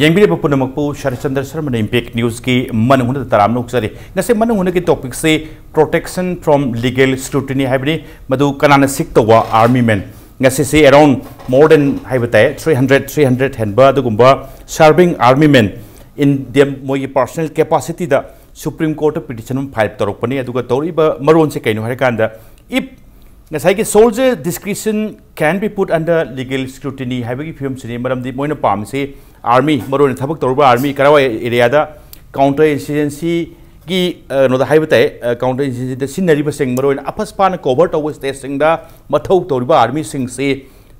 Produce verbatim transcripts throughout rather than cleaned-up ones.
ꯌꯦꯡꯕꯤꯔꯤꯕ ꯄꯨꯝꯅꯃꯛꯄꯨ ꯁꯔꯠꯆꯟꯗ꯭ꯔ ꯁꯔꯃꯅ ꯏꯝꯄꯦꯛ ꯅ꯭ꯌꯨꯁꯀꯤ ꯃꯅꯨꯡ ꯍꯨꯠꯅ ꯇꯔꯥꯝꯅ ꯑꯣꯛꯆꯔꯤ꯫ ꯉꯁꯤ ꯃꯅꯨꯡ ꯍꯨꯠꯅꯒꯤ ꯇꯣꯄꯤꯛꯁꯤ protection from legal scrutiny ꯍꯥꯏꯕꯅꯤ꯫ ꯃꯗꯨ ꯀꯅꯥꯅ ꯁꯤꯛ ꯇꯧꯕ ꯑꯥꯔꯃꯤ ꯃꯦꯟ? ꯉꯁꯤꯁꯤ around more than ꯍꯥꯏꯕ ꯇꯥꯏ, three hundred, three hundred ꯍꯦꯟꯕ ꯑꯗꯨꯒꯨꯝꯕ serving army men in their ꯃꯣꯏꯒꯤ personal capacity ꯗ Supreme Court ꯇ petition ꯑꯃ file ꯇꯧꯔꯛꯄꯅꯤ꯫ ꯑꯗꯨꯒ ꯇꯧꯔꯛꯏꯕ ꯃꯔꯣꯟꯁꯦ ꯀꯩꯅꯣ ꯍꯥꯏꯔꯀꯥꯟꯗ, if ꯉꯁꯥꯏꯒꯤ soldier discretion can be put under legal scrutiny ꯍꯥꯏꯕꯒꯤ ꯐꯤꯕꯝꯁꯤꯅꯤ꯫ ꯃꯔꯝꯗꯤ ꯃꯣꯏꯅ ꯄꯥꯝꯃꯤꯁꯤ ꯑꯥꯔꯃꯤ, ꯃꯔꯨꯑꯣꯏꯅ ꯊꯕꯛ ꯇꯧꯔꯤꯕ ꯑꯥꯔꯃꯤ ꯀꯔꯥꯏꯋꯥꯏ ꯑꯦꯔꯤꯌꯥꯗ counter insurgency ꯒꯤ, ꯑ, ꯀꯩꯅꯣꯗ ꯍꯥꯏꯕ ꯇꯥꯏ, ꯑ, counter insurgency ꯗ ꯁꯤꯖꯤꯟꯅꯔꯤꯕꯁꯤꯡ, ꯃꯔꯨꯑꯣꯏꯅ ꯑꯐꯁꯄꯥꯅ cover ꯇꯧꯕ state ꯁꯤꯡꯗ ꯃꯊꯧ ꯇꯧꯔꯤꯕ ꯑꯥꯔꯃꯤꯁꯤꯡꯁꯤ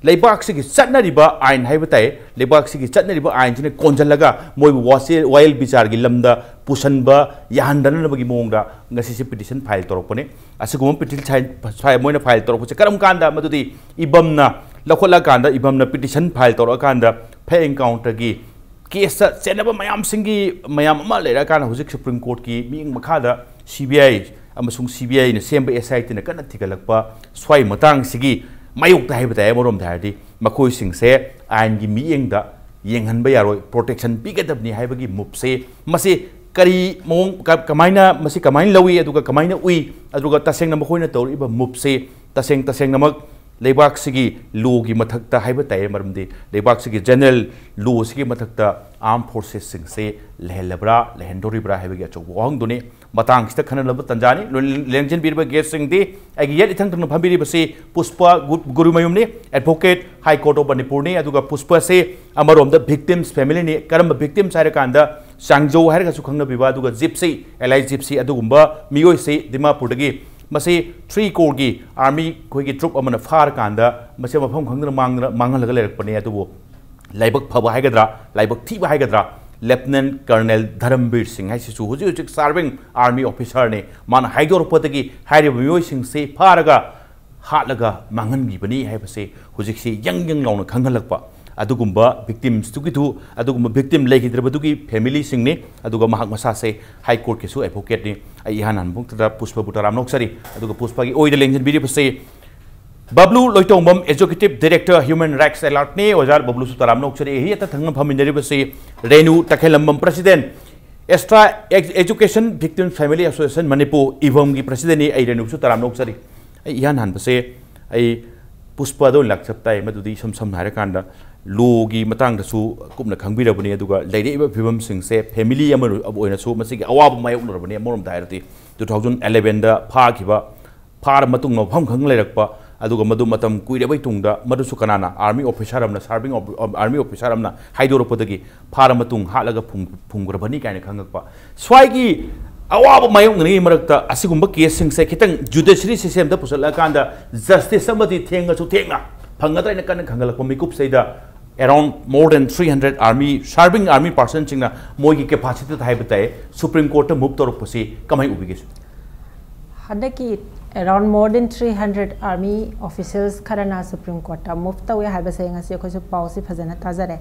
ꯂꯩꯕꯥꯛꯁꯤꯒꯤ ꯆꯠꯅꯔꯤꯕ ꯑꯥꯏꯟ ꯍꯥꯏꯕ ꯇꯥꯏ, ꯂꯩꯕꯥꯛꯁꯤꯒꯤ ꯆꯠꯅꯔꯤꯕ ꯑꯥꯏꯟꯁꯤꯅ ꯀꯣꯟꯁꯤꯜꯂꯒ ꯃꯣꯏꯕꯨ ꯋꯥꯁꯦ-, ꯋꯥꯌꯦꯜ ꯕꯤꯆꯥꯔꯒꯤ ꯂꯝꯗ ꯄꯨꯁꯟꯕ ꯌꯥꯍꯟꯗꯅꯕꯒꯤ ꯃꯑꯣꯡꯗ ꯉꯁꯤꯁꯦ petition file ꯇꯧꯔꯛꯄꯅꯤ꯫ ꯑꯁꯤꯒꯨꯝꯕ petition file, ꯃꯣꯏꯅ file ꯇꯧꯔꯛꯄꯁꯦ ꯀꯔꯝ ꯀꯥꯟꯗ? ꯃꯗꯨꯗꯤ ꯏꯕꯝꯅ ꯂꯧꯈꯠꯂꯀꯥꯟꯗ, ꯏꯕꯝꯅ petition file ꯇꯧꯔꯛꯑꯀꯥꯟꯗ ꯐꯦꯛ encounter ꯒꯤ case ꯇ ꯆꯦꯟꯅꯕ ꯃꯌꯥꯝꯁꯤꯡꯒꯤ ꯃꯌꯥꯝ ꯑꯃ ꯂꯩꯔꯀꯥꯟꯗ ꯍꯧꯖꯤꯛ Supreme Court ꯀꯤ ꯃꯤꯠꯌꯦꯡ ꯃꯈꯥꯗ C B I ꯑꯃꯁꯨꯡ C B I ꯅ ꯁꯦꯝꯕ S I T ꯅ ꯀꯟꯅ ꯊꯤꯒꯠꯂꯛꯄ ꯁ꯭ꯋꯥꯏ ꯃꯇꯥꯡꯁꯤꯒꯤ ꯃꯥꯌꯣꯛꯇ ꯍꯥꯏꯕ ꯇꯥꯏ꯫ ꯑꯃꯔꯣꯝꯗ ꯍꯥꯏꯔꯗꯤ ꯃꯈꯣꯏꯁꯤꯡꯁꯦ ꯑꯥꯏꯟꯒꯤ ꯃꯤꯠꯌꯦꯡꯗ ꯌꯦꯡꯍꯟꯕ ꯌꯥꯔꯣꯏ, protection ꯄꯤꯒꯗꯕꯅꯤ ꯍꯥꯏꯕꯒꯤ move ꯁꯦ, ꯃꯁꯤ ꯀꯔꯤ ꯃꯑꯣꯡ, ꯀ-, ꯀꯃꯥꯏꯅ, ꯃꯁꯤ ꯀꯃꯥꯏꯅ ꯂꯧꯏ, ꯑꯗꯨꯒ ꯀꯃꯥꯏꯅ ꯎꯏ, ꯑꯗꯨꯒ ꯇꯁꯦꯡꯅ ꯃꯈꯣꯏꯅ ꯇꯧꯔꯛꯏꯕ move ꯁꯦ ꯇꯁꯦꯡ ꯇꯁꯦꯡꯅꯃꯛ ꯂꯩꯕꯥꯛꯁꯤꯒꯤ law ꯒꯤ ꯃꯊꯛꯇ ꯍꯥꯏꯕ ꯇꯥꯏ, ꯃꯔꯝꯗꯤ ꯂꯩꯕꯥꯛꯁꯤꯒꯤ general law ꯁꯤꯒꯤ ꯃꯊꯛꯇ armed forces ꯁꯤꯡꯁꯦ ꯂꯩꯍꯜꯂꯕ꯭ꯔꯥ, ꯂꯩꯍꯟꯗꯣꯔꯤꯕ꯭ꯔꯥ ꯍꯥꯏꯕꯒꯤ ꯑꯆꯧꯕ ꯋꯥꯍꯪꯗꯨꯅꯤ꯫ ꯃꯇꯥꯡꯁꯤꯗ ꯈꯟꯅꯅꯕ ꯇꯥꯟꯖꯥꯅꯤ꯫ ꯂꯣꯏ-, ꯂꯦꯡꯖꯤꯟꯕꯤꯔꯤꯕ guest ꯁꯤꯡꯗꯤ ꯑꯩꯒꯤ ꯌꯦꯠ ꯏꯊꯪ ꯊꯪꯅ ꯐꯝꯕꯤꯔꯤꯕꯁꯤ ꯄꯨꯁꯄ ꯒꯨ-, ꯒꯨꯔꯨꯃꯌꯨꯝꯅꯤ, Advocate, High Court of Manipur ꯅꯤ꯫ ꯑꯗꯨꯒ ꯄꯨꯁꯄꯁꯤ ꯑꯃꯔꯣꯝꯗ victims family ꯅꯤ꯫ ꯀꯔꯝꯕ victims ꯍꯥꯏꯔꯀꯥꯟꯗ ꯆꯥꯡꯖꯧ ꯍꯥꯏꯔꯒꯁꯨ ꯈꯪꯅꯕꯤꯕ, ꯑꯗꯨꯒ ꯖꯤꯞꯁꯤ, ꯑꯦꯂꯥꯏ ꯖꯤꯞꯁꯤ ꯑꯗꯨꯒꯨꯝꯕ ꯃꯤꯑꯣꯏꯁꯤ ꯗꯤꯃꯥꯄꯨꯔꯗꯒꯤ, ꯃꯁꯤ three corps ꯒꯤ army ꯑꯩꯈꯣꯏꯒꯤ troop ꯑꯃꯅ ꯐꯥꯔꯀꯥꯟꯗ ꯃꯁꯤ ꯃꯐꯝ ꯈꯪꯗꯅ ꯃꯥꯡꯗꯅ, ꯃꯥꯡꯍꯜꯂꯒ ꯂꯩꯔꯛꯄꯅꯦ꯫ ꯑꯗꯨꯕꯨ ꯂꯥꯏꯕꯛ ꯐꯕ ꯍꯥꯏꯒꯗ꯭ꯔꯥ, ꯂꯥꯏꯕꯛ ꯊꯤꯕ ꯍꯥꯏꯒꯗ꯭ꯔꯥ, Lieutenant Colonel ꯙꯔꯝꯕꯤꯔ ꯁꯤꯡ ꯍꯥꯏꯁꯤꯁꯨ ꯍꯧꯖꯤꯛ ꯍꯧꯖꯤꯛ serving army officer ꯅꯤ꯫ ꯃꯥꯅ ꯍꯥꯏꯗꯣꯔꯛꯄꯗꯒꯤ ꯍꯥꯏꯔꯤꯕ ꯃꯤꯑꯣꯏꯁꯤꯡꯁꯤ ꯐꯥꯔꯒ ꯍꯥꯠꯂꯒ ꯃꯥꯡꯍꯟꯕꯤꯕꯅꯤ ꯍꯥꯏꯕꯁꯤ ꯍꯧꯖꯤꯛꯁꯤ ꯌꯪ ꯌꯪ ꯂꯥꯎꯅ ꯈꯪꯍꯜꯂꯛꯄ꯫ ꯑꯗꯨꯒꯨꯝꯕ victims ꯇꯨꯒꯤꯗꯨ, ꯑꯗꯨꯒꯨꯝꯕ victim ꯂꯩꯈꯤꯗ꯭ꯔꯕꯗꯨꯒꯤ family ꯁꯤꯡꯅꯤ꯫ ꯑꯗꯨꯒ ꯃꯍꯥꯛ ꯃꯁꯥꯁꯦ High Court ꯀꯤꯁꯨ advocate ꯅꯤ꯫ ꯑꯩ ꯏꯍꯥꯟ ꯍꯥꯟꯕ ꯃꯛꯇꯗ ꯄꯨꯁꯄꯕꯨ ꯇꯔꯥꯝꯅ ꯑꯣꯛꯆꯔꯤ꯫ ꯑꯗꯨꯒ ꯄꯨꯁꯄꯒꯤ ꯑꯣꯏꯗ ꯂꯦꯡꯁꯤꯟꯕꯤꯔꯤꯕꯁꯤ ꯕꯕ꯭ꯂꯨ ꯂꯣꯏꯇꯣꯡꯕꯝ, Executive Director, Human Rights Alert ꯅꯤ꯫ ꯑꯣꯖꯥ ꯕꯕ꯭ꯂꯨꯁꯨ ꯇꯔꯥꯝꯅ ꯑꯣꯛꯆꯔꯤ꯫ ꯑꯩ ꯑꯇ ꯊꯪꯅ ꯐꯝꯃꯤꯟꯅꯔꯤꯕꯁꯤ Renu ꯇꯈꯦꯜꯂꯝꯕꯝ, President, Extra Ex-, Education Victim Family Association Manipur, ꯏꯚꯝꯒꯤ President ꯅꯤ꯫ ꯑꯩ ꯔꯦꯅꯨꯁꯨ ꯇꯔꯥꯝꯅ ꯑꯣꯛꯆꯔꯤ꯫ ꯑꯩ ꯏꯍꯥꯟ ꯍꯥꯟꯕꯁꯦ ꯑꯩ ꯄꯨꯁꯄꯥꯗ ꯑꯣꯏꯅ ꯂꯥꯛꯆꯕ ꯇꯥꯏ꯫ ꯃꯗꯨꯗꯤ ꯏꯁꯝ ꯁꯝꯅ ꯍꯥꯏꯔꯀꯥꯟꯗ ꯂꯣꯒꯤ ꯃꯇꯥꯡꯗꯁꯨ ꯀꯨꯞꯅ ꯈꯪꯕꯤꯔꯕꯅꯤ, ꯑꯗꯨꯒ ꯂꯩꯔꯛꯏꯕ ꯐꯤꯕꯝꯁꯤꯡꯁꯦ family ꯑꯃ ꯑꯣꯏꯅꯁꯨ ꯃꯁꯤꯒꯤ ꯑꯋꯥꯕ ꯃꯥꯌꯣꯛꯅꯔꯕꯅꯤ꯫ ꯑꯃꯔꯣꯝꯗ ꯍꯥꯏꯔꯗꯤ two thousand eleven ꯗ ꯐꯥꯈꯤꯕ, ꯐꯥꯔ ꯃꯇꯨꯡ ꯃꯐꯝ ꯈꯪ ꯂꯩꯔꯛꯄ, ꯑꯗꯨꯒ ꯃꯗꯨ ꯃꯇꯝ ꯀꯨꯏꯔꯕꯩ ꯇꯨꯡꯗ ꯃꯗꯨꯁꯨ ꯀꯅꯥꯅ, army officer ꯑꯃꯅ, serving of-, army officer ꯑꯃꯅ ꯍꯥꯏꯗꯣꯔꯛꯄꯗꯒꯤ ꯐꯥꯔ ꯃꯇꯨꯡ ꯍꯥꯠꯂꯒ ꯐꯨꯝ-, ꯐꯨꯝꯈ꯭ꯔꯕꯅꯤ ꯀꯥꯏꯅ ꯈꯪꯉꯛꯄ꯫ ꯁ꯭ꯋꯥꯏꯒꯤ ꯑꯋꯥꯕ ꯃꯥꯌꯣꯛꯅꯔꯤꯉꯩ ꯃꯔꯛꯇ ꯑꯁꯤꯒꯨꯝꯕ case ꯁꯤꯡꯁꯦ ꯈꯤꯇꯪ judiciary system ꯗ ꯄꯨꯁꯜꯂꯛꯑꯀꯥꯟꯗ justice ꯑꯃꯗꯤ ꯊꯦꯡꯉꯁꯨ ꯊꯦꯡꯅ ꯐꯪꯒꯗ꯭ꯔꯥ ꯍꯥꯏꯅ ꯀꯟꯅ ꯈꯟꯒꯠꯂꯛꯄ ꯃꯤꯀꯨꯞꯁꯤꯗ around more than three hundred army, serving army person ꯁꯤꯡꯅ ꯃꯣꯏꯒꯤ capacity ꯗ ꯍꯥꯏꯕ ꯇꯥꯏ, Supreme Court ꯇ move ꯇꯧꯔꯛꯄꯁꯤ ꯀꯃꯥꯏ ꯎꯕꯤꯒꯦ? ꯍꯟꯗꯛꯀꯤ around more than three hundred army officials ꯈꯔꯅ Supreme Court ꯇ move ꯇꯧꯋꯦ ꯍꯥꯏꯕꯁꯦ ꯉꯁꯤ ꯑꯩꯈꯣꯏꯁꯨ ꯄꯥꯎꯁꯤ ꯐꯖꯅ ꯇꯥꯖꯔꯦ꯫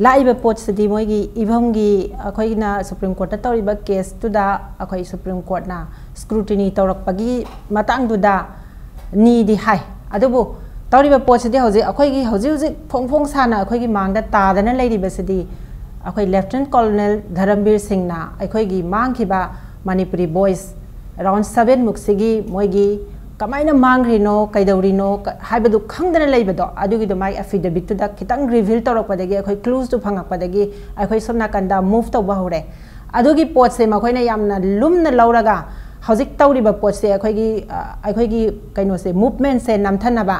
ꯂꯥꯛꯏꯕ ꯄꯣꯠꯁꯤꯗꯤ ꯃꯣꯏꯒꯤ ꯏꯚꯝꯒꯤ ꯑꯩꯈꯣꯏꯅ Supreme Court ꯇ ꯇꯧꯔꯤꯕ case ꯇꯨꯗ ꯑꯩꯈꯣꯏ Supreme Court ꯅ scrutiny ꯇꯧꯔꯛꯄꯒꯤ ꯃꯇꯥꯡꯗꯨꯗ ꯅꯤꯗꯤ ꯍꯥꯏ, ꯑꯗꯨꯕꯨ ꯇꯧꯔꯤꯕ ꯄꯣꯠꯁꯤꯗꯤ ꯍꯧꯖꯤꯛ ꯑꯩꯈꯣꯏꯒꯤ ꯍꯧꯖꯤꯛ ꯍꯧꯖꯤꯛ ꯐꯣꯡ ꯐꯣꯡ ꯁꯥꯅ ꯑꯩꯈꯣꯏꯒꯤ ꯃꯥꯡꯗ ꯇꯥꯗꯅ ꯂꯩꯔꯤꯕꯁꯤꯗꯤ ꯑꯩꯈꯣꯏ Lieutenant Colonel ꯙꯔꯝꯕꯤꯔ ꯁꯤꯡꯅ ꯑꯩꯈꯣꯏꯒꯤ ꯃꯥꯡꯈꯤꯕ Manipuri boys around seven ꯃꯨꯛꯁꯤꯒꯤ ꯃꯣꯏꯒꯤ ꯀꯃꯥꯏꯅ ꯃꯥꯡꯈ꯭ꯔꯤꯅꯣ, ꯀꯩꯗꯧꯔꯤꯅꯣ ꯀ-, ꯍꯥꯏꯕꯗꯨ ꯈꯪꯗꯅ ꯂꯩꯕꯗꯣ, ꯑꯗꯨꯒꯤꯗꯣ ꯃꯥꯒꯤ affidavit ꯇꯨꯗ ꯈꯤꯇꯪ reveal ꯇꯧꯔꯛꯄꯗꯒꯤ, ꯑꯩꯈꯣꯏ clues ꯇꯨ ꯐꯪꯉꯛꯄꯗꯒꯤ ꯑꯩꯈꯣꯏ ꯁꯣꯝ ꯅꯥꯀꯟꯗ move ꯇꯧꯕ ꯍꯧꯔꯦ꯫ ꯑꯗꯨꯒꯤ ꯄꯣꯠꯁꯦ ꯃꯈꯣꯏꯅ ꯌꯥꯝꯅ ꯂꯨꯝꯅ ꯂꯧꯔꯒ ꯍꯧꯖꯤꯛ ꯇꯧꯔꯤꯕ ꯄꯣꯠꯁꯦ ꯑꯩꯈꯣꯏꯒꯤ, ꯑ, ꯑꯩꯈꯣꯏꯒꯤ ꯀꯩꯅꯣꯁꯦ, movement ꯁꯦ ꯅꯝꯊꯅꯕ,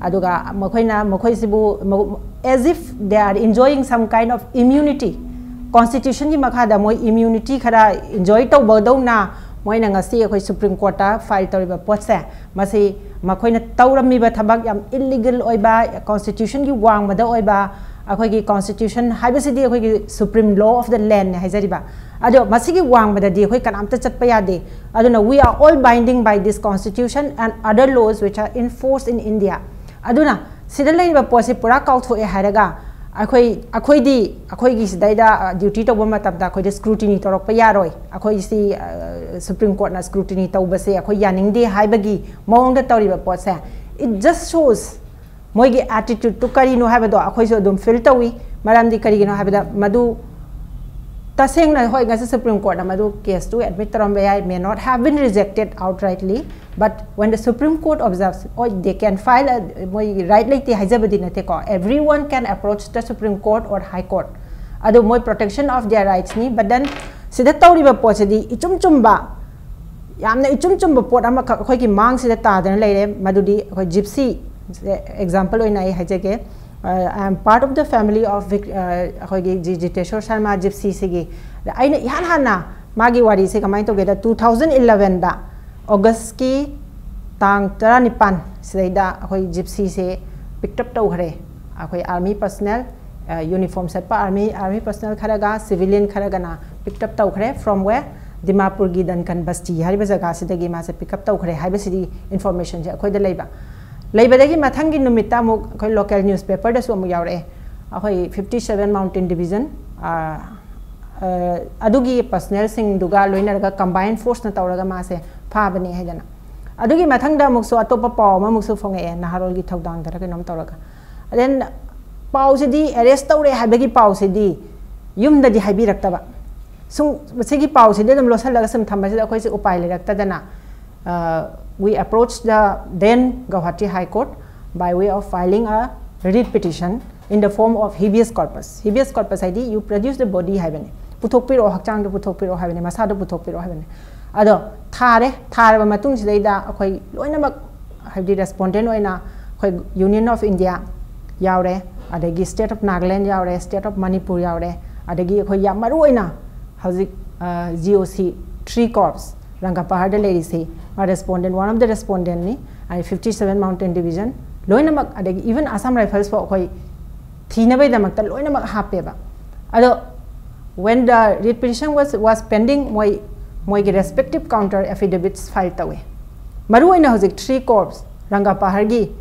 ꯑꯗꯨꯒ ꯃꯈꯣꯏꯅ ꯃꯈꯣꯏꯁꯤꯕꯨ ꯃ-, as if they are enjoying some kind of immunity, constitution ꯒꯤ ꯃꯈꯥꯗ ꯃꯣꯏ immunity ꯈꯔ enjoy ꯇꯧꯕꯗꯧꯅ ꯃꯣꯏꯅ ꯉꯁꯤ ꯑꯩꯈꯣꯏ Supreme Court ꯇ file ꯇꯧꯔꯤꯕ ꯄꯣꯠꯁꯦ, ꯃꯁꯤ ꯃꯈꯣꯏꯅ ꯇꯧꯔꯝꯃꯤꯕ ꯊꯕꯛ ꯌꯥꯝ illegal ꯑꯣꯏꯕ, constitution ꯒꯤ ꯋꯥꯡꯃꯗ ꯑꯣꯏꯕ, ꯑꯩꯈꯣꯏꯒꯤ constitution ꯍꯥꯏꯕꯁꯤꯗꯤ ꯑꯩꯈꯣꯏꯒꯤ supreme law of the land ꯅꯦ ꯍꯥꯏꯖꯔꯤꯕ, ꯑꯗꯣ ꯃꯁꯤꯒꯤ ꯋꯥꯡꯃꯗꯗꯤ ꯑꯩꯈꯣꯏ ꯀꯅꯥꯝꯇ ꯆꯠꯄ ꯌꯥꯗꯦ꯫ ꯑꯗꯨꯅ we are all binding by this constitution and other laws which are enforced in India꯫ ꯑꯗꯨꯅ ꯁꯤꯗ ꯂꯩꯔꯤꯕ ꯄꯣꯠꯁꯤ ꯄꯨꯔꯥ ꯀꯥꯎꯊꯣꯛꯑꯦ ꯍꯥꯏꯔꯒ ꯑꯩꯈꯣꯏ, ꯑꯩꯈꯣꯏꯗꯤ ꯑꯩꯈꯣꯏꯒꯤ ꯁꯤꯗꯩꯗ, ꯑ, duty ꯇꯧꯕ ꯃꯇꯝꯗ ꯑꯩꯈꯣꯏꯗ scrutiny ꯇꯧꯔꯛꯄ ꯌꯥꯔꯣꯏ, ꯑꯩꯈꯣꯏꯁꯤ, ꯑ, Supreme Court ꯅ scrutiny ꯇꯧꯕꯁꯦ ꯑꯩꯈꯣꯏ ꯌꯥꯅꯤꯡꯗꯦ ꯍꯥꯏꯕꯒꯤ ꯃꯑꯣꯡꯗ ꯇꯧꯔꯤꯕ ꯄꯣꯠꯁꯦ It just shows ꯃꯣꯏꯒꯤ attitude ꯇꯨ ꯀꯔꯤꯅꯣ ꯍꯥꯏꯕꯗꯣ ꯑꯩꯈꯣꯏꯁꯨ ꯑꯗꯨꯝ feel ꯇꯧꯏ꯫ ꯃꯔꯝꯗꯤ ꯀꯔꯤꯒꯤꯅꯣ ꯍꯥꯏꯕꯗ ꯃꯗꯨ ꯇꯁꯦꯡꯅ, ꯍꯣꯏ, ꯉꯁꯤ Supreme Court ꯅ ꯃꯗꯨ case ꯇꯨ admit ꯇꯧꯔꯝꯕ ꯌꯥꯏ, may not have been rejected outrightly, but when the Supreme Court observes, ꯍꯣꯏ, they can file a, ꯃꯣꯏꯒꯤ right ꯂꯩꯇꯦ ꯍꯥꯏꯖꯕꯗꯤ ꯅꯠꯇꯦꯀꯣ, everyone can approach the Supreme Court or High Court, ꯑꯗꯨ ꯃꯣꯏ protection of their rights ꯅꯤ꯫ But then ꯁꯤꯗ ꯇꯧꯔꯤꯕ ꯄꯣꯠꯁꯤꯗꯤ ꯏꯆꯨꯝ ꯆꯨꯝꯕ, ꯌꯥꯝꯅ ꯏꯆꯨꯝ ꯆꯨꯝꯕ ꯄꯣꯠ ꯑꯃꯈꯛ ꯑꯩꯈꯣꯏꯒꯤ ꯃꯥꯡꯁꯤꯗ ꯇꯥꯗꯅ ꯂꯩꯔꯦ꯫ ꯃꯗꯨꯗꯤ ꯑꯩꯈꯣꯏ Gypsy example ꯑꯣꯏꯅ ꯑꯩ ꯍꯥꯏꯖꯒꯦ꯫ I am part of the family of ꯑꯩꯈꯣꯏꯒꯤ ꯖꯤ ꯖꯤꯇꯦꯁꯣꯔ ꯁꯔꯃ Gypsy ꯁꯤꯒꯤ꯫ ꯑꯩꯅ ꯏꯍꯥꯟ ꯍꯥꯟꯅ ꯃꯥꯒꯤ ꯋꯥꯔꯤꯁꯦ ꯀꯃꯥꯏꯅ ꯇꯧꯒꯦꯗ, two thousand eleven ꯗ August ꯀꯤ ꯇꯥꯡ ꯇꯔꯥꯅꯤꯄꯥꯟ ꯁꯤꯗꯩꯗ ꯑꯩꯈꯣꯏ Gypsy ꯁꯦ picked up ꯇꯧꯈ꯭ꯔꯦ꯫ ꯑꯩꯈꯣꯏ army personnel, uniform ꯁꯦꯠꯄ army, army personnel ꯈꯔꯒ civilian ꯈꯔꯒꯅ picked up ꯇꯧꯈ꯭ꯔꯦ꯫ From where? ꯗꯤꯃꯥꯄꯨꯔꯒꯤ ꯗꯟꯀꯟ ꯕꯁꯇꯤ ꯍꯥꯏꯔꯤꯕ ꯖꯒꯥꯁꯤꯗꯒꯤ ꯃꯥꯁꯦ pick up ꯇꯧꯈ꯭ꯔꯦ ꯍꯥꯏꯕꯁꯤꯗꯤ information ꯁꯦ ꯑꯩꯈꯣꯏꯗ ꯂꯩꯕ꯫ ꯂꯩꯕꯗꯒꯤ ꯃꯊꯪꯒꯤ ꯅꯨꯃꯤꯠꯇ ꯑꯃꯨꯛ ꯑꯩꯈꯣꯏ local newspaper ꯗꯁꯨ ꯑꯃꯨꯛ ꯌꯥꯎꯔꯛꯑꯦ, ꯑꯩꯈꯣꯏ fifty seven Mountain Division ꯑꯗꯨꯒꯤ personnel ꯁꯤꯡꯗꯨꯒ ꯂꯣꯏꯅꯔꯒ combined force ꯅ ꯇꯧꯔꯒ ꯃꯥꯁꯦ ꯐꯥꯕꯅꯦ ꯍꯥꯏꯗꯅ꯫ ꯑꯗꯨꯒꯤ ꯃꯊꯪꯗ ꯑꯃꯨꯛꯁꯨ ꯑꯇꯣꯞꯄ ꯄꯥꯎ ꯑꯃꯃꯨꯛꯁꯨ ꯐꯣꯡꯉꯛꯑꯦ, ꯅꯍꯥꯔꯣꯜꯒꯤ ꯊꯧꯗꯥꯡꯗꯔ ꯀꯩꯅꯣꯝ ꯇꯧꯔꯒ꯫ Then ꯄꯥꯎꯁꯤꯗꯤ arrest ꯇꯧꯔꯦ ꯍꯥꯏꯕꯒꯤ ꯄꯥꯎꯁꯤꯗꯤ ꯌꯨꯝꯗꯗꯤ ꯍꯥꯏꯕꯤꯔꯛꯇꯕ꯫ ꯁꯨꯝ ꯃꯁꯤꯒꯤ ꯄꯥꯎꯁꯤꯗꯤ ꯑꯗꯨꯝ ꯂꯣꯠꯁꯤꯜꯂꯒ ꯁꯨꯝ ꯊꯝꯕꯁꯤꯗ ꯑꯩꯈꯣꯏꯁꯦ ꯎꯄꯥꯏ ꯂꯩꯔꯛꯇꯗꯅ, we approached the then Guwahati High Court by way of filing a writ petition in the form of habeas corpus. Habeas corpus ꯍꯥꯏꯗꯤ you produce the body ꯍꯥꯏꯕꯅꯤ, ꯄꯨꯊꯣꯛꯄꯤꯔꯛꯑꯣ, ꯍꯛꯆꯥꯡꯗꯣ ꯄꯨꯊꯣꯛꯄꯤꯔꯛꯑꯣ ꯍꯥꯏꯕꯅꯤ, ꯃꯁꯥꯗꯣ ꯄꯨꯊꯣꯛꯄꯤꯔꯛꯑꯣ ꯍꯥꯏꯕꯅꯤ꯫ ꯑꯗꯣ ꯊꯥꯔꯦ, ꯊꯥꯔꯕ ꯃꯇꯨꯡꯁꯤꯗꯩꯗ ꯑꯩꯈꯣꯏ ꯂꯣꯏꯅꯃꯛ, ꯍꯥꯏꯕꯗꯤ respondent ꯑꯣꯏꯅ ꯑꯩꯈꯣꯏ Union of India ꯌꯥꯎꯔꯦ, ꯑꯗꯒꯤ State of Nagaland ꯌꯥꯎꯔꯦ, State of Manipur ꯌꯥꯎꯔꯦ, ꯑꯗꯒꯤ ꯑꯩꯈꯣꯏ ꯌꯥꯝ ꯃꯔꯨ ꯑꯣꯏꯅ ꯍꯧꯖꯤꯛ G O C three corps ꯔꯪꯒꯥꯄꯥꯍꯔꯗ ꯂꯩꯔꯤꯁꯤ, respondent, one of the respondent ꯅꯤ꯫ ꯑꯗꯩ fifty seven Mountain Division ꯂꯣꯏꯅꯃꯛ, ꯑꯗꯒꯤ even Assam Rifles ꯐꯥꯎ ꯑꯩꯈꯣꯏ ꯊꯤꯅꯕꯒꯤꯗꯃꯛꯇ ꯂꯣꯏꯅꯃꯛ ꯍꯥꯞꯄꯦꯕ꯫ ꯑꯗꯣ when the writ petition was, was pending, ꯃꯣꯏ ꯃꯣꯏꯒꯤ respective counter affidavits file ꯇꯧꯋꯦ꯫ ꯃꯔꯨ ꯑꯣꯏꯅ ꯍꯧꯖꯤꯛ three corps ꯔꯪꯒꯥꯄꯥꯍꯔꯒꯤ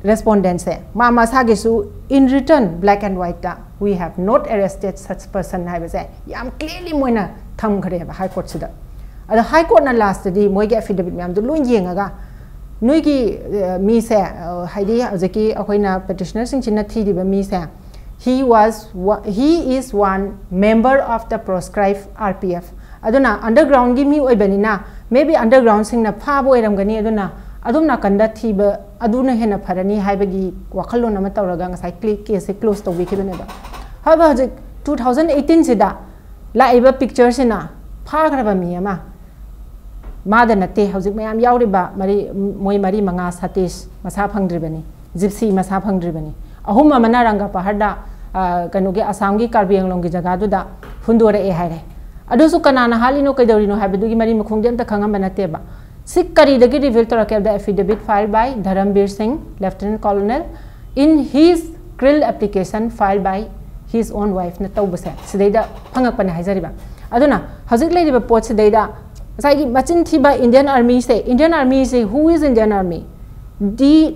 respondent ꯁꯦ ꯃꯥ ꯃꯁꯥꯒꯤꯁꯨ in written black and white ꯇ "We have not arrested such person" ꯍꯥꯏꯕꯁꯦ ꯌꯥꯝ clearly ꯃꯣꯏꯅ ꯊꯝꯈ꯭ꯔꯦꯕ High Court ꯁꯤꯗ꯫ ꯑꯗꯣ High Court ꯅ last ꯇꯗꯤ ꯃꯣꯏꯒꯤ affidavit ꯃꯌꯥꯝꯗꯣ ꯂꯣꯏ ꯌꯦꯡꯉꯒ ꯅꯣꯏꯒꯤ ꯑ, ꯃꯤꯁꯦ ꯑ, ꯍꯥꯏꯗꯤ ꯍꯧꯖꯤꯛꯀꯤ ꯑꯩꯈꯣꯏꯅ ꯄꯦꯇꯤꯁꯅꯔꯁꯤꯡꯁꯤꯅ ꯊꯤꯔꯤꯕ ꯃꯤꯁꯦ, he was he is one member of the proscribed R P F. ꯑꯗꯨꯅ ꯑꯟꯗꯔꯒ꯭ꯔꯥꯎꯟꯒꯤ ꯃꯤ ꯑꯣꯏꯕꯅꯤꯅ maybe ꯑꯟꯗꯔꯒ꯭ꯔꯥꯎꯟꯁꯤꯡꯅ ꯐꯥꯕ ꯑꯣꯏꯔꯝꯒꯅꯤ꯫ ꯑꯗꯨꯅ ꯑꯗꯣꯝ ꯅꯥꯀꯟꯗ ꯊꯤꯕ ꯑꯗꯨꯅ ꯍꯦꯟꯅ ꯐꯔꯅꯤ ꯍꯥꯏꯕꯒꯤ ꯋꯥꯈꯜꯂꯣꯟ ꯑꯃ ꯇꯧꯔꯒ ꯉꯁꯥꯏ ꯀꯦꯁꯁꯦ ꯀ꯭ꯂꯣꯖ ꯇꯧꯕꯤꯈꯤꯕꯅꯦꯕ꯫ ꯍꯥꯏꯕ ꯍꯧꯖꯤꯛ ꯇꯨ ꯊꯥꯎꯖꯟ ꯑꯩꯠꯇꯤꯟꯁꯤꯗ ꯂꯥꯛꯏꯕ ꯄꯤꯛꯆꯔꯁꯤꯅ ꯐꯥꯈ꯭ꯔꯕ ꯃꯤ ꯑꯃ, ꯃꯥꯗ ꯅꯠꯇꯦ, ꯍꯧꯖꯤꯛ ꯃꯌꯥꯝ ꯌꯥꯎꯔꯤꯕ ꯃꯔꯤ, ꯃꯣꯏ ꯃꯔꯤ ꯃꯉꯥ, ꯁꯇꯤꯁ ꯃꯁꯥ ꯐꯪꯗ꯭ꯔꯤꯕꯅꯤ, ꯖꯤꯞꯁꯤ ꯃꯁꯥ ꯐꯪꯗ꯭ꯔꯤꯕꯅꯤ, ꯑꯍꯨꯝ ꯑꯃꯅ ꯔꯪꯒꯥꯄꯥꯍꯔꯗ, ꯑ, ꯀꯩꯅꯣꯒꯤ ꯑꯁꯥꯝꯒꯤ ꯀꯥꯔꯕꯤ ꯑꯪꯂꯣꯡꯒꯤ ꯖꯒꯥꯗꯨꯗ ꯍꯨꯟꯗꯣꯔꯛꯑꯦ ꯍꯥꯏꯔꯦ꯫ ꯑꯗꯨꯁꯨ ꯀꯅꯥꯅ ꯍꯥꯠꯂꯤꯅꯣ ꯀꯩꯗꯧꯔꯤꯅꯣ ꯍꯥꯏꯕꯗꯨꯒꯤ ꯃꯔꯤ ꯃꯈꯣꯡꯗꯤ ꯑꯝꯇ ꯈꯪꯉꯝꯕ ꯅꯠꯇꯦꯕ꯫ ꯁꯤ ꯀꯔꯤꯗꯒꯤ ꯔꯤꯚꯤꯜ ꯇꯧꯔꯛꯀꯦ ꯍꯥꯏꯕꯗ, affidavit filed by ꯙꯔꯝꯕꯤꯔ ꯁꯤꯡ, Lieutenant Colonel, in his ꯀ꯭ꯔꯤꯜ application filed by his own wife ꯅ ꯇꯧꯕꯁꯦ ꯁꯤꯗꯩꯗ ꯐꯪꯉꯛꯄꯅꯦ ꯍꯥꯏꯖꯔꯤꯕ꯫ ꯑꯗꯨꯅ ꯍꯧꯖꯤꯛ ꯂꯩꯔꯤꯕ ꯄꯣꯠꯁꯤꯗꯩꯗ ꯉꯁꯥꯏꯒꯤ ꯃꯆꯤꯟ ꯊꯤꯕ Indian Army say, Indian Army say, who is Indian Army? The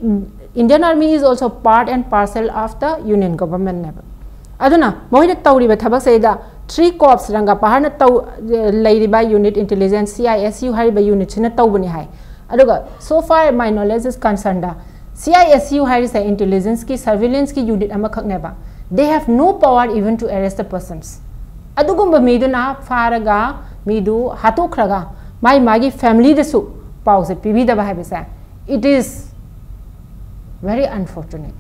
Indian Army is also part and parcel of the Union Government ꯅꯦꯕ꯫ ꯑꯗꯨꯅ ꯃꯈꯣꯏꯅ ꯇꯧꯔꯤꯕ ꯊꯕꯛꯁꯤꯗ three corps, ꯔꯪꯒꯥꯄꯥꯍꯔꯅ ꯇꯧ, ꯂꯩꯔꯤꯕ unit, intelligence, C I S U ꯍꯥꯏꯔꯤꯕ unit ꯁꯤꯅ ꯇꯧꯕꯅꯤ ꯍꯥꯏ꯫ ꯑꯗꯨꯒ so far my knowledge is concerned, C I S U ꯍꯥꯏꯔꯤꯁꯦ intelligence ꯀꯤ, surveillance ꯀꯤ unit ꯑꯃꯈꯛꯅꯦꯕ꯫ They have no power even to arrest the persons. ꯑꯗꯨꯒꯨꯝꯕ ꯃꯤꯗꯨꯅ ꯐꯥꯔꯒ, ꯃꯤꯗꯨ ꯍꯥꯠꯇꯣꯛꯈ꯭ꯔꯒ, ꯃꯥꯏ ꯃꯥꯒꯤ family ꯗꯁꯨ ꯄꯥꯎꯁꯦ ꯄꯤꯕꯤꯗꯕ ꯍꯥꯏꯕꯁꯦ, it is very unfortunate,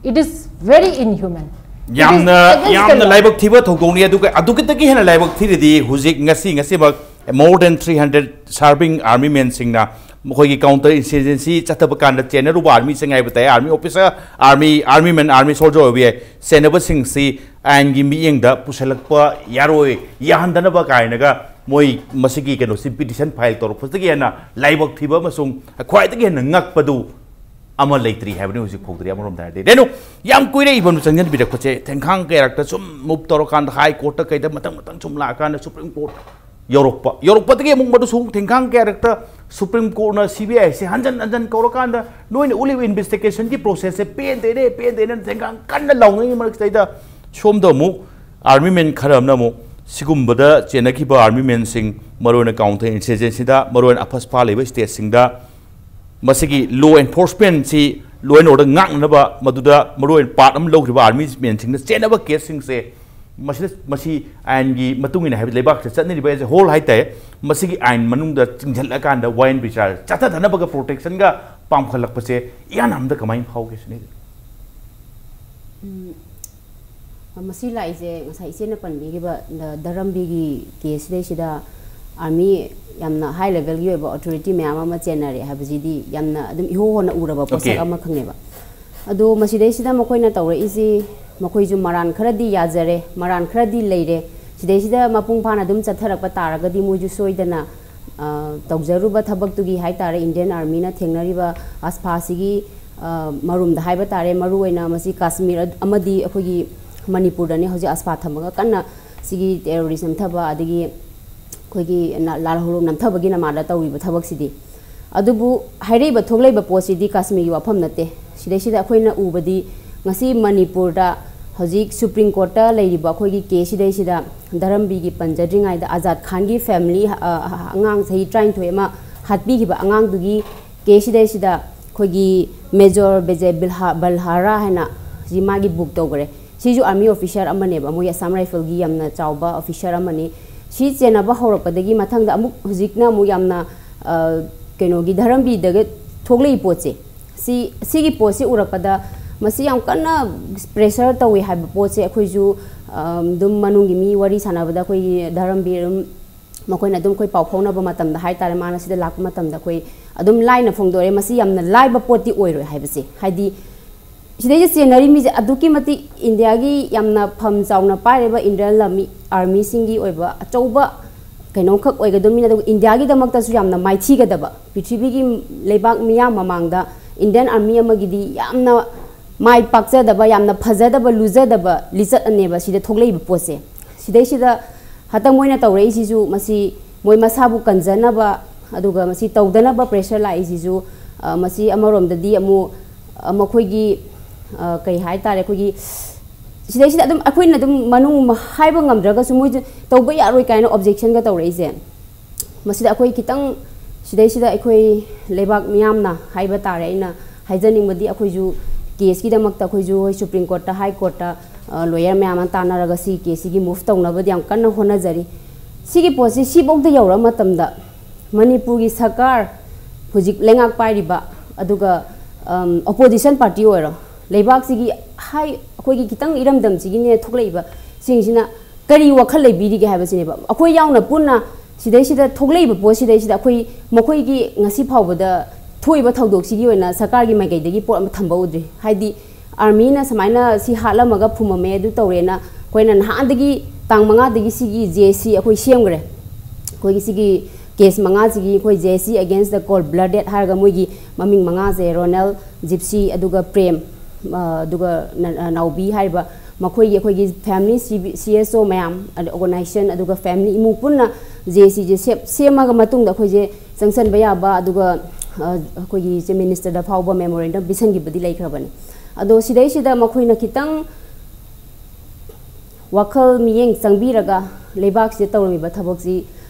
it is very inhuman. It is ꯌꯥꯝꯅ against the ꯌꯥꯝꯅ law. ꯂꯥꯏꯕꯛ ꯊꯤꯕ ꯊꯧꯗꯣꯛꯅꯤ꯫ ꯑꯗꯨꯒ ꯑꯗꯨꯒꯤꯗꯒꯤ ꯍꯦꯟꯅ ꯂꯥꯏꯕꯛ ꯊꯤꯔꯗꯤ ꯍꯧꯖꯤꯛ ꯉꯁꯤ ꯉꯁꯤꯃꯛ more than three hundred serving army men ꯁꯤꯡꯅ ꯃꯈꯣꯏꯒꯤ counter insurgency ꯆꯠꯊꯕ ꯀꯥꯟꯗ ꯆꯦꯟꯅꯔꯨꯕ army ꯁꯤꯡ ꯍꯥꯏꯕ ꯇꯥꯏ, army officer, army, army men, army soldier ꯑꯣꯏꯕ ꯌꯥꯏ, ꯆꯦꯟꯅꯕꯁꯤꯡꯁꯤ ꯑꯥꯏꯟꯒꯤ ꯃꯤꯠꯌꯦꯡꯗ ꯄꯨꯁꯤꯜꯂꯛꯄ ꯌꯥꯔꯣꯏ, ꯌꯥꯍꯟꯗꯅꯕ ꯀꯥꯏꯅꯒ ꯃꯣꯏ ꯃꯁꯤꯒꯤ ꯀꯩꯅꯣꯁꯤ petition file ꯇꯧꯔꯛꯄꯁꯤꯗꯒꯤ ꯍꯦꯟꯅ ꯂꯥꯏꯕꯛ ꯊꯤꯕ ꯑꯃꯁꯨꯡ ꯈ꯭ꯋꯥꯏꯗꯒꯤ ꯍꯦꯟꯅ ꯉꯛꯄꯗꯨ ꯑꯃ ꯂꯩꯇ꯭ꯔꯤ ꯍꯥꯏꯕꯅꯤ ꯍꯧꯖꯤꯛ ꯐꯥꯎꯗꯗꯤ꯫ ꯑꯃꯔꯣꯝꯗ ꯍꯥꯏꯔꯗꯤ ꯔꯦꯅꯨ, ꯌꯥꯝ ꯀꯨꯏꯔꯦ ꯏꯕꯝ ꯆꯪꯁꯤꯟꯕꯤꯔꯛꯄꯁꯦ, ꯊꯦꯡꯈꯥꯡ ꯀꯌꯥꯔꯛꯇ ꯁꯨꯝ move ꯇꯧꯔꯀꯥꯟꯗ high court ꯇ ꯀꯩꯗ ꯃꯊꯪ ꯃꯊꯪ ꯁꯨꯝ ꯂꯥꯛꯑꯀꯥꯟꯗ Supreme Court ꯌꯧꯔꯛꯄ, ꯌꯧꯔꯛꯄꯗꯒꯤ ꯑꯃꯨꯛ ꯃꯗꯨꯁꯨ ꯊꯦꯡꯈꯥꯡ ꯀꯌꯥꯔꯛꯇ Supreme Court ꯅ C B I ꯁꯦ ꯍꯟꯖꯟ ꯍꯟꯖꯟ ꯀꯧꯔꯀꯥꯟꯗ ꯅꯣꯏꯅ ꯎꯠꯂꯤꯕ investigation ꯒꯤ process ꯁꯦ ꯄꯦꯟꯗꯦꯅꯦ, ꯄꯦꯟꯗꯦꯅꯦ ꯊꯦꯡꯈꯥꯡ ꯀꯟꯅ ꯂꯥꯎꯅꯔꯤꯉꯩ ꯃꯔꯛꯁꯤꯗꯩꯗ ꯁꯣꯝꯗ ꯑꯃꯨꯛ army men ꯈꯔ ꯑꯃꯅ ꯑꯃꯨꯛ ꯁꯤꯒꯨꯝꯕꯗ ꯆꯦꯟꯅꯈꯤꯕ army men ꯁꯤꯡ, ꯃꯔꯨꯑꯣꯏꯅ counter insurgency ꯗ, ꯃꯔꯨꯑꯣꯏꯅ ꯑꯐꯁꯄꯥ ꯂꯩꯕ state ꯁꯤꯡꯗ ꯃꯁꯤꯒꯤ ꯂꯣ ꯑꯦꯟꯐꯣꯔꯁꯃꯦꯟꯁꯤ, ꯂꯣ ꯑꯦꯟ ꯑꯣꯔꯗꯔ ꯉꯥꯛꯅꯅꯕ ꯃꯗꯨꯗ ꯃꯔꯨꯑꯣꯏꯅ ꯄꯥꯔꯠ ꯑꯃ ꯂꯧꯈ꯭ꯔꯤꯕ ꯑꯥꯔꯃꯤ ꯃꯦꯟꯁꯤꯡꯅ ꯆꯦꯟꯅꯕ ꯀꯦꯁꯁꯤꯡꯁꯦ, ꯃꯁꯤꯗ, ꯃꯁꯤ ꯑꯥꯏꯟꯒꯤ ꯃꯇꯨꯡ ꯏꯟꯅ, ꯍꯥꯏꯕꯗꯤ ꯂꯩꯕꯥꯛꯁꯤꯗ ꯆꯠꯅꯔꯤꯕ ꯑꯦꯖ ꯑꯦ ꯍꯣꯜ ꯍꯥꯏꯇꯥꯔꯦ, ꯃꯁꯤꯒꯤ ꯑꯥꯏꯟ ꯃꯅꯨꯡꯗ ꯆꯤꯡꯁꯤꯜꯂꯀꯥꯟꯗ ꯋꯥꯌꯦꯜ ꯕꯤꯆꯥꯔ ꯆꯠꯊꯗꯅꯕꯒ ꯄ꯭ꯔꯣꯇꯦꯛꯁꯟꯒ ꯄꯥꯝꯈꯠꯂꯛꯄꯁꯦ ꯏꯍꯥꯟ ꯍꯥꯟꯕꯗ ꯀꯃꯥꯏꯅ ꯐꯥꯎꯒꯦ ꯁꯤꯅꯤ? ꯎꯝ, ꯃꯁꯤ ꯂꯥꯛꯏꯁꯦ ꯉꯁꯥꯏ ꯏꯆꯦꯅ ꯄꯟꯕꯤꯈꯤꯕ ꯙ-, ꯙꯔꯝꯕꯤꯒꯤ ꯀꯦꯁꯁꯤꯗꯩꯁꯤꯗ ꯑꯥꯔꯃꯤ ꯌꯥꯝꯅ ꯍꯥꯏ ꯂꯦꯚꯦꯜꯒꯤ ꯑꯣꯏꯕ ꯑꯣꯊꯣꯔꯤꯇꯤ ꯃꯌꯥꯝ ꯑꯃ ꯆꯦꯟꯅꯔꯦ ꯍꯥꯏꯕꯁꯤꯗꯤ ꯌꯥꯝꯅ ꯑꯗꯨꯝ ꯏꯍꯣ ꯍꯣꯟꯅ ꯎꯔꯕ ꯄꯣꯠꯁꯛ Okay. ꯑꯃꯈꯛꯅꯦꯕ꯫ ꯑꯗꯣ ꯃꯁꯤꯗꯩꯁꯤꯗ ꯃꯈꯣꯏꯅ ꯇꯧꯔꯛꯏꯁꯤ, ꯃꯈꯣꯏꯁꯨ ꯃꯔꯥꯟ ꯈꯔꯗꯤ ꯌꯥꯖꯔꯦ, ꯃꯔꯥꯟ ꯈꯔꯗꯤ ꯂꯩꯔꯦ꯫ ꯁꯤꯗꯩꯁꯤꯗ ꯃꯄꯨꯡ ꯐꯥꯅ ꯑꯗꯨꯝ ꯆꯠꯊꯔꯛꯄ ꯇꯥꯔꯒꯗꯤ ꯃꯣꯏꯁꯨ ꯁꯣꯏꯗꯅ, ꯑ, ꯇꯧꯖꯔꯨꯕ ꯊꯕꯛꯇꯨꯒꯤ ꯍꯥꯏꯇꯥꯔꯦ, ꯏꯟꯗꯤꯌꯟ ꯑꯥꯔꯃꯤꯅ ꯊꯦꯡꯅꯔꯤꯕ ꯑꯁꯐꯥꯁꯤꯒꯤ, ꯑ, ꯃꯔꯨꯝꯗ ꯍꯥꯏꯕ ꯇꯥꯔꯦ, ꯃꯔꯨꯑꯣꯏꯅ ꯃꯁꯤ ꯀꯥꯁꯃꯤꯔ ꯑꯃꯗꯤ ꯑꯩꯈꯣꯏꯒꯤ ꯃꯅꯤꯄꯨꯔꯗꯅꯤ ꯍꯧꯖꯤꯛ ꯑꯁꯐꯥ ꯊꯝꯃꯒ ꯀꯟꯅ ꯁꯤꯒꯤ ꯇꯦꯔꯣꯔꯤꯁ ꯅꯝꯊꯕ ꯑꯗꯒꯤ ꯑꯩꯈꯣꯏꯒꯤ ꯅ-, ꯂꯥꯜꯍꯧꯂꯨꯞ ꯅꯝꯊꯕꯒꯤ ꯅꯃꯥꯗ ꯇꯧꯔꯤꯕ ꯊꯕꯛꯁꯤꯗꯤ꯫ ꯑꯗꯨꯕꯨ ꯍꯥꯏꯔꯛꯏꯕ ꯊꯣꯛꯂꯛꯏꯕ ꯄꯣꯠꯁꯤꯗꯤ ꯀꯥꯁꯃꯤꯔꯒꯤ ꯋꯥꯐꯝ ꯅꯠꯇꯦ꯫ ꯁꯤꯗꯩꯁꯤꯗ ꯑꯩꯈꯣꯏꯅ ꯎꯕꯗꯤ ꯉꯁꯤ ꯃꯅꯤꯄꯨꯔꯗ ꯍꯧꯖꯤꯛ ꯁꯨꯄ꯭ꯔꯤꯝ ꯀꯣꯔꯠꯇ ꯂꯩꯔꯤꯕ ꯑꯩꯈꯣꯏꯒꯤ ꯀꯦꯁ ꯁꯤꯗꯩꯁꯤꯗ ꯙꯔꯝꯕꯤꯒꯤ ꯄꯟꯖꯗ꯭ꯔꯤꯉꯩꯗ ꯑꯖꯥꯗ ꯈꯥꯟꯒꯤ ꯐꯦꯃꯤꯂꯤ, ꯑ, ꯑ, ꯑꯉꯥꯡ ꯆꯍꯤ ꯇꯔꯥꯅꯤꯊꯣꯏ ꯑꯃ ꯍꯥꯠꯄꯤꯈꯤꯕ ꯑꯉꯥꯡꯗꯨꯒꯤ ꯀꯦꯁ ꯁꯤꯗꯩꯁꯤꯗ ꯑꯩꯈꯣꯏꯒꯤ ꯃꯦꯖꯣꯔ ꯕꯤꯖꯦ ꯕꯤꯜꯍꯥ-, ꯕꯜꯍꯥꯔꯥ ꯍꯥꯏꯅ ꯁꯤ ꯃꯥꯒꯤ ꯕꯨꯛ ꯇꯧꯈ꯭ꯔꯦ꯫ ꯁꯤꯁꯨ ꯑꯥꯔꯃꯤ ꯑꯣꯐꯤꯁꯥꯔ ꯑꯃꯅꯦꯕ, ꯃꯣꯏ ꯑꯁꯥꯝ ꯔꯥꯏꯐꯜꯒꯤ ꯌꯥꯝꯅ ꯆꯥꯎꯕ ꯑꯣꯐꯤꯁꯥꯔ ꯑꯃꯅꯤ꯫ ꯁꯤ ꯆꯦꯟꯅꯕ ꯍꯧꯔꯛꯄꯗꯒꯤ ꯃꯊꯪꯗ ꯑꯃꯨꯛ ꯍꯧꯖꯤꯛꯅ ꯑꯃꯨꯛ ꯌꯥꯝꯅ, ꯑ, ꯀꯩꯅꯣꯒꯤ ꯙꯔꯝꯕꯤꯗꯒ ꯊꯣꯛꯂꯛꯏ ꯄꯣꯠꯁꯦ, ꯁꯤ, ꯁꯤꯒꯤ ꯄꯣꯠꯁꯤ ꯎꯔꯛꯄꯗ ꯃꯁꯤ ꯌꯥꯝ ꯀꯟꯅ ꯄ꯭ꯔꯦꯁꯔ ꯇꯧꯏ ꯍꯥꯏꯕ ꯄꯣꯠꯁꯦ ꯑꯩꯈꯣꯏꯁꯨ, ꯑ, ꯑꯗꯨꯝ ꯃꯅꯨꯡꯒꯤ ꯃꯤ ꯋꯥꯔꯤ ꯁꯥꯟꯅꯕꯗ ꯑꯩꯈꯣꯏꯒꯤ ꯙꯔꯝꯕꯤꯔ ꯑꯗꯨꯝ ꯃꯈꯣꯏꯅ ꯑꯗꯨꯝ ꯑꯩꯈꯣꯏ ꯄꯥꯎ ꯐꯥꯎꯅꯕ ꯃꯇꯝꯗ ꯍꯥꯏꯇꯥꯔꯦ, ꯃꯥꯅ ꯁꯤꯗ ꯂꯥꯛꯄ ꯃꯇꯝꯗ ꯑꯩꯈꯣꯏ ꯑꯗꯨꯝ ꯂꯥꯏꯅ ꯐꯣꯡꯗꯣꯔꯛꯑꯦ, ꯃꯁꯤ ꯌꯥꯝꯅ ꯂꯥꯏꯕ ꯄꯣꯠꯇꯤ ꯑꯣꯏꯔꯣꯏ ꯍꯥꯏꯕꯁꯦ꯫ ꯍꯥꯏꯗꯤ ꯁꯤꯗꯩꯗ ꯆꯦꯟꯅꯔꯤ ꯃꯤꯁꯦ ꯑꯗꯨꯛꯀꯤ ꯃꯇꯤꯛ ꯏꯟꯗꯤꯌꯥꯒꯤ ꯌꯥꯝꯅ ꯐꯝ ꯆꯥꯎꯅ ꯄꯥꯏꯔꯤꯕ ꯏꯟꯗꯤꯌꯟ ꯂꯥꯟꯃꯤ, ꯑꯥꯔꯃꯤꯁꯤꯡꯒꯤ ꯑꯣꯏꯕ ꯑꯆꯧꯕ ꯀꯩꯅꯣꯝꯈꯛ ꯑꯣꯏꯒꯗꯕꯅꯤꯅ, ꯑꯗꯨꯒ ꯏꯟꯗꯤꯌꯥꯒꯤꯗꯃꯛꯇꯁꯨ ꯌꯥꯝꯅ ꯃꯥꯏꯊꯤꯒꯗꯕ, ꯄ꯭ꯔꯤꯊꯤꯕꯤꯒꯤ ꯂꯩꯕꯥꯛ ꯃꯤꯌꯥꯝ ꯃꯃꯥꯡꯗ ꯏꯟꯗꯤꯌꯟ ꯑꯥꯔꯃꯤ ꯑꯃꯒꯤꯗꯤ ꯌꯥꯝꯅ ꯃꯥꯏ ꯄꯥꯛꯆꯗꯕ, ꯌꯥꯝꯅ ꯐꯖꯗꯕ, ꯂꯨꯖꯗꯕ ꯂꯤꯆꯠ ꯑꯅꯦꯕ ꯁꯤꯗ ꯊꯣꯛꯂꯛꯏꯕ ꯄꯣꯠꯁꯦ꯫ ꯁꯤꯗꯩꯁꯤꯗ ꯍꯟꯗꯛ ꯃꯣꯏꯅ ꯇꯧꯔꯛꯏꯁꯤꯁꯨ ꯃꯁꯤ ꯃꯣꯏ ꯃꯁꯥꯕꯨ ꯀꯟꯖꯅꯕ, ꯑꯗꯨꯒ ꯃꯁꯤ ꯇꯧꯗꯅꯕ ꯄ꯭ꯔꯦꯁꯔ ꯂꯥꯛꯏꯁꯤꯁꯨ, ꯑ, ꯃꯁꯤ ꯑꯃꯔꯣꯝꯗꯗꯤ ꯑꯃꯨꯛ, ꯑ, ꯃꯈꯣꯏꯒꯤ, ꯑ, ꯀꯩ ꯍꯥꯏꯇꯥꯔꯦ, ꯑꯩꯈꯣꯏꯒꯤ ꯁꯤꯗꯩꯁꯤꯗ ꯑꯗꯨꯝ ꯑꯩꯈꯣꯏꯅ ꯑꯗꯨꯝ ꯃꯅꯨꯡ ꯍꯥꯏꯕ ꯉꯝꯗ꯭ꯔꯒꯁꯨ ꯃꯣꯏꯁꯨ ꯇꯧꯕ ꯌꯥꯔꯣꯏ ꯀꯥꯏꯅ ꯑꯣꯕꯖꯦꯛꯁꯟꯒ ꯇꯧꯔꯛꯏꯁꯦ, ꯃꯁꯤꯗ ꯑꯩꯈꯣꯏ ꯈꯤꯇꯪ ꯁꯤꯗꯩꯁꯤꯗ ꯑꯩꯈꯣꯏ ꯂꯩꯕꯥꯛ ꯃꯤꯌꯥꯝꯅ ꯍꯥꯏꯕ ꯇꯥꯔꯦ, ꯑꯩꯅ ꯍꯥꯏꯖꯅꯤꯡꯕꯗꯤ, ꯑꯩꯈꯣꯏꯁꯨ ꯀꯦꯁꯀꯤꯗꯃꯛꯇ ꯑꯩꯈꯣꯏꯁꯨ ꯍꯣꯏ ꯁꯨꯄ꯭ꯔꯤꯝ ꯀꯣꯔꯠꯇ, ꯍꯥꯏ ꯀꯣꯔꯠꯇ, ꯑ, ꯂꯣꯌꯔ ꯃꯌꯥꯝ ꯑꯃ ꯇꯥꯟꯅꯔꯒ ꯁꯤ ꯀꯦꯁꯁꯤꯒꯤ ꯃꯨꯚ ꯇꯧꯅꯕꯗꯤ ꯌꯥꯝ ꯀꯟꯅ ꯍꯣꯠꯅꯖꯔꯤ꯫ ꯁꯤꯒꯤ ꯄꯣꯠꯁꯤ ꯁꯤꯐꯧꯗ ꯌꯧꯔꯛꯑ ꯃꯇꯝꯗ ꯃꯅꯤꯄꯨꯔꯒꯤ ꯁꯔꯀꯥꯔ ꯍꯧꯖꯤꯛ ꯂꯩꯉꯥꯛ ꯄꯥꯏꯔꯤꯕ, ꯑꯗꯨꯒ, ꯑꯝ, ꯑꯣꯄꯣꯖꯤꯁꯟ ꯄꯥꯔꯇꯤ ꯑꯣꯏꯔꯣ, ꯂꯩꯕꯥꯛꯁꯤꯒꯤ ꯍꯥꯏ, ꯑꯩꯈꯣꯏꯒꯤ ꯈꯤꯇꯪ ꯏꯔꯝꯗꯝꯁꯤꯒꯤꯅꯦ ꯊꯣꯛꯂꯛꯏꯕꯁꯤꯡꯁꯤꯅ ꯀꯔꯤ ꯋꯥꯈꯜ ꯂꯩꯕꯤꯔꯤꯒꯦ ꯍꯥꯏꯕꯁꯤꯅꯦꯕ꯫ ꯑꯩꯈꯣꯏ ꯌꯥꯎꯅ ꯄꯨꯟꯅ ꯁꯤꯗꯩꯁꯤꯗ ꯊꯣꯛꯂꯛꯏꯕ ꯄꯣꯠꯁꯤꯗꯩꯁꯤꯗ ꯑꯩꯈꯣꯏ ꯃꯈꯣꯏꯒꯤ ꯉꯁꯤ ꯐꯥꯎꯕꯗ ꯊꯣꯛꯏꯕ ꯊꯧꯗꯣꯛꯁꯤꯒꯤ ꯑꯣꯏꯅ ꯁꯔꯀꯥꯔꯒꯤ ꯃꯥꯏꯀꯩꯗꯒꯤ ꯄꯣꯠ ꯑꯃ ꯊꯝꯕ ꯎꯗ꯭ꯔꯤ꯫ ꯍꯥꯏꯗꯤ ꯑꯥꯔꯃꯤꯅ ꯁꯨꯃꯥꯏꯅ ꯁꯤ ꯍꯥꯠꯂꯝꯃꯒ ꯐꯨꯝꯃꯝꯃꯦ, ꯑꯗꯨ ꯇꯧꯔꯦꯅ ꯑꯩꯈꯣꯏꯅ ꯅꯍꯥꯟꯗꯒꯤ ꯇꯥꯡ ꯃꯉꯥꯗꯒꯤ ꯁꯤꯒꯤ ꯖꯦ ꯁꯤ ꯑꯩꯈꯣꯏ ꯁꯦꯝꯈ꯭ꯔꯦ꯫ ꯑꯩꯈꯣꯏꯒꯤ ꯁꯤꯒꯤ ꯀꯦꯁ ꯃꯉꯥꯁꯤꯒꯤ ꯑꯩꯈꯣꯏ ꯖꯦ ꯁꯤ against the cold blooded ꯍꯥꯏꯔꯒ ꯃꯣꯏꯒꯤ ꯃꯃꯤꯡ ꯃꯉꯥꯁꯦ, ꯔꯣꯅꯦꯜ, ꯖꯤꯞꯁꯤ, ꯑꯗꯨꯒ ꯄ꯭ꯔꯦꯝ, ꯑ, ꯑꯗꯨꯒ ꯅ-, ꯑ, ꯅꯥꯎꯕꯤ ꯍꯥꯏꯔꯤꯕ ꯃꯈꯣꯏꯒꯤ, ꯑꯩꯈꯣꯏꯒꯤ family C B, C S ꯑꯣ ꯃꯌꯥꯝ, ꯑꯗ ꯑꯣꯔꯒꯅꯥꯏꯖꯦꯁꯟ, ꯑꯗꯨꯒ ꯐꯦꯃꯤꯂꯤ ꯏꯃꯨꯡ ꯄꯨꯟꯅ ꯖꯦ ꯁꯤꯁꯦ ꯁꯦꯞ-, ꯁꯦꯝꯃꯒ ꯃꯇꯨꯡꯗ ꯑꯩꯈꯣꯏꯁꯦ ꯆꯪꯁꯟꯕ ꯌꯥꯕ, ꯑꯗꯨꯒ, ꯑ, ꯑꯩꯈꯣꯏꯒꯤ ꯆꯤꯐ ꯃꯤꯅꯤꯁꯇꯔꯗ ꯐꯥꯎꯕ ꯃꯦꯃꯣꯔꯦꯟꯗꯝ ꯄꯤꯁꯟꯈꯤꯕꯗꯤ ꯂꯩꯈ꯭ꯔꯕꯅꯤ꯫ ꯑꯗꯣ ꯁꯤꯗꯩꯁꯤꯗ ꯃꯈꯣꯏꯅ ꯈꯤꯇꯪ ꯋꯥꯈꯜ ꯃꯤꯠꯌꯦꯡ ꯆꯪꯕꯤꯔꯒ ꯂꯩꯕꯥꯛꯁꯤꯗ ꯇꯧꯔꯝꯃꯤꯕ ꯊꯕꯛꯁꯤ,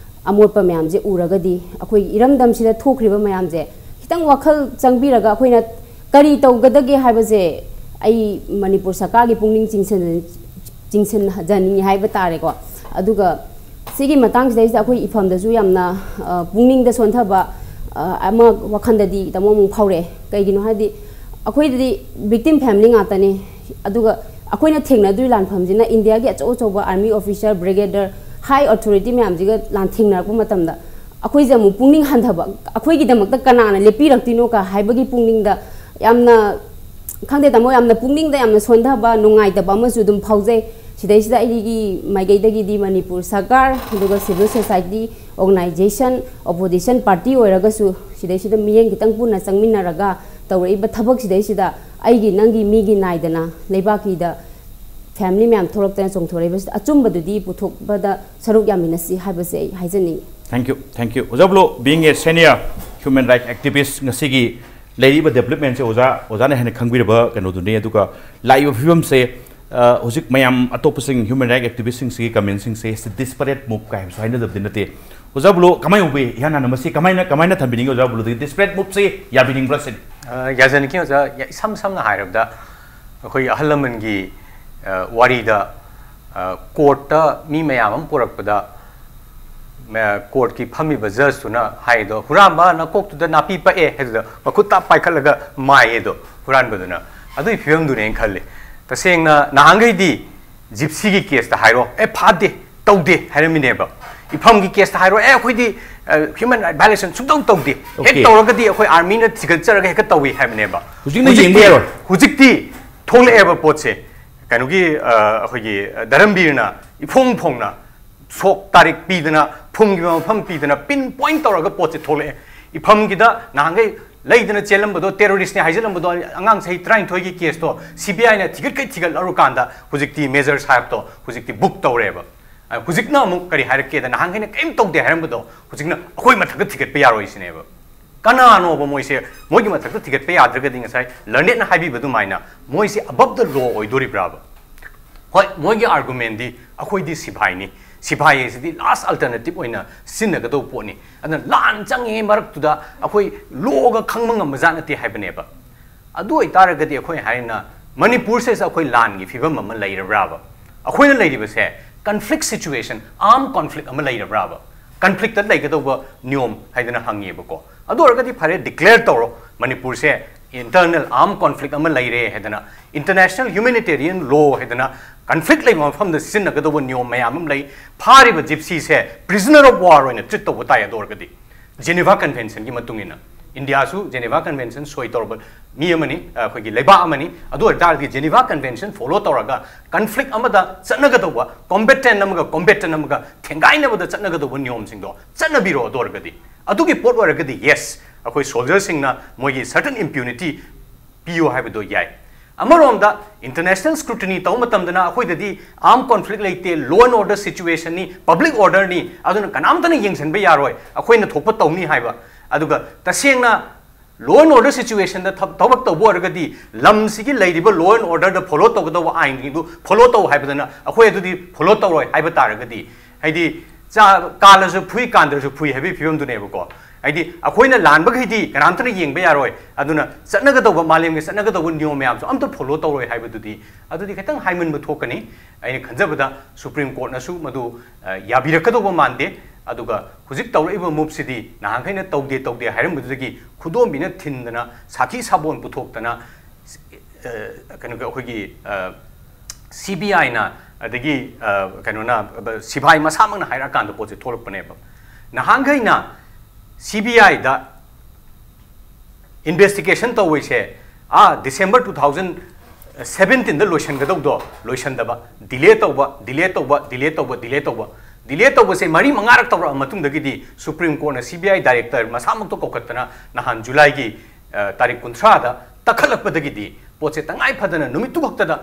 ꯑꯃꯣꯠꯄ ꯃꯌꯥꯝꯁꯦ ꯎꯔꯒꯗꯤ, ꯑꯩꯈꯣꯏꯒꯤ ꯏꯔꯝꯗꯝꯁꯤꯗ ꯊꯣꯛꯈ꯭ꯔꯤꯕ ꯃꯌꯥꯝꯁꯦ ꯈꯤꯇꯪ ꯋꯥꯈꯜ ꯆꯪꯕꯤꯔꯒ ꯑꯩꯈꯣꯏꯅ ꯀꯔꯤ ꯇꯧꯒꯗꯒꯦ ꯍꯥꯏꯕꯁꯦ ꯑꯩ ꯃꯅꯤꯄꯨꯔ ꯁꯔꯀꯥꯔꯒꯤ ꯄꯨꯛꯅꯤꯡ ꯆꯤꯡꯁꯤꯟ-, ꯆꯤꯡꯁꯤꯟꯖꯅꯤꯡꯉꯤ ꯍꯥꯏꯕ ꯇꯥꯔꯦꯀꯣ꯫ ꯑꯗꯨꯒ ꯁꯤꯒꯤ ꯃꯇꯥꯡꯁꯤꯗꯩꯁꯤꯗ ꯑꯩꯈꯣꯏ ꯏꯐꯝꯗꯁꯨ ꯌꯥꯝꯅ, ꯑ, ꯄꯨꯛꯅꯤꯡꯗ ꯁꯣꯟꯊꯕ, ꯑ, ꯑꯃ ꯋꯥꯈꯜꯗꯗꯤ ꯈꯤꯇꯪ ꯑꯃꯨꯛ ꯐꯥꯎꯔꯛꯑꯦ꯫ ꯀꯩꯒꯤꯅꯣ ꯍꯥꯏꯗꯤ ꯑꯩꯈꯣꯏꯗꯗꯤ ꯚꯤꯛꯇꯤꯝ ꯐꯦꯃꯤꯂꯤ ꯉꯥꯛꯇꯅꯤ꯫ ꯑꯗꯨꯒ ꯑꯩꯈꯣꯏꯅ ꯊꯦꯡꯅꯗꯣꯏ ꯂꯥꯟꯐꯝꯁꯤꯅ ꯏꯟꯗꯤꯌꯥꯒꯤ ꯑꯆꯧ ꯑꯆꯧꯕ ꯑꯥꯔꯃꯤ ꯑꯣꯐꯤꯁꯥꯔ, ꯕ꯭ꯔꯤꯒꯦꯗꯔ, ꯍꯥꯏ ꯑꯣꯊꯣꯔꯤꯇꯤ ꯃꯌꯥꯝꯁꯤꯒ ꯂꯥꯟꯊꯦꯡꯅꯔꯛꯄ ꯃꯇꯝꯗ ꯑꯩꯈꯣꯏꯁꯦ ꯑꯃꯨꯛ ꯄꯨꯛꯅꯤꯡ ꯍꯟꯊꯕ, ꯑꯩꯈꯣꯏꯒꯤꯗꯃꯛꯇ ꯀꯅꯥꯅ ꯂꯦꯞꯄꯤꯔꯛꯇꯣꯏꯅꯣ ꯀ ꯍꯥꯏꯕꯒꯤ ꯄꯨꯛꯅꯤꯡꯗ ꯌꯥꯝꯅ, ꯈꯪꯗꯦ ꯇꯥꯃꯣ, ꯌꯥꯝꯅ ꯄꯨꯛꯅꯤꯡꯗ ꯌꯥꯝꯅ ꯁꯣꯟꯊꯕ, ꯅꯨꯡꯉꯥꯏꯇꯕ ꯑꯃꯁꯨ ꯑꯗꯨꯝ ꯐꯥꯎꯖꯩ꯫ ꯁꯤꯗꯩꯁꯤꯗ ꯑꯩꯒꯤ ꯃꯥꯏꯀꯩꯗꯒꯤꯗꯤ ꯃꯅꯤꯄꯨꯔ ꯁꯔꯀꯥꯔ, ꯑꯗꯨꯒ civil society organization, opposition party ꯑꯣꯏꯔꯒꯁꯨ ꯁꯤꯗꯩꯁꯤꯗ ꯃꯤꯠꯌꯦꯡ ꯈꯤꯇꯪ ꯄꯨꯟꯅ ꯆꯪꯃꯤꯟꯅꯔꯒ ꯇꯧꯔꯛꯏꯕ ꯊꯕꯛꯁꯤꯗꯩꯁꯤꯗ ꯑꯩꯒꯤ ꯅꯪꯒꯤ ꯃꯤꯒꯤ ꯅꯥꯏꯗꯅ ꯂꯩꯕꯥꯛꯀꯤꯗ ꯐꯦꯃꯤꯂꯤ ꯃꯌꯥꯝ ꯊꯣꯛꯂꯛꯇꯅ ꯆꯣꯡꯊꯣꯔꯛꯏꯕꯁꯤꯗ ꯑꯆꯨꯝꯕꯗꯨꯗꯤ ꯄꯨꯊꯣꯛꯄꯗ ꯁꯔꯨꯛ ꯌꯥꯃꯤꯟꯅꯁꯤ ꯍꯥꯏꯕꯁꯦ ꯑꯩ ꯍꯥꯏꯖꯅꯤꯡꯉꯤ꯫ Thank you, thank you. ꯑꯣꯖꯥ ꯕ꯭ꯂꯣ, being a senior human right activist, ꯉꯁꯤꯒꯤ ꯂꯩꯔꯤꯕ developmentꯁꯦ ꯑꯣꯖꯥ, ꯑꯣꯖꯥꯅ ꯍꯦꯟꯅ ꯈꯪꯕꯤꯔꯕ ꯀꯩꯅꯣꯗꯨꯅꯤ꯫ ꯑꯗꯨꯒ ꯂꯥꯛꯏꯕ ꯐꯤꯕꯝꯁꯦ, ꯑ, ꯍꯧꯖꯤꯛ ꯃꯌꯥꯝ ꯑꯇꯣꯞꯄꯁꯤꯡ human right activistꯁꯤꯡꯁꯤꯒꯤ commentꯁꯤꯡꯁꯦ disparate move ꯀꯥꯏ ꯍꯥꯏꯕꯁꯨ ꯍꯥꯏꯅꯗꯕꯗꯤ ꯅꯠꯇꯦ꯫ ꯑꯣꯖꯥ ꯕ꯭ꯂꯨ, ꯀꯃꯥꯏꯅ ꯎꯕꯤ? ꯏꯍꯥꯟ ꯍꯥꯟꯅ ꯃꯁꯤ ꯀꯃꯥꯏꯅ, ꯀꯃꯥꯏꯅ ꯊꯝꯕꯤꯅꯤꯡꯉꯤ ꯑꯣꯖꯥ ꯕ꯭ꯂꯨꯗꯒꯤ? ꯗꯤꯁꯄ꯭ꯔꯦꯠ ꯃꯨꯚꯁꯤ ꯌꯥꯕꯤꯅꯤꯡꯕ꯭ꯔꯥ ꯁꯤꯅꯤ? ꯑ, ꯌꯥꯖꯅꯤꯡꯉꯤ ꯑꯣꯖꯥ꯫ ꯌꯥ- ꯏꯁꯝ ꯁꯝꯅ ꯍꯥꯏꯔꯕꯗ, ꯑꯩꯈꯣꯏ ꯑꯍꯜ ꯂꯃꯟꯒꯤ, ꯑ, ꯋꯥꯔꯤꯗ, ꯑ, ꯀꯣꯔꯠꯇ ꯃꯤ ꯃꯌꯥꯝ ꯑꯃ ꯄꯨꯔꯛꯄꯗ, ꯃ- ꯀꯣꯔꯠꯀꯤ ꯐꯝꯃꯤꯕ ꯖꯖꯇꯨꯅ ꯍꯥꯏꯗꯣ, "ꯍꯨꯔꯥꯟꯕ, ꯅꯀꯣꯛꯇꯨꯗ ꯅꯥꯄꯤ ꯄꯛꯑꯦ" ꯍꯥꯏꯗꯨꯗ, ꯃꯈꯨꯠ ꯇꯥꯞ ꯄꯥꯏꯈꯠꯂꯒ ꯃꯥꯏꯌꯦꯗꯣ ꯍꯨꯔꯥꯟꯕꯗꯨꯅ꯫ ꯑꯗꯨꯒꯤ ꯐꯤꯕꯝꯗꯨꯅꯦꯅ ꯈꯜꯂꯤ꯫ ꯇꯁꯦꯡꯅ ꯅꯍꯥꯟꯈꯩꯗꯤ ꯖꯤꯞꯁꯤꯒꯤ ꯀꯦꯁꯇ ꯍꯥꯏꯔꯣ, "ꯑꯦ, ꯐꯥꯗꯦ, ꯇꯧꯗꯦ" ꯍꯥꯏꯔꯝꯃꯤꯅꯦꯕ꯫ ꯏꯐꯝꯒꯤ ꯀꯦꯁꯇ ꯍꯥꯏꯔꯣ, "ꯑꯦ, ꯑꯩꯈꯣꯏꯗꯤ, ꯑ, human right violation ꯁꯨꯡꯇꯧ ꯇꯧꯗꯦ, ꯍꯦꯛ Okay. ꯇꯧꯔꯒꯗꯤ ꯑꯩꯈꯣꯏ ꯑꯥꯔꯃꯤꯅ ꯊꯤꯒꯠꯆꯔꯒ ꯍꯦꯛꯇ ꯇꯧꯏ" ꯍꯥꯏꯕꯅꯦꯕ꯫ ꯍꯧꯖꯤꯛꯅ ꯌꯦꯡꯕ ꯌꯥꯔꯣꯏ꯫ ꯍꯧꯖꯤꯛꯇꯤ ꯊꯣꯛꯂꯛꯑꯦꯕ ꯄꯣꯠꯁꯦ꯫ ꯀꯩꯅꯣꯒꯤ, ꯑ, ꯑꯩꯈꯣꯏꯒꯤ, ꯑ, ꯙꯔꯝꯕꯤꯔꯅ ꯏꯐꯣꯡ ꯐꯣꯡꯅ ꯁꯣꯛ ꯇꯥꯔꯤꯛ ꯄꯤꯗꯅ, ꯐꯨꯝꯈꯤꯕ ꯃꯐꯝ ꯄꯤꯗꯅ, ꯄꯤꯟ ꯄꯣꯏꯟ ꯇꯧꯔꯒ ꯄꯣꯠꯁꯦ ꯊꯣꯛꯂꯛꯑꯦ꯫ ꯏꯐꯝꯒꯤꯗ ꯅꯍꯥꯟꯈꯩ ꯂꯩꯗꯅ ꯆꯦꯜꯂꯝꯕꯗꯣ, ꯇꯦꯔꯣꯔꯤꯁ꯭ꯠꯅꯦ ꯍꯥꯏꯖꯤꯜꯂꯝꯕꯗꯣ, ꯑꯉꯥꯡ ꯆꯍꯤ ꯇꯔꯥꯅꯤꯊꯣꯏꯒꯤ ꯀꯦꯁꯇꯣ ꯁꯤ ꯕꯤ ꯑꯥꯏꯅ ꯊꯤꯒꯠꯈꯩ ꯊꯤꯒꯠꯂꯔꯨꯀꯥꯟꯗ, ꯍꯧꯖꯤꯛꯇꯤ ꯃꯦꯖꯔ ꯁꯥꯍꯦꯕꯇꯣ ꯍꯧꯖꯤꯛꯇꯤ ꯕꯨꯛ ꯇꯧꯔꯦꯕ꯫ ꯑ, ꯍꯧꯖꯤꯛꯅ ꯑꯃꯨꯛ ꯀꯔꯤ ꯍꯥꯏꯔꯛꯀꯦꯗ, ꯅꯍꯥꯟꯈꯩꯅ ꯀꯔꯤꯝ ꯇꯧꯗꯦ ꯍꯥꯏꯔꯝꯕꯗꯣ, ꯍꯧꯖꯤꯛꯅ ꯑꯩꯈꯣꯏ ꯃꯊꯛꯇ ꯊꯤꯒꯠꯄ ꯌꯥꯔꯣꯏ ꯁꯤꯅꯦꯕ꯫ ꯀꯅꯥꯅꯣꯕ ꯃꯣꯏꯁꯦ? ꯃꯣꯏꯒꯤ ꯃꯊꯛꯇ ꯊꯤꯒꯠꯄ ꯌꯥꯗ꯭ꯔꯒꯗꯤ, ꯉꯁꯥꯏ ꯂꯔꯅꯦꯠꯅ ꯍꯥꯏꯕꯤꯕ ꯑꯗꯨꯃꯥꯏꯅ, ꯃꯣꯏꯁꯦ above the law ꯑꯣꯏꯗꯣꯔꯤꯕ꯭ꯔꯥꯕ? ꯍꯣꯏ, ꯃꯣꯏꯒꯤ ꯑꯥꯔꯒꯨꯃꯦꯟꯗꯤ, "ꯑꯩꯈꯣꯏꯗꯤ ꯁꯤꯐꯥꯏꯅꯤ, ꯁꯤꯐꯥꯏ ꯍꯥꯏꯁꯤꯗꯤ ꯂꯥꯁ ꯑꯜꯇꯔꯅꯦꯇꯤꯚ ꯑꯣꯏꯅ ꯁꯤꯖꯤꯟꯅꯒꯗꯧꯕ ꯄꯣꯠꯅꯤ, ꯑꯗꯨꯅ ꯂꯥꯟ ꯆꯪꯉꯤꯉꯩ ꯃꯔꯛꯇꯨꯗ ꯑꯩꯈꯣꯏ ꯂꯣꯒ ꯈꯪꯕ ꯉꯝꯕ ꯖꯥꯠ ꯅꯠꯇꯦ" ꯍꯥꯏꯕꯅꯦꯕ꯫ ꯑꯗꯨ ꯑꯣꯏꯇꯥꯔꯒꯗꯤ ꯑꯩꯈꯣꯏ ꯍꯥꯏꯔꯤꯅ, ꯃꯅꯤꯄꯨꯔꯁꯤꯗ ꯑꯩꯈꯣꯏ ꯂꯥꯟꯒꯤ ꯐꯤꯕꯝ ꯑꯃ ꯂꯩꯔꯕ꯭ꯔꯥꯕ? ꯑꯩꯈꯣꯏꯅ ꯂꯩꯔꯤꯕꯁꯦ ꯀꯟꯐ꯭ꯂꯤꯛ ꯁꯤꯆꯨꯋꯦꯁꯟ, ꯑꯥꯔꯝ ꯀꯣꯟꯐ꯭ꯂꯤꯛ ꯑꯃ ꯂꯩꯔꯕ꯭ꯔꯥꯕ? ꯀꯟꯐ꯭ꯂꯤꯛꯇ ꯂꯩꯒꯗꯧꯕ ꯅꯤꯌꯣꯝ ꯍꯥꯏꯗꯅ ꯍꯪꯉꯦꯕꯀꯣ꯫ ꯑꯗꯨ ꯑꯣꯏꯔꯒꯗꯤ ꯐꯔꯦ, ꯗꯤꯀ꯭ꯂꯦꯌꯔ ꯇꯧꯔꯣ, ꯃꯅꯤꯄꯨꯔꯁꯦ ꯏꯟꯇꯔꯅꯦꯜ ꯑꯥꯔꯝ ꯀꯣꯟꯐ꯭ꯂꯤꯛ ꯑꯃ ꯂꯩꯔꯦ ꯍꯥꯏꯗꯅ, ꯏꯟꯇꯔꯅꯦꯁꯅꯦꯜ ꯍ꯭ꯌꯨꯃꯦꯅꯤꯇꯦꯔꯤꯌꯟ ꯂꯣ ꯍꯥꯏꯗꯅ, ꯀꯟꯐ꯭ꯂꯤꯛ ꯂꯩꯕ ꯃꯐꯝꯗ ꯁꯤꯖꯤꯟꯅꯒꯗꯧꯕ ꯅꯤꯌꯣꯝ ꯃꯌꯥꯝ ꯑꯃ ꯂꯩ꯫ ꯐꯥꯔꯤꯕ ꯖꯤꯞꯁꯤꯁꯦ ꯄ꯭ꯔꯤꯖꯅꯔ ꯑꯣꯐ ꯋꯥꯔ ꯑꯣꯏꯅ ꯇ꯭ꯔꯤꯠ ꯇꯧꯕ ꯇꯥꯏ꯫ ꯑꯗꯨ ꯑꯣꯏꯔꯒꯗꯤ ꯖꯦꯅꯤꯚꯥ ꯀꯟꯚꯦꯟꯁꯟꯒꯤ ꯃꯇꯨꯡ ꯏꯟꯅ, ꯏꯟꯗꯤꯌꯥꯁꯨ ꯖꯦꯅꯤꯚꯥ ꯀꯟꯚꯦꯟꯁꯟ ꯁꯣꯏ ꯇꯧꯔꯕ ꯃꯤ ꯑꯃꯅꯤ, ꯑꯩꯈꯣꯏꯒꯤ ꯂꯩꯕꯥꯛ ꯑꯃꯅꯤ꯫ ꯑꯗꯨ ꯑꯣꯏꯇꯥꯔꯗꯤ ꯖꯦꯅꯤꯚꯥ ꯀꯟꯚꯦꯟꯁꯟ ꯐꯣꯂꯣ ꯇꯧꯔꯒ ꯀꯟꯐ꯭ꯂꯤꯛ ꯑꯃꯗ ꯆꯠꯅꯒꯗꯧꯕ, ꯀꯣꯝꯕꯦꯇꯦꯟ ꯑꯃꯒ ꯀꯣꯝꯕꯦꯇꯦꯟ ꯑꯃꯒ ꯊꯦꯡꯒꯥꯏꯅꯕꯗ ꯆꯠꯅꯒꯗꯧꯕ ꯅꯤꯌꯣꯝꯁꯤꯡꯗꯣ ꯆꯠꯅꯕꯤꯔꯣ꯫ ꯑꯗꯨ ꯑꯣꯏꯔꯒꯗꯤ, ꯑꯗꯨꯒꯤ ꯄꯣꯠ ꯑꯣꯏꯔꯒꯗꯤ, ꯌꯦꯁ, ꯑꯩꯈꯣꯏ ꯁꯣꯜꯖꯔꯁꯤꯡꯅ ꯃꯣꯏꯒꯤ ꯁꯔꯇꯟ ꯏꯝꯄ꯭ꯌꯨꯅꯤꯇꯤ ꯄꯤꯌꯨ ꯍꯥꯏꯕꯗꯣ ꯌꯥꯏ꯫ ꯑꯃꯔꯣꯝꯗ ꯏꯟꯇꯔꯅꯦꯁꯅꯦꯜ ꯁ꯭ꯀ꯭ꯔꯨꯇꯤꯅꯤ ꯇꯧꯕ ꯃꯇꯝꯗꯅ ꯑꯩꯈꯣꯏꯗꯗꯤ ꯑꯥꯔꯝ ꯀꯣꯟꯐ꯭ꯂꯤꯛ ꯂꯩꯇꯦ, ꯂꯣ ꯑꯦꯟ ꯑꯣꯔꯗꯔ ꯁꯤꯆꯨꯋꯦꯁꯟꯅꯤ, ꯄꯕ꯭ꯂꯤꯛ ꯑꯣꯔꯗꯔꯅꯤ, ꯑꯗꯨꯅ ꯀꯅꯥꯝꯇꯅ ꯌꯦꯡꯁꯤꯟꯕ ꯌꯥꯔꯣꯏ, ꯑꯩꯈꯣꯏꯅ ꯊꯣꯛꯄ ꯇꯧꯅꯤ ꯍꯥꯏꯕ꯫ ꯑꯗꯨꯒ ꯇꯁꯦꯡꯅ ꯂꯣ ꯑꯦꯟ ꯑꯣꯔꯗꯔ ꯁꯤꯆꯨꯋꯦꯁꯟꯗ ꯊꯕꯛ ꯇꯧꯕ ꯑꯣꯏꯔꯒꯗꯤ, ꯂꯝꯁꯤꯒꯤ ꯂꯩꯔꯤꯕ ꯂꯣ ꯑꯦꯟ ꯑꯣꯔꯗꯔꯗ ꯐꯣꯂꯣ ꯇꯧꯒꯗꯧꯕ ꯑꯥꯏꯟꯁꯤꯡꯗꯨ ꯐꯣꯂꯣ ꯇꯧ ꯍꯥꯏꯕꯗꯅ ꯑꯩꯈꯣꯏ ꯑꯗꯨꯗꯤ ꯐꯣꯂꯣ ꯇꯧꯔꯣꯏ ꯍꯥꯏꯕ ꯇꯥꯔꯒꯗꯤ, ꯍꯥꯏꯗꯤ, ꯆꯥ ꯀꯥꯜꯂꯁꯨ ꯐꯨꯏ, ꯀꯥꯟꯗ꯭ꯔꯁꯨ ꯐꯨꯏ ꯍꯥꯏꯕꯒꯤ ꯐꯤꯕꯝꯗꯨꯅꯦꯕꯀꯣ꯫ ꯍꯥꯏꯗꯤ ꯑꯩꯈꯣꯏꯅ ꯂꯥꯟꯕꯈꯩꯗꯤ ꯀꯅꯥꯝꯇꯅ ꯌꯦꯡꯕ ꯌꯥꯔꯣꯏ, ꯑꯗꯨꯅ ꯆꯠꯅꯒꯗꯧꯕ, ꯃꯥꯂꯦꯝꯒꯤ ꯆꯠꯅꯒꯗꯧꯕ ꯅꯤꯌꯣꯝ ꯃꯌꯥꯝꯁꯨ ꯑꯝꯇ ꯐꯣꯂꯣ ꯇꯧꯔꯣꯏ ꯍꯥꯏꯕꯗꯨꯗꯤ, ꯑꯗꯨꯗꯤ ꯈꯤꯇꯪ ꯍꯥꯏꯃꯟꯕ ꯊꯣꯛꯀꯅꯤ꯫ ꯑꯩꯅ ꯈꯟꯖꯕꯗ ꯁꯨꯄ꯭ꯔꯤꯝ ꯀꯣꯔꯠꯅꯁꯨ ꯃꯗꯨ ꯌꯥꯕꯤꯔꯛꯀꯗꯧꯕ ꯃꯥꯟꯗꯦ꯫ ꯑꯗꯨꯒ ꯍꯧꯖꯤꯛ ꯇꯧꯔꯛꯏꯕ ꯃꯨꯞꯁꯤꯗꯤ ꯅꯍꯥꯟꯈꯩꯅ ꯇꯧꯗꯦ ꯇꯧꯗꯦ ꯍꯥꯏꯔꯝꯕꯗꯨꯗꯒꯤ ꯈꯨꯗꯣꯝꯕꯤꯅ ꯊꯤꯟꯗꯅ, ꯁꯥꯈꯤ ꯁꯥꯕꯣꯟ ꯄꯨꯊꯣꯛꯇꯅ, ꯀꯩꯅꯣꯒꯤ ꯑꯩꯈꯣꯏꯒꯤ ꯁꯤ ꯕꯤ ꯑꯥꯏꯅ, ꯑꯗꯒꯤ ꯀꯩꯅꯣꯅ, ꯁꯤꯐꯥꯏ ꯃꯁꯥꯃꯛꯅ ꯍꯥꯏꯔꯛꯑꯀꯥꯟꯗ ꯄꯣꯠꯁꯦ ꯊꯣꯛꯂꯛꯄꯅꯦꯕ꯫ ꯅꯍꯥꯟꯈꯩꯅ ꯁꯤ ꯕꯤ ꯑꯥꯏꯗ ꯏꯟꯚꯦꯁꯇꯤꯒꯦꯁꯟ ꯇꯧꯕꯩꯁꯦ ꯑꯥ ꯗꯤꯁꯦꯝꯕꯔ ꯇꯨ ꯊꯥꯎꯖꯟ ꯁꯕꯦꯟꯇꯤꯟꯗ ꯂꯣꯏꯁꯤꯟꯒꯗꯧꯗꯣ ꯂꯣꯏꯁꯤꯟꯗꯕ, ꯗꯤꯂꯦ ꯇꯧꯕ, ꯗꯤꯂꯦ ꯇꯧꯕ, ꯗꯤꯂꯦ ꯇꯧꯕ, ꯗꯤꯂꯦ ꯇꯧꯕ, ꯗꯤꯂꯦ ꯇꯧꯕꯁꯦ ꯃꯔꯤ ꯃꯉꯥꯔꯛ ꯇꯧꯔꯛꯑ ꯃꯇꯨꯡꯗꯒꯤꯗꯤ ꯁꯨꯄ꯭ꯔꯤꯝ ꯀꯣꯔꯠꯅ ꯁꯤ ꯕꯤ ꯑꯥꯏ ꯗꯥꯏꯔꯦꯛꯇꯔ ꯃꯁꯥꯃꯛꯇꯣ ꯀꯧꯈꯠꯇꯅ ꯅꯍꯥꯟ ꯖꯨꯂꯥꯏꯒꯤ ꯇꯥꯔꯤꯛ ꯀꯨꯟꯊ꯭ꯔꯥꯗ ꯇꯛꯈꯠꯂꯛꯄꯗꯒꯤꯗꯤ ꯄꯣꯠꯁꯦ ꯇꯉꯥꯏ ꯐꯗꯅ ꯅꯨꯃꯤꯠꯇꯨ ꯈꯛꯇꯗ,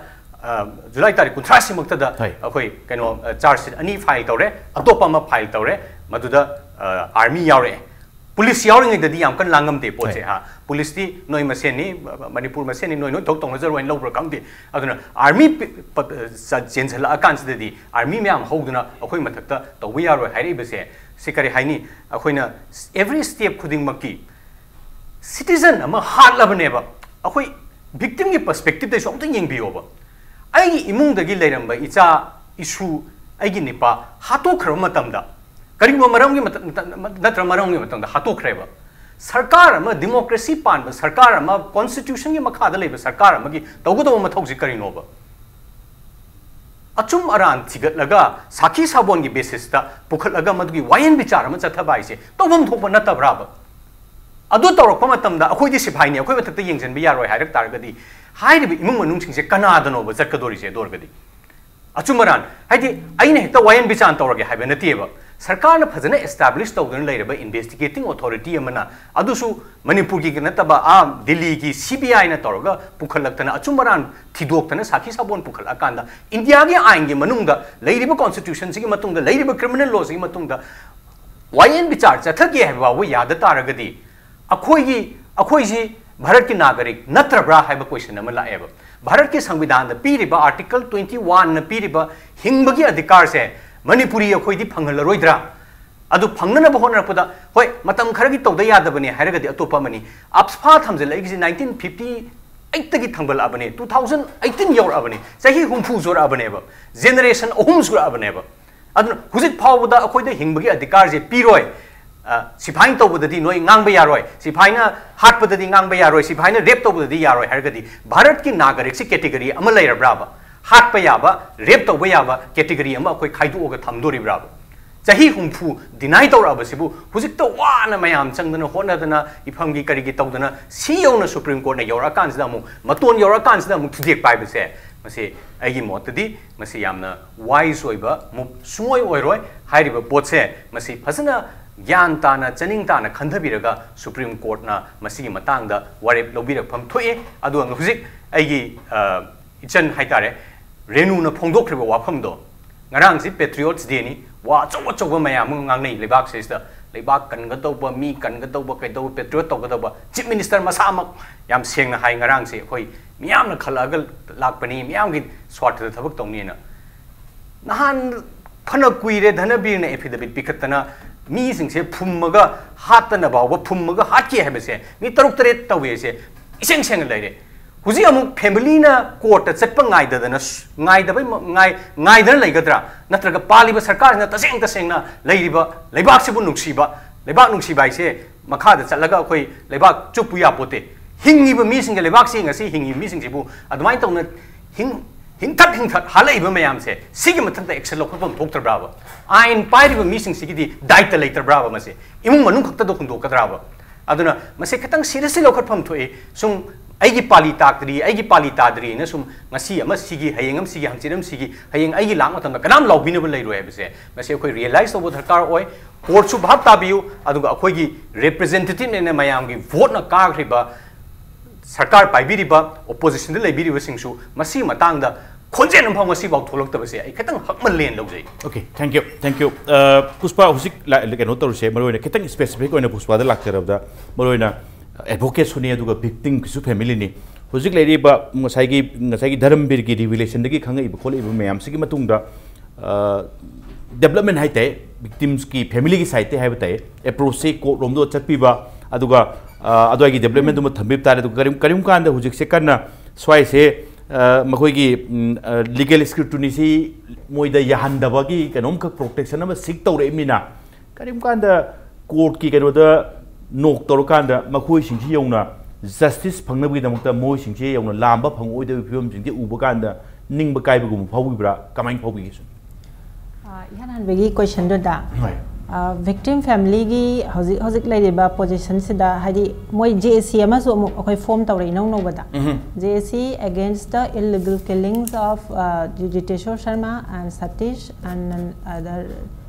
ꯖꯨꯂꯥꯏ ꯇꯥꯔꯤꯛ ꯀꯨꯟꯊ꯭ꯔꯥꯁꯤꯃꯛꯇꯗ ꯑꯩꯈꯣꯏ ꯀꯩꯅꯣ, ꯆꯥꯔꯖ ꯁꯤꯠ ꯑꯅꯤ ꯐꯥꯏꯜ ꯇꯧꯔꯦ, ꯑꯇꯣꯞꯄ ꯑꯃ ꯐꯥꯏꯜ ꯇꯧꯔꯦ, ꯃꯗꯨꯗ ꯑꯥꯔꯃꯤ ꯌꯥꯎꯔꯛꯑꯦ꯫ ꯄꯨꯂꯤꯁ ꯌꯥꯎꯔꯤꯉꯩꯗꯗꯤ ꯌꯥꯝ ꯀꯟꯅ ꯂꯥꯡꯉꯝꯗꯦ ꯄꯣꯠꯁꯦ꯫ ꯍꯥ, ꯄꯨꯂꯤꯁꯇꯤ ꯅꯣꯏ ꯃꯁꯦꯟꯅꯤ, ꯃꯅꯤꯄꯨꯔ ꯃꯁꯦꯟꯅꯤ, ꯅꯣꯏ ꯅꯣꯏ ꯊꯣꯛ ꯇꯧꯅꯖꯔꯣꯏꯅ ꯂꯧꯕ꯭ꯔꯥ ꯈꯪꯗꯦ꯫ ꯑꯗꯨꯅ ꯑꯥꯔꯃꯤ ꯆꯦꯟꯁꯤꯜꯂꯛꯑꯀꯥꯟꯁꯤꯗꯗꯤ ꯑꯥꯔꯃꯤ ꯃꯌꯥꯝ ꯍꯧꯗꯨꯅ ꯑꯩꯈꯣꯏ ꯃꯊꯛꯇ ꯇꯧꯕ ꯌꯥꯔꯣꯏ ꯍꯥꯏꯔꯛꯏꯕꯁꯦ, ꯁꯤ ꯀꯔꯤ ꯍꯥꯏꯅꯤ? ꯑꯩꯈꯣꯏꯅ ꯑꯦꯚ꯭ꯔꯤ ꯁ꯭ꯇꯦꯞ ꯈꯨꯗꯤꯡꯃꯛꯀꯤ ꯁꯤꯇꯤꯖꯟ ꯑꯃ ꯍꯥꯠꯂꯕꯅꯦꯕ꯫ ꯑꯩꯈꯣꯏ ꯚꯤꯛꯇꯤꯝꯒꯤ ꯄꯔꯁꯄꯦꯛꯇꯤꯞꯇꯁꯨ ꯑꯝꯇ ꯌꯦꯡꯕꯤꯌꯣꯕ꯫ ꯑꯩꯒꯤ ꯏꯃꯨꯡꯗꯒꯤ ꯂꯩꯔꯝꯕ ꯏꯆꯥ, ꯏꯁꯨ, ꯑꯩꯒꯤ ꯅꯤꯄꯥ ꯍꯥꯠꯇꯣꯛꯈ꯭ꯔꯕ ꯃꯇꯝꯗ, ꯀꯔꯤꯒꯨꯝꯕ ꯃꯔꯝꯒꯤ ꯃꯇꯝ ꯅꯠꯇ꯭ꯔ ꯃꯔꯝꯒꯤ ꯃꯇꯝꯗ ꯍꯥꯠꯇꯣꯛꯈ꯭ꯔꯦꯕ꯫ ꯁꯔꯀꯥꯔ ꯑꯃ, ꯗꯤꯃꯣꯀ꯭ꯔꯦꯁꯤ ꯄꯥꯟꯕ ꯁꯔꯀꯥꯔ ꯑꯃ, ꯀꯣꯟꯁꯇꯤꯇ꯭ꯌꯨꯁꯟꯒꯤ ꯃꯈꯥꯗ ꯂꯩꯕ ꯁꯔꯀꯥꯔ ꯑꯃꯒꯤ ꯇꯧꯒꯗꯧꯕ ꯃꯊꯧꯁꯤ ꯀꯔꯤꯅꯣꯕ? ꯑꯆꯨꯝ ꯑꯔꯥꯟ ꯊꯤꯒꯠꯂꯒ ꯁꯥꯈꯤ ꯁꯥꯕꯣꯟꯒꯤ ꯕꯦꯁꯤꯁꯇ ꯄꯨꯈꯠꯂꯒ ꯃꯗꯨꯒꯤ ꯋꯥꯌꯦꯜ ꯕꯤꯆꯥꯔ ꯑꯃ ꯆꯠꯊꯕ ꯍꯥꯏꯁꯦ ꯇꯧꯐꯝ ꯊꯣꯛꯄ ꯅꯠꯇꯕ꯭ꯔꯥꯕ? ꯑꯗꯨ ꯇꯧꯔꯛꯄ ꯃꯇꯝꯗ ꯑꯩꯈꯣꯏꯗꯤ ꯁꯤꯐꯥꯏꯅꯤ, ꯑꯩꯈꯣꯏ ꯃꯊꯛꯇ ꯌꯦꯡꯁꯤꯟꯕ ꯌꯥꯔꯣꯏ ꯍꯥꯏꯔꯛ ꯇꯥꯔꯒꯗꯤ, ꯍꯥꯏꯔꯤꯕ ꯏꯃꯨꯡ ꯃꯅꯨꯡꯁꯤꯡꯁꯦ ꯀꯅꯥꯗꯅꯣꯕ ꯆꯠꯀꯗꯣꯔꯤꯁꯦ? ꯑꯗꯨ ꯑꯣꯏꯔꯒꯗꯤ ꯑꯆꯨꯝ ꯑꯔꯥꯟ ꯍꯥꯏꯗꯤ ꯑꯩꯅ ꯍꯦꯛꯇ ꯋꯥꯌꯦꯜ ꯕꯤꯆꯥꯟ ꯇꯧꯔꯒꯦ ꯍꯥꯏꯕ ꯅꯠꯇꯦꯕ꯫ ꯁꯔꯀꯥꯔꯅ ꯐꯖꯅ ꯑꯦꯁꯇꯥꯕ꯭ꯂꯤꯁ ꯇꯧꯗꯨꯅ ꯂꯩꯔꯕ ꯏꯟꯚꯦꯁꯇꯤꯒꯦꯇꯤꯡ ꯑꯣꯊꯣꯔꯤꯇꯤ ꯑꯃꯅ, ꯑꯗꯨꯁꯨ ꯃꯅꯤꯄꯨꯔꯒꯤ ꯅꯠꯇꯕ, ꯑꯥ ꯗꯤꯜꯂꯤꯒꯤ ꯁꯤ ꯕꯤ ꯑꯥꯏꯅ ꯇꯧꯔꯒ ꯄꯨꯈꯠꯂꯛꯇꯅ ꯑꯆꯨꯝ ꯑꯔꯥꯟ ꯊꯤꯗꯣꯛꯇꯅ ꯁꯥꯈꯤ ꯁꯥꯕꯣꯟ ꯄꯨꯈꯠꯂꯛꯑꯀꯥꯟꯗ, ꯏꯟꯗꯤꯌꯥꯒꯤ ꯑꯥꯏꯟꯒꯤ ꯃꯅꯨꯡꯗ ꯂꯩꯔꯤꯕ, ꯀꯣꯟꯁꯇꯤꯇ꯭ꯌꯨꯁꯟꯁꯤꯒꯤ ꯃꯇꯨꯡꯗ ꯂꯩꯔꯤꯕ ꯀ꯭ꯔꯤꯃꯤꯅꯦꯜ ꯂꯣꯁꯤꯒꯤ ꯃꯇꯨꯡꯗ ꯋꯥꯌꯦꯜ ꯕꯤꯆꯥꯔ ꯆꯠꯊꯒꯦ ꯍꯥꯏꯕ ꯐꯥꯎꯕ ꯌꯥꯗ ꯇꯥꯔꯒꯗꯤ, ꯑꯩꯈꯣꯏꯒꯤ, ꯑꯩꯈꯣꯏꯁꯤ ꯚꯥꯔꯠꯀꯤ ꯅꯥꯒꯔꯤꯛ ꯅꯠꯇ꯭ꯔꯕ꯭ꯔꯥ ꯍꯥꯏꯕ ꯀꯣꯏꯁꯟ ꯑꯃ ꯂꯥꯛꯑꯦꯕ꯫ ꯚꯥꯔꯠꯀꯤ ꯁꯪꯕꯤꯙꯥꯟꯗ ꯄꯤꯔꯤꯕ, ꯑꯥꯔꯇꯤꯀꯜ ꯇ꯭ꯋꯦꯟꯇꯤ ꯋꯥꯟꯅ ꯄꯤꯔꯤꯕ ꯍꯤꯡꯕꯒꯤ ꯑꯙꯤꯀꯥꯔꯁꯦ ꯃꯅꯤꯄꯨꯔꯤ ꯑꯩꯈꯣꯏꯗꯤ ꯐꯪꯍꯜꯂꯔꯣꯏꯗ꯭ꯔꯥ? ꯑꯗꯨ ꯐꯪꯅꯅꯕ ꯍꯣꯠꯅꯔꯛꯄꯗ, ꯍꯣꯏ, ꯃꯇꯝ ꯈꯔꯒꯤ ꯇꯧꯗ ꯌꯥꯗꯕꯅꯤ ꯍꯥꯏꯔꯒꯗꯤ ꯑꯇꯣꯞꯄ ꯑꯃꯅꯤ꯫ ꯑꯞꯁꯐꯥ ꯊꯝꯖꯤꯜꯂꯛꯏꯁꯤ nineteen fifty eightꯇꯒꯤ ꯊꯝꯒꯠꯂꯛꯑꯕꯅꯤ, two thousand eighteen ꯌꯧꯔꯛꯑꯕꯅꯤ, ꯆꯍꯤ ꯍꯨꯝꯐꯨ ꯁꯨꯔꯛꯑꯕꯅꯦꯕ, ꯖꯦꯅꯦꯔꯦꯁꯟ ꯑꯍꯨꯝ ꯁꯨꯔꯛꯑꯕꯅꯦꯕ꯫ ꯑꯗꯨꯅ ꯍꯧꯖꯤꯛ ꯐꯥꯎꯕꯗ ꯑꯩꯈꯣꯏꯗ ꯍꯤꯡꯕꯒꯤ ꯑꯙꯤꯀꯥꯔꯁꯦ ꯄꯤꯔꯣꯏ꯫ ꯑ, ꯁꯤꯐꯥꯏꯅ ꯇꯧꯕꯗꯗꯤ ꯅꯣꯏ ꯉꯥꯡꯕ ꯌꯥꯔꯣꯏ, ꯁꯤꯐꯥꯏꯅ ꯍꯥꯠꯄꯗꯗꯤ ꯉꯥꯡꯕ ꯌꯥꯔꯣꯏ, ꯁꯤꯐꯥꯏꯅ ꯔꯦꯞ ꯇꯧꯕꯗꯗꯤ ꯌꯥꯔꯣꯏ ꯍꯥꯏꯔꯒꯗꯤ ꯚꯥꯔꯠꯀꯤ ꯅꯥꯒꯔꯤꯛꯁꯤ ꯀꯦꯇꯦꯒꯣꯔꯤ ꯑꯃ ꯂꯩꯔꯕ꯭ꯔꯥꯕ? ꯍꯥꯠꯄ ꯌꯥꯕ, ꯔꯦꯞ ꯇꯧꯕ ꯌꯥꯕ ꯀꯦꯇꯦꯒꯣꯔꯤ ꯑꯃ ꯑꯩꯈꯣꯏ ꯈꯥꯏꯗꯣꯛꯑꯒ ꯊꯝꯗꯣꯔꯤꯕ꯭ꯔꯥꯕ? ꯆꯍꯤ ꯍꯨꯝꯐꯨ ꯗꯤꯅꯥꯏ ꯇꯧꯔꯛꯑꯕꯁꯤꯕꯨ ꯍꯧꯖꯤꯛꯇ ꯋꯥꯅ ꯃꯌꯥꯝ ꯆꯪꯗꯅ ꯍꯣꯠꯅꯗꯅ ꯏꯐꯝꯒꯤ ꯀꯔꯤꯒꯤ ꯇꯧꯗꯅ ꯁꯤ ꯌꯧꯅ ꯁꯨꯄ꯭ꯔꯤꯝ ꯀꯣꯔꯠꯅ ꯌꯧꯔꯛꯑꯀꯥꯟꯁꯤꯗ ꯑꯃꯨꯛ, ꯃꯇꯣꯟ ꯌꯧꯔꯛꯑꯀꯥꯟꯁꯤꯗ ꯑꯃꯨꯛ ꯊꯨꯗꯦꯛꯄ ꯍꯥꯏꯕꯁꯦ, ꯃꯁꯤ ꯑꯩꯒꯤ ꯃꯣꯠꯇꯗꯤ ꯃꯁꯤ ꯌꯥꯝꯅ ꯋꯥꯏꯁ ꯑꯣꯏꯕ ꯃꯨꯞ ꯁꯨꯡꯑꯣꯏ ꯑꯣꯏꯔꯣꯏ꯫ ꯍꯥꯏꯔꯤꯕ ꯄꯣꯠꯁꯦ ꯃꯁꯤ ꯐꯖꯅ ꯒ꯭ꯌꯥꯟ ꯇꯥꯅ, ꯆꯅꯤꯡ ꯇꯥꯅ ꯈꯟꯊꯕꯤꯔꯒ ꯁꯨꯄ꯭ꯔꯤꯝ ꯀꯣꯔꯠꯅ ꯃꯁꯤꯒꯤ ꯃꯇꯥꯡꯗ ꯋꯥꯔꯦꯞ ꯂꯧꯕꯤꯔꯛꯐꯝ ꯊꯣꯛꯏ꯫ ꯑꯗꯨꯒ ꯍꯧꯖꯤꯛ ꯑꯩꯒꯤ, ꯑ, ꯏꯆꯟ ꯍꯥꯏꯇꯥꯔꯦ, ꯔꯦꯅꯨꯅ ꯐꯣꯡꯗꯣꯛꯈ꯭ꯔꯤꯕ ꯋꯥꯐꯝꯗꯣ, ꯉꯔꯥꯡꯁꯤ Patriots Dayꯅꯤ, ꯋꯥ ꯑꯆꯧ ꯑꯆꯧꯕ ꯃꯌꯥꯝ ꯑꯃ ꯉꯥꯡꯅꯩ ꯂꯩꯕꯥꯛꯁꯤꯗ, ꯂꯩꯕꯥꯛ ꯀꯟꯒꯗꯧꯕ, ꯃꯤ ꯀꯟꯒꯗꯧꯕ, ꯀꯩꯗꯧꯕ, patriot ꯇꯧꯒꯗꯧꯕ꯫ Chief Minister ꯃꯁꯥꯃꯛ ꯌꯥꯝ ꯁꯦꯡꯅ ꯍꯥꯏ ꯉꯔꯥꯡꯁꯦ, ꯑꯩꯈꯣꯏ ꯃꯤꯌꯥꯝꯅ ꯈꯜꯂꯛꯑꯒ ꯂꯥꯛꯄꯅꯤ, ꯃꯤꯌꯥꯝꯒꯤ ꯁ꯭ꯋꯥꯔꯊꯗ ꯊꯕꯛ ꯇꯧꯅꯤꯅ꯫ ꯅꯍꯥꯟ ꯐꯅ ꯀꯨꯏꯔꯦ ꯙꯅꯕꯤꯔꯅ affidavit ꯄꯤꯈꯠꯇꯅ ꯃꯤꯁꯤꯡꯁꯦ ꯐꯨꯝꯃꯒ ꯍꯥꯠꯇꯅ ꯐꯥꯎꯕ, ꯐꯨꯝꯃꯒ ꯍꯥꯠꯈꯤ ꯍꯥꯏꯕꯁꯦ ꯃꯤ ꯇꯔꯨꯛ ꯇꯔꯦꯠ ꯇꯧꯋꯦꯁꯦ ꯏꯁꯦꯡ ꯁꯦꯡꯅ ꯂꯩꯔꯦ꯫ ꯍꯧꯖꯤꯛ ꯑꯃꯨꯛ familyꯅ courtꯇ ꯆꯠꯄ ꯉꯥꯏꯗꯗꯅ ꯁ-, ꯉꯥꯏꯗꯕꯩ ꯃ-, ꯉꯥꯏ-, ꯉꯥꯏꯗꯅ ꯂꯩꯒꯗ꯭ꯔꯥ? ꯅꯠꯇ꯭ꯔꯒ ꯄꯥꯜꯂꯤꯕ ꯁꯔꯀꯥꯔꯁꯤꯅ ꯇꯁꯦꯡ ꯇꯁꯦꯡꯅ ꯂꯩꯔꯤꯕ ꯂꯩꯕꯥꯛꯁꯤꯕꯨ ꯅꯨꯡꯁꯤꯕ, ꯂꯩꯕꯥꯛ ꯅꯨꯡꯁꯤꯕ ꯍꯥꯏꯁꯦ ꯃꯈꯥꯗ ꯆꯠꯂꯒ ꯑꯩꯈꯣꯏ ꯂꯩꯕꯥꯛ ꯆꯨꯞꯄꯨ ꯌꯥꯄꯣꯠꯇꯦ꯫ ꯍꯤꯡꯉꯤꯕ ꯃꯤꯁꯤꯡꯁꯦ, ꯂꯩꯕꯥꯛꯁꯤ ꯉꯁꯤ ꯍꯤꯡꯉꯤꯕ ꯃꯤꯁꯤꯡꯁꯤꯕꯨ ꯑꯗꯨꯃꯥꯏꯅ ꯇꯧꯅ ꯍꯤꯡ-, ꯍꯤꯡꯊꯠ ꯍꯤꯡꯊꯠ ꯍꯥꯠꯂꯛꯏꯕ ꯃꯌꯥꯝꯁꯦ, ꯁꯤꯒꯤ ꯃꯊꯛꯇ action ꯂꯧꯈꯠꯐꯝ ꯊꯣꯛꯇ꯭ꯔꯕ꯭ꯔꯥꯕ? ꯑꯥꯏꯟ ꯄꯥꯏꯔꯤꯕ ꯃꯤꯁꯤꯡꯁꯤꯒꯤꯗꯤ ꯗꯥꯏꯇ ꯂꯩꯇ꯭ꯔꯕ꯭ꯔꯥꯕ? ꯃꯁꯤ ꯏꯃꯨꯡ ꯃꯅꯨꯡ ꯈꯛꯇꯗ ꯍꯨꯟꯗꯣꯛꯀꯗ꯭ꯔꯥꯕ? ꯑꯗꯨꯅ ꯃꯁꯤ ꯈꯤꯇꯪ seriously ꯂꯧꯈꯠꯐꯝ ꯊꯣꯛꯏ꯫ ꯁꯨꯝ ꯑꯩꯒꯤ ꯄꯥꯂꯤ ꯇꯥꯛꯇ꯭ꯔꯤ, ꯑꯩꯒꯤ ꯄꯥꯂꯤ ꯇꯥꯗ꯭ꯔꯤꯅ ꯁꯨꯝ ꯉꯁꯤ ꯑꯃ ꯁꯤꯒꯤ, ꯍꯌꯦꯡ ꯑꯃ ꯁꯤꯒꯤ, ꯍꯪꯆꯤꯠ ꯑꯃ ꯁꯤꯒꯤ, ꯍꯌꯦꯡ ꯑꯩꯒꯤ ꯂꯥꯛ ꯃꯇꯝꯗ ꯀꯅꯥꯝ ꯂꯥꯎꯕꯤꯅꯕ ꯂꯩꯔꯣꯏ ꯍꯥꯏꯕꯁꯦ ꯃꯁꯤ ꯑꯩꯈꯣꯏ realize ꯇꯧꯕ ꯗꯔꯀꯥꯔ ꯑꯣꯏ꯫ Courtꯁꯨ ꯚꯥꯞ ꯇꯥꯕꯤꯌꯨ, ꯑꯗꯨꯒ ꯑꯩꯈꯣꯏꯒꯤ representativeꯅꯦꯅ ꯃꯌꯥꯝꯒꯤ voteꯅ ꯀꯥꯈ꯭ꯔꯤꯕ ꯁꯔꯀꯥꯔ ꯄꯥꯏꯕꯤꯔꯤꯕ, oppositionꯗ ꯂꯩꯕꯤꯔꯤꯕꯁꯤꯡꯁꯨ ꯃꯁꯤꯒꯤ ꯃꯇꯥꯡꯗ ꯈꯣꯟꯖꯦꯜ ꯑꯃꯐꯥꯎ ꯉꯁꯤꯐꯥꯎ ꯊꯣꯛꯂꯛꯇꯕꯁꯦ ꯑꯩ ꯈꯤꯇꯪ ꯍꯛꯃꯜꯂꯦꯅ ꯂꯧꯖꯩ꯫ Okay, thank you, thank you. ꯑ, ꯄꯨꯁꯄꯥ, ꯍꯧꯖꯤꯛ ꯂꯥ-, ꯀꯩꯅꯣ ꯇꯧꯔꯤꯁꯦ, ꯃꯔꯨꯑꯣꯏꯅ ꯈꯤꯇꯪ specific ꯑꯣꯏꯅ ꯄꯨꯁꯄꯥꯗ ꯂꯥꯛꯆꯔꯕꯗ, ꯃꯔꯨꯑꯣꯏꯅ advocateꯁꯨꯅꯤ, ꯑꯗꯨꯒ victimꯒꯤꯁꯨ familyꯅꯤ꯫ ꯍꯧꯖꯤꯛ ꯂꯩꯔꯤꯕ ꯉꯁꯥꯏꯒꯤ, ꯉꯁꯥꯏꯒꯤ ꯙꯔꯝꯕꯤꯔꯒꯤ revelationꯗꯒꯤ ꯈꯪꯉꯛꯏꯕ ꯈꯣꯠꯂꯛꯏꯕ ꯃꯌꯥꯝꯁꯤꯒꯤ ꯃꯇꯨꯡꯗ, ꯑ, ꯗꯦꯕꯂꯞꯃꯦꯟ ꯍꯥꯏ ꯇꯥꯏ, ꯚꯤꯛꯇꯤꯝꯁꯀꯤ ꯐꯦꯃꯤꯂꯤꯒꯤ ꯁꯥꯏꯠꯇ ꯍꯥꯏꯕ ꯇꯥꯏ, ꯑꯦꯄ꯭ꯔꯣꯆꯁꯦ ꯀꯣꯔꯠ ꯔꯣꯝꯗ ꯆꯠꯄꯤꯕ, ꯑꯗꯨꯒ ꯑ, ꯑꯗꯨꯋꯥꯏꯒꯤ ꯗꯦꯕꯂꯞꯃꯦꯟꯗꯨꯃ ꯊꯝꯕꯤꯕ ꯇꯥꯔꯦ꯫ ꯑꯗꯨꯒ ꯀꯔꯤꯝ ꯀꯔꯤꯝ ꯀꯥꯟꯗ ꯍꯧꯖꯤꯛꯁꯦ ꯀꯟꯅ ꯁ꯭ꯋꯥꯏꯁꯦ ꯑ, ꯃꯈꯣꯏꯒꯤ ꯂꯤꯒꯦꯜ ꯁ꯭ꯀ꯭ꯔꯨꯇꯤꯅꯤꯁꯤ ꯃꯣꯏꯗ ꯌꯥꯍꯟꯗꯕꯒꯤ ꯀꯩꯅꯣꯝꯈꯛ ꯄ꯭ꯔꯣꯇꯦꯛꯁꯟ ꯑꯃ ꯁꯤꯛ ꯇꯧꯔꯛꯏꯕꯅꯤꯅ, ꯀꯔꯤꯝ ꯀꯥꯟꯗ ꯀꯣꯔꯠꯀꯤ ꯀꯩꯅꯣꯗ ꯅꯣꯛ ꯇꯧꯔꯀꯥꯟꯗ ꯃꯈꯣꯏꯁꯤꯡꯁꯤ ꯌꯧꯅ ꯖꯁꯇꯤꯁ ꯐꯪꯅꯕꯒꯤꯗꯃꯛꯇ ꯃꯣꯏꯁꯤꯡꯁꯤ ꯌꯧꯅ ꯂꯥꯝꯕ ꯐꯪꯉꯛꯑꯣꯏꯗꯕ ꯐꯤꯕꯝꯁꯤꯡꯁꯤ ꯎꯕ ꯀꯥꯟꯗ ꯅꯤꯡꯕ ꯀꯥꯏꯕꯒꯨꯝꯕ ꯐꯥꯎꯕꯤꯕ꯭ꯔꯥ? ꯀꯃꯥꯏꯅ ꯐꯥꯎꯕꯤꯒꯦ ꯁꯨꯝ? ꯑ, ꯏꯍꯥꯟ ꯍꯥꯟꯕꯒꯤ ꯀꯣꯏꯁꯟꯗꯨꯗ, ꯍꯣꯏ꯫ ꯚꯤꯛꯇꯤꯝ ꯐꯦꯃꯤꯂꯤꯒꯤ ꯍꯧꯖꯤꯛ ꯍꯧꯖꯤꯛ ꯂꯩꯔꯤꯕ ꯄꯣꯖꯤꯁꯟꯁꯤꯗ, ꯍꯥꯏꯗꯤ ꯃꯣꯏ ꯖꯦ ꯑꯦ ꯁꯤ ꯑꯃꯁꯨ ꯑꯃꯨꯛ ꯑꯩꯈꯣꯏ ꯐꯣꯝ ꯇꯧꯔꯦ ꯏꯅꯧ ꯅꯧꯕꯗ, ꯎꯝꯍꯨꯝ꯫ J A C against the illegal killings of, uh, Jiteshwar Sharma and Satish and other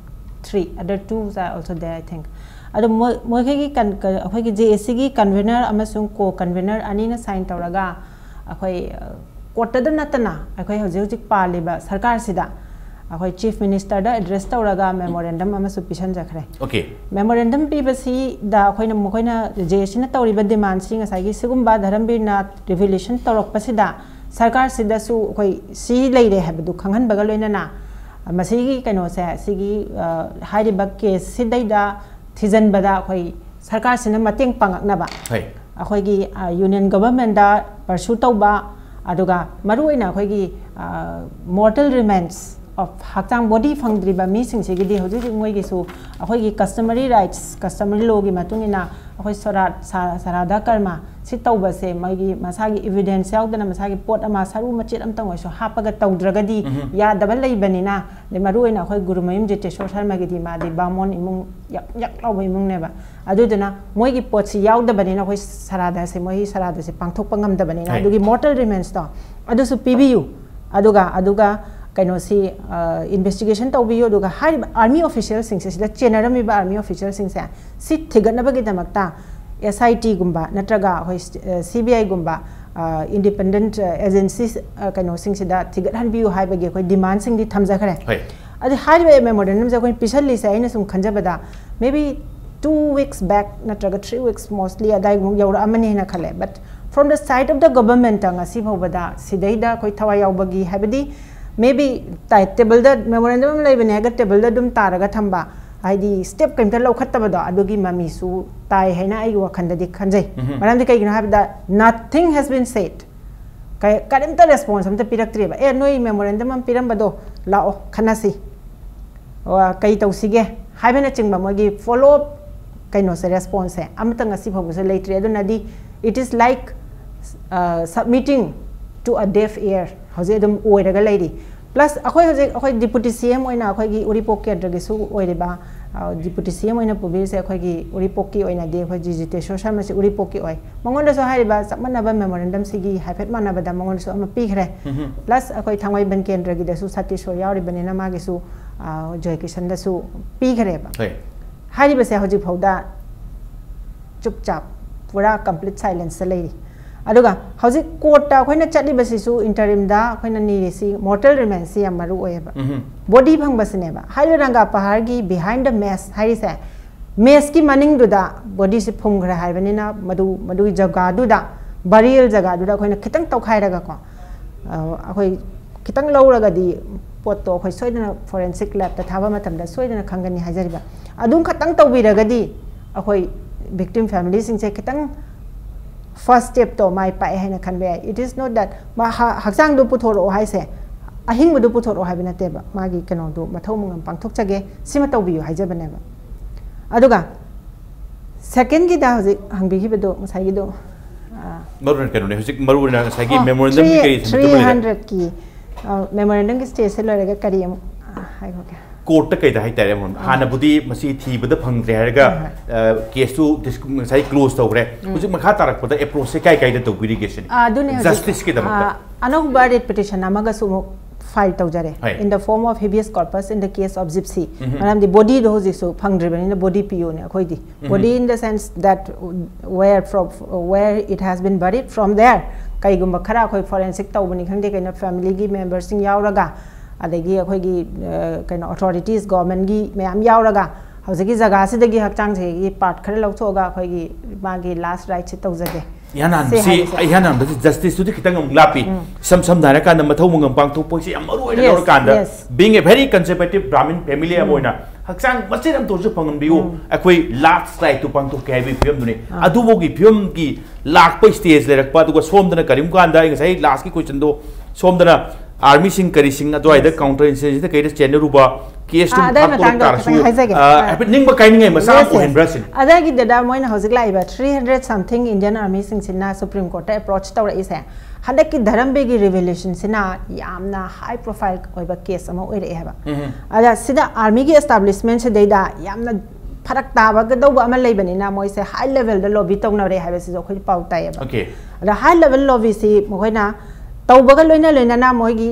three, other two are also there, I think. ꯑꯗꯣ ꯃꯣꯏ ꯃꯣꯏꯈꯩꯒꯤ ꯀꯟ- ꯀ- ꯑꯩꯈꯣꯏꯒꯤ ꯖꯦ ꯑꯦ ꯁꯤꯒꯤ ꯀꯟꯚꯦꯅꯔ ꯑꯃꯁꯨꯡ ꯀꯣ ꯀꯟꯚꯦꯅꯔ ꯑꯅꯤꯅ ꯁꯥꯏꯟ ꯇꯧꯔꯒ ꯑꯩꯈꯣꯏ, ꯑ, ꯀꯣꯔꯠꯇꯗ ꯅꯠꯇꯅ ꯑꯩꯈꯣꯏ ꯍꯧꯖꯤꯛ ꯍꯧꯖꯤꯛ ꯄꯥꯜꯂꯤꯕ ꯁꯔꯀꯥꯔꯁꯤꯗ ꯑꯩꯈꯣꯏ ꯆꯤꯐ ꯃꯤꯅꯤꯁꯇꯔꯗ ꯑꯦꯗ꯭ꯔꯦꯁ ꯇꯧꯔꯒ ꯃꯦꯃꯣꯔꯦꯟꯗꯝ ꯑꯃꯁꯨ ꯄꯤꯁꯟꯖꯈ꯭ꯔꯦ꯫ ꯑꯣꯀꯦ꯫ ꯃꯦꯃꯣꯔꯦꯟꯗꯝ ꯄꯤꯕꯁꯤꯗ ꯑꯩꯈꯣꯏꯅ, ꯃꯈꯣꯏꯅ ꯖꯦ ꯑꯦ ꯁꯤꯅ ꯇꯧꯔꯤꯕ ꯗꯤꯃꯥꯟꯁꯤ ꯉꯁꯥꯏꯒꯤ ꯁꯤꯒꯨꯝꯕ ꯙꯔꯝꯕꯤꯔꯅ ꯔꯤꯚꯤꯂꯦꯁꯟ ꯇꯧꯔꯛꯄꯁꯤꯗ ꯁꯔꯀꯥꯔꯁꯤꯗꯁꯨ ꯑꯩꯈꯣꯏ ꯁꯤ ꯂꯩꯔꯦ ꯍꯥꯏꯕꯗꯨ ꯈꯪꯍꯟꯕꯒ ꯂꯣꯏꯅꯅ ꯃꯁꯤꯒꯤ ꯀꯩꯅꯣꯁꯦ, ꯁꯤꯒꯤ, ꯑ, ꯍꯥꯏꯔꯤꯕ ꯀꯦꯁꯁꯤꯗꯩꯗ ꯊꯤꯖꯤꯟꯕꯗ ꯑꯩꯈꯣꯏ ꯁꯔꯀꯥꯔꯁꯤꯅ ꯃꯇꯦꯡ ꯄꯥꯡꯉꯛꯅꯕ ꯍꯣꯏ꯫ ꯑꯩꯈꯣꯏꯒꯤ, ꯑ, ꯌꯨꯅꯤꯌꯟ ꯒꯣꯚꯔꯟꯃꯦꯟꯗ ꯄꯔꯁꯨ ꯇꯧꯕ, ꯑꯗꯨꯒ ꯃꯔꯨꯑꯣꯏꯅ ꯑꯩꯈꯣꯏꯒꯤ, ꯑ, ꯃꯣꯔꯇꯦꯜ ꯔꯤꯃꯦꯟꯁ ꯑꯣꯐ ꯍꯛꯆꯥꯡ ꯕꯣꯗꯤ ꯐꯪꯗ꯭ꯔꯤꯕ ꯃꯤꯁꯤꯡꯁꯤꯒꯤꯗꯤ ꯍꯧꯖꯤꯛ ꯍꯧꯖꯤꯛ ꯃꯣꯏꯒꯤꯁꯨ ꯑꯩꯈꯣꯏꯒꯤ ꯀꯁꯇꯃꯔꯤ ꯔꯥꯏꯠꯁ, ꯀꯁꯇꯃꯔꯤ ꯂꯣꯒꯤ ꯃꯇꯨꯡ ꯏꯟꯅ ꯑꯩꯈꯣꯏ ꯁꯣꯔꯥꯠ, ꯁꯥ-, ꯁꯔꯥꯗ ꯀꯔꯃ ꯁꯤ ꯇꯧꯕꯁꯦ ꯃꯣꯏꯒꯤ ꯃꯁꯥꯒꯤ ꯏꯕꯤꯗꯦꯟꯁ ꯌꯥꯎꯗꯅ ꯃꯁꯥꯒꯤ ꯄꯣꯠ ꯑꯃ ꯁꯔꯨ ꯃꯆꯦꯠ ꯑꯃꯇꯪ ꯑꯣꯏꯔꯁꯨ ꯍꯥꯞꯄꯒ ꯇꯧꯗ꯭ꯔꯒꯗꯤ ꯎꯝꯍꯨꯝ꯫ ꯌꯥꯗꯕ ꯂꯩꯕꯅꯤꯅ, ꯑꯗꯩ ꯃꯔꯨꯑꯣꯏꯅ ꯑꯩꯈꯣꯏ ꯒꯨꯔꯨꯃꯌꯨꯝ ꯖꯤꯇꯦꯁꯣꯔ ꯁꯔꯃꯒꯤꯗꯤ ꯃꯥꯗꯤ ꯕꯥꯃꯣꯟ ꯏꯃꯨꯡ ꯌꯥꯝ ꯌꯥꯛ ꯂꯥꯎꯕ ꯏꯃꯨꯡꯅꯦꯕ꯫ ꯑꯗꯨꯗꯨꯅ ꯃꯣꯏꯒꯤ ꯄꯣꯠꯁꯤ ꯌꯥꯎꯗꯕꯅꯤꯅ ꯑꯩꯈꯣꯏ ꯁꯔꯥꯗꯁꯦ, ꯃꯣꯏꯒꯤ ꯁꯔꯥꯗꯁꯦ ꯄꯥꯡꯊꯣꯛꯄ ꯉꯝꯗꯕꯅꯤꯅ, ꯍꯣꯏ꯫ ꯑꯗꯨꯒꯤ ꯃꯣꯔꯇꯦꯜ ꯔꯤꯃꯦꯟꯁꯇꯣ ꯑꯗꯨꯁꯨ ꯄꯤꯕꯤꯌꯨ꯫ ꯑꯗꯨꯒ, ꯑꯗꯨꯒ ꯀꯩꯅꯣꯁꯤ, ꯑ, ꯏꯟꯚꯦꯁꯇꯤꯒꯦꯁꯟ ꯇꯧꯕꯤꯌꯨ꯫ ꯑꯗꯨꯒ ꯍꯥꯏꯔꯤꯕ ꯑꯥꯔꯃꯤ ꯑꯣꯐꯤꯁꯤꯌꯦꯜꯁꯤꯡꯁꯦ, ꯁꯤꯗ ꯆꯦꯟꯅꯔꯝꯃꯤꯕ ꯑꯥꯔꯃꯤ ꯑꯣꯐꯤꯁꯤꯌꯦꯜꯁꯤꯡꯁꯦ ꯁꯤ ꯊꯤꯒꯠꯅꯕꯒꯤꯗꯃꯛꯇ S I T ꯒꯨꯝꯕ ꯅꯠꯇ꯭ꯔꯒ ꯑꯩꯈꯣꯏ, ꯑ, C B I ꯒꯨꯝꯕ, ꯑ, ꯏꯟꯗꯤꯄꯦꯟꯗꯦꯟꯠ, ꯑ, ꯑꯦꯖꯦꯟꯁꯤꯁ, ꯑ, ꯀꯩꯅꯣꯁꯤꯡꯁꯤꯗ ꯊꯤꯒꯠꯍꯟꯕꯤꯌꯨ ꯍꯥꯏꯕꯒꯤ ꯑꯩꯈꯣꯏ ꯗꯤꯃꯥꯟꯁꯤꯡꯗꯤ ꯊꯝꯖꯈ꯭ꯔꯦ꯫ ꯍꯣꯏ꯫ ꯑꯗꯩ ꯍꯥꯏꯔꯤꯕ ꯃꯦꯃꯣꯔꯦꯟꯗꯝꯁꯦ ꯑꯩꯈꯣꯏꯅ ꯄꯤꯁꯜꯂꯤꯁꯦ ꯑꯩꯅ ꯁꯨꯝ ꯈꯟꯖꯕꯗ maybe two weeks back ꯅꯠꯇ꯭ꯔꯒ three weeks mostly ꯑꯗꯥꯏꯃꯨꯛ ꯌꯧꯔꯛꯑꯃꯅꯤꯅ ꯈꯜꯂꯦ꯫ But from the side of the government ꯉꯁꯤ ꯐꯥꯎꯕꯗ ꯁꯤꯗꯩꯗ ꯑꯩꯈꯣꯏ ꯊꯋꯥꯏ ꯌꯥꯎꯕꯒꯤ, ꯍꯥꯏꯕꯗꯤ maybe ꯇꯥꯏ, ꯇꯦꯕꯜꯗ memorandum ꯑꯃ ꯂꯩꯕꯅꯦ ꯍꯥꯏꯔꯒ ꯇꯦꯕꯜꯗ ꯑꯗꯨꯝ ꯇꯥꯔꯒ ꯊꯝꯕ, ꯍꯥꯏꯗꯤ step ꯀꯩꯝꯇ ꯂꯧꯈꯠꯇꯕꯗꯣ, ꯑꯗꯨꯒꯤ ꯃꯃꯤꯁꯨ ꯇꯥꯏ ꯍꯥꯏꯅ ꯑꯩꯒꯤ ꯋꯥꯈꯜꯗꯗꯤ ꯈꯟꯖꯩ꯫ ꯃꯔꯝꯗꯤ ꯀꯩꯒꯤꯅꯣ ꯍꯥꯏꯕꯗ, nothing has been said. ꯀꯩ-, ꯀꯔꯤꯝꯇ response ꯑꯝꯇ ꯄꯤꯔꯛꯇ꯭ꯔꯤꯕ꯫ "ꯑꯦ, ꯅꯣꯏ memorandum ꯑꯃ ꯄꯤꯔꯝꯕꯗꯣ ꯂꯥꯛꯑꯣ, ꯈꯟꯅꯁꯤ꯫ ꯑꯣ, ꯀꯩ ꯇꯧꯁꯤꯒꯦ?" ꯍꯥꯏꯕꯅꯆꯤꯡꯕ ꯃꯣꯏꯒꯤ follow up ꯀꯩꯅꯣꯁꯦ, response ꯁꯦ ꯑꯃꯇ ꯉꯁꯤ ꯐꯥꯎꯕꯁꯨ ꯂꯩꯇ꯭ꯔꯤ꯫ ꯑꯗꯨꯅꯗꯤ it is like, uh, submitting to a deaf ear, ꯍꯧꯖꯤꯛ ꯑꯗꯨꯝ ꯑꯣꯏꯔꯒ ꯂꯩꯔꯤ꯫ Plus ꯑꯩꯈꯣꯏ ꯍꯧꯖꯤꯛ, ꯑꯩꯈꯣꯏ Deputy C M ꯑꯣꯏꯅ ꯑꯩꯈꯣꯏꯒꯤ ꯎꯔꯤꯄꯣꯛ ꯀꯦꯟꯗ꯭ꯔꯒꯤꯁꯨ ꯑꯣꯏꯔꯤꯕ, ꯑ, Deputy C M ꯑꯣꯏꯅ ꯄꯨꯕꯤꯔꯤꯁꯦ ꯑꯩꯈꯣꯏꯒꯤ ꯎꯔꯤꯄꯣꯛꯀꯤ ꯑꯣꯏꯅꯗꯤ ꯑꯩꯈꯣꯏ ꯖꯤꯖꯤꯇꯦꯁꯣꯔ ꯁꯔꯃꯁꯤ ꯎꯔꯤꯄꯣꯛꯀꯤ ꯑꯣꯏ꯫ ꯃꯉꯣꯟꯗꯁꯨ ꯍꯥꯏꯔꯤꯕ ꯆꯞ ꯃꯥꯟꯅꯕ memorandum ꯁꯤꯒꯤ ꯍꯥꯏꯐꯦꯠ ꯃꯥꯟꯅꯕꯗ ꯃꯉꯣꯟꯗꯁꯨ ꯑꯃ ꯄꯤꯈ꯭ꯔꯦ꯫ Plus ꯑꯩꯈꯣꯏ ꯊꯥꯡꯃꯩꯕꯟ ꯀꯦꯟꯗ꯭ꯔꯒꯤꯗꯁꯨ ꯁꯇꯤꯁꯣꯔ ꯌꯥꯎꯔꯤꯕꯅꯤꯅ ꯃꯥꯒꯤꯁꯨ, ꯑ, ꯖꯣꯏꯀꯤꯁꯟꯗꯁꯨ ꯄꯤꯈ꯭ꯔꯦꯕ꯫ ꯍꯥꯏꯔꯤꯕꯁꯦ ꯍꯧꯖꯤꯛ ꯐꯥꯎꯗ ꯆꯨꯞ ꯆꯥꯞ, ꯄꯨꯔꯥ complete silence ꯇ ꯂꯩꯔꯤ꯫ ꯑꯗꯨꯒ ꯍꯧꯖꯤꯛ court ꯇ ꯑꯩꯈꯣꯏꯅ ꯆꯠꯂꯤꯕꯁꯤꯁꯨ interim ꯗ ꯑꯩꯈꯣꯏꯅ ꯅꯤꯔꯤꯁꯤ mortal remains ꯁꯤ ꯌꯥꯝ ꯃꯔꯨ ꯑꯣꯏꯌꯦꯕ꯫ Body ꯐꯪꯕꯁꯤꯅꯦꯕ꯫ ꯍꯥꯏꯔꯤꯕ ꯔꯪꯒꯥ ꯄꯍꯥꯔꯒꯤ behind the mass ꯍꯥꯏꯔꯤꯁꯦ, mass ꯀꯤ ꯃꯅꯤꯡꯗꯨꯗ body ꯁꯤ ꯐꯨꯝꯈ꯭ꯔꯦ ꯍꯥꯏꯕꯅꯤꯅ, ꯃꯗꯨ, ꯃꯗꯨꯒꯤ ꯖꯒꯥꯗꯨꯗ, burial ꯖꯒꯥꯗꯨꯗ ꯑꯩꯈꯣꯏꯅ ꯈꯤꯇꯪ ꯇꯧꯈꯥꯏꯔꯒꯀꯣ, ꯑ, ꯑꯩꯈꯣꯏ ꯈꯤꯇꯪ ꯂꯧꯔꯒꯗꯤ ꯄꯣꯠꯇꯣ ꯑꯩꯈꯣꯏ ꯁꯣꯏꯗꯅ forensic lab ꯇ ꯊꯥꯕ ꯃꯇꯝꯗ ꯁꯣꯏꯗꯅ ꯈꯪꯒꯅꯤ ꯍꯥꯏꯖꯔꯤꯕ꯫ ꯑꯗꯨꯝ ꯈꯛꯇꯪ ꯇꯧꯕꯤꯔꯒꯗꯤ ꯑꯩꯈꯣꯏ victim family ꯁꯤꯡꯁꯦ ꯈꯤꯇꯪ first step ꯇꯣ ꯃꯥꯏ ꯄꯥꯛꯑꯦ ꯍꯥꯏꯅ ꯈꯟꯕ ꯌꯥꯏ꯫ It is not that ꯃꯥ ꯍ-, ꯍꯛꯆꯥꯡꯗꯣ ꯄꯨꯊꯣꯔꯛꯑꯣ ꯍꯥꯏꯁꯦ, ꯑꯍꯤꯡꯕꯗꯣ ꯄꯨꯊꯣꯔꯛꯑꯣ ꯍꯥꯏꯕ ꯅꯠꯇꯦꯕ, ꯃꯥꯒꯤ ꯀꯩꯅꯣꯗꯣ ꯃꯊꯧ ꯃꯉꯝ ꯄꯥꯡꯊꯣꯛꯆꯒꯦ, ꯁꯤꯃ ꯇꯧꯕꯤꯌꯨ ꯍꯥꯏꯖꯕꯅꯦꯕ꯫ ꯑꯗꯨꯒ second ꯒꯤꯗ ꯍꯧꯖꯤꯛ ꯍꯪꯕꯤꯈꯤꯕꯗꯣ, ꯉꯁꯥꯏꯒꯤꯗꯣ, ꯑ, ꯃꯔꯨ ꯑꯣꯏꯅ ꯀꯩꯅꯣꯅꯦ, ꯍꯧꯖꯤꯛ ꯃꯔꯨ ꯑꯣꯏꯅ ꯉꯁꯥꯏꯒꯤ ꯑꯣ, memorandum ꯒꯤ three, ꯀꯔꯤ ꯁꯟꯗꯣꯛꯄ ꯂꯩꯔꯦ? Three hundred ꯀꯤ, ꯑ, memorandum ꯒꯤ stage ꯁꯦ ꯂꯣꯏꯔꯒ ꯀꯔꯤ ꯑꯃꯨꯛ, ꯑ, ꯍꯥꯏꯈꯣꯒꯦ? Court ꯇ ꯀꯩꯗ ꯍꯥꯏꯇꯥꯔꯦ, ꯑꯃꯨꯛ ꯍꯥꯟꯅꯕꯨꯗꯤ ꯃꯁꯤ ꯊꯤꯕꯗ ꯐꯪꯗ꯭ꯔꯦ ꯍꯥꯏꯔꯒ, ꯍꯣꯏ, ꯍꯣꯏ꯫ ꯑ, case ꯇꯨ dis-, ꯉꯁꯥꯏ close ꯇꯧꯈ꯭ꯔꯦ꯫ ꯎꯝ꯫ ꯍꯧꯖꯤꯛ ꯃꯈꯥ ꯇꯥꯔꯛꯄꯗ approach ꯁꯦ ꯀꯥꯏ ꯀꯥꯏꯗ ꯇꯧꯕꯤꯔꯤꯒꯦ ꯁꯤꯅꯤ? ꯑ, ꯑꯗꯨꯅꯦ ꯍꯧꯖꯤꯛ, Justice ꯀꯤꯗꯃꯛꯇ꯫ ꯑ, ꯑꯅꯧꯕ writ petition ꯑꯃꯒꯁꯨ ꯑꯃꯨꯛ file ꯇꯧꯖꯔꯦ꯫ ꯍꯣꯏ꯫ In the form of habeas corpus in the case of Gypsy꯫ ꯎꯝ꯫ ꯃꯔꯝꯗꯤ body ꯗꯣ ꯍꯧꯖꯤꯛꯁꯨ ꯐꯪꯗ꯭ꯔꯤꯕꯅꯤꯅ body ꯄꯤꯌꯣꯅꯦ ꯑꯩꯈꯣꯏꯗꯤ꯫ ꯎꯝ꯫ Body in the sense that where from, where it has been buried from there, ꯀꯩꯒꯨꯝꯕ ꯈꯔ ꯑꯩꯈꯣꯏ forensic ꯇꯧꯕꯅꯤ ꯈꯪꯗꯦ, ꯀꯩꯅꯣ family ꯒꯤ member ꯁꯤꯡ ꯌꯥꯎꯔꯒ, ꯑꯗꯒꯤ ꯑꯩꯈꯣꯏꯒꯤ, ꯑ, ꯀꯩꯅꯣ authorities, government ꯀꯤ ꯃꯌꯥꯝ ꯌꯥꯎꯔꯒ ꯍꯧꯖꯤꯛꯀꯤ ꯖꯒꯥꯁꯤꯗꯒꯤ ꯍꯛꯆꯥꯡꯁꯤꯒꯤ part ꯈꯔ ꯂꯧꯊꯣꯛꯑꯒ ꯑꯩꯈꯣꯏꯒꯤ ꯃꯥꯒꯤ last rite ꯁꯤ ꯇꯧꯖꯒꯦ꯫ ꯏꯍꯥꯟ ꯍꯥꯟꯕꯁꯤ ꯏꯍꯥꯟ ꯍꯥꯟꯕꯁꯤ ꯖꯁꯇꯤꯁꯇꯨꯗꯤ ꯈꯤꯇꯪ ꯑꯃꯨꯛ ꯂꯥꯞꯄꯤ꯫ ꯏꯁꯝ ꯁꯝꯅ ꯍꯥꯏꯔꯀꯥꯟꯗ ꯃꯊꯧ ꯃꯉꯝ ꯄꯥꯡꯊꯣꯛꯄꯁꯤ ꯌꯥꯝ ꯃꯔꯨ ꯑꯣꯏꯅ ꯂꯧꯔꯀꯥꯟꯗ, being a very conservative Brahmin family ꯑꯃ ꯑꯣꯏꯅ ꯍꯛꯆꯥꯡ ꯃꯆꯦꯠ ꯑꯃꯇ ꯑꯣꯏꯔꯁꯨ ꯐꯪꯍꯟꯕꯤꯌꯨ, ꯑꯩꯈꯣꯏ ꯂꯥꯁ ꯔꯥꯏꯠꯇꯨ ꯄꯥꯡꯊꯣꯛꯀꯦ ꯍꯥꯏꯕꯒꯤ ꯐꯤꯕꯝꯗꯨꯅꯤ꯫ ꯑꯗꯨꯐꯥꯎꯒꯤ ꯐꯤꯕꯝꯒꯤ ꯂꯥꯛꯄ ꯁ꯭ꯇꯦꯖ ꯂꯩꯔꯛꯄ, ꯑꯗꯨꯒ ꯁꯣꯝꯗꯅ ꯀꯔꯤꯒꯨꯝꯕ ꯀꯥꯟꯗ ꯑꯩ ꯉꯁꯥꯏ ꯂꯥꯁꯀꯤ ꯀꯣꯏꯁꯟꯗꯣ, ꯁꯣꯝꯗꯅ ꯑꯥꯔꯃꯤꯁꯤꯡ ꯀꯔꯤꯁꯤꯡ ꯑꯗꯨꯋꯥꯏꯗ ꯀꯥꯎꯟꯇꯔ ꯏꯟꯁꯔꯖꯦꯟꯁꯤꯗ ꯀꯩꯗ ꯆꯦꯟꯅꯔꯨꯕ ꯀꯦꯁꯇꯨ ꯑꯗꯥꯏ ꯃꯇꯥꯡꯗ ꯈꯛꯇꯪ ꯍꯥꯏꯖꯒꯦ꯫ ꯍꯥꯏꯐꯦꯠ ꯅꯤꯡꯕ ꯀꯥꯏꯅꯤꯡꯉꯥꯏ ꯃꯆꯥ ꯑꯃ ꯑꯣꯏꯍꯟꯕ꯭ꯔꯥ ꯁꯤꯅꯤ꯫ ꯑꯗꯨꯒꯤꯗꯨꯗ ꯃꯣꯏꯅ ꯍꯧꯖꯤꯛ ꯂꯥꯛꯏꯕ three hundred something Indian Armyꯁꯤꯡꯁꯤꯅ Supreme Courtꯇ approach ꯇꯧꯔꯛꯏꯁꯦ, ꯍꯟꯗꯛꯀꯤ ꯙꯔꯝꯕꯤꯔꯒꯤ revolutionꯁꯤꯅ ꯌꯥꯝꯅ high profile ꯑꯣꯏꯕ case ꯑꯃ ꯑꯣꯏꯔꯛꯑꯦ ꯍꯥꯏꯕ꯫ ꯑꯗ ꯁꯤꯗ ꯑꯥꯔꯃꯤꯒꯤ establishmentꯁꯤꯗꯩꯗ ꯌꯥꯝꯅ ꯐꯔꯛ ꯇꯥꯕꯒꯗꯧꯕ ꯑꯃ ꯂꯩꯕꯅꯤꯅ ꯃꯣꯏꯁꯦ high levelꯗ lobby ꯇꯧꯅꯔꯦ ꯍꯥꯏꯕꯁꯤꯁꯨ ꯑꯩꯈꯣꯏ ꯄꯥꯎ ꯇꯥꯏꯌꯦꯕ꯫ ꯑꯗ high level lobbyꯁꯤ ꯃꯈꯣꯏꯅ ꯇꯧꯕꯒ ꯂꯣꯏꯅ ꯂꯣꯏꯅꯅ ꯃꯣꯏꯒꯤ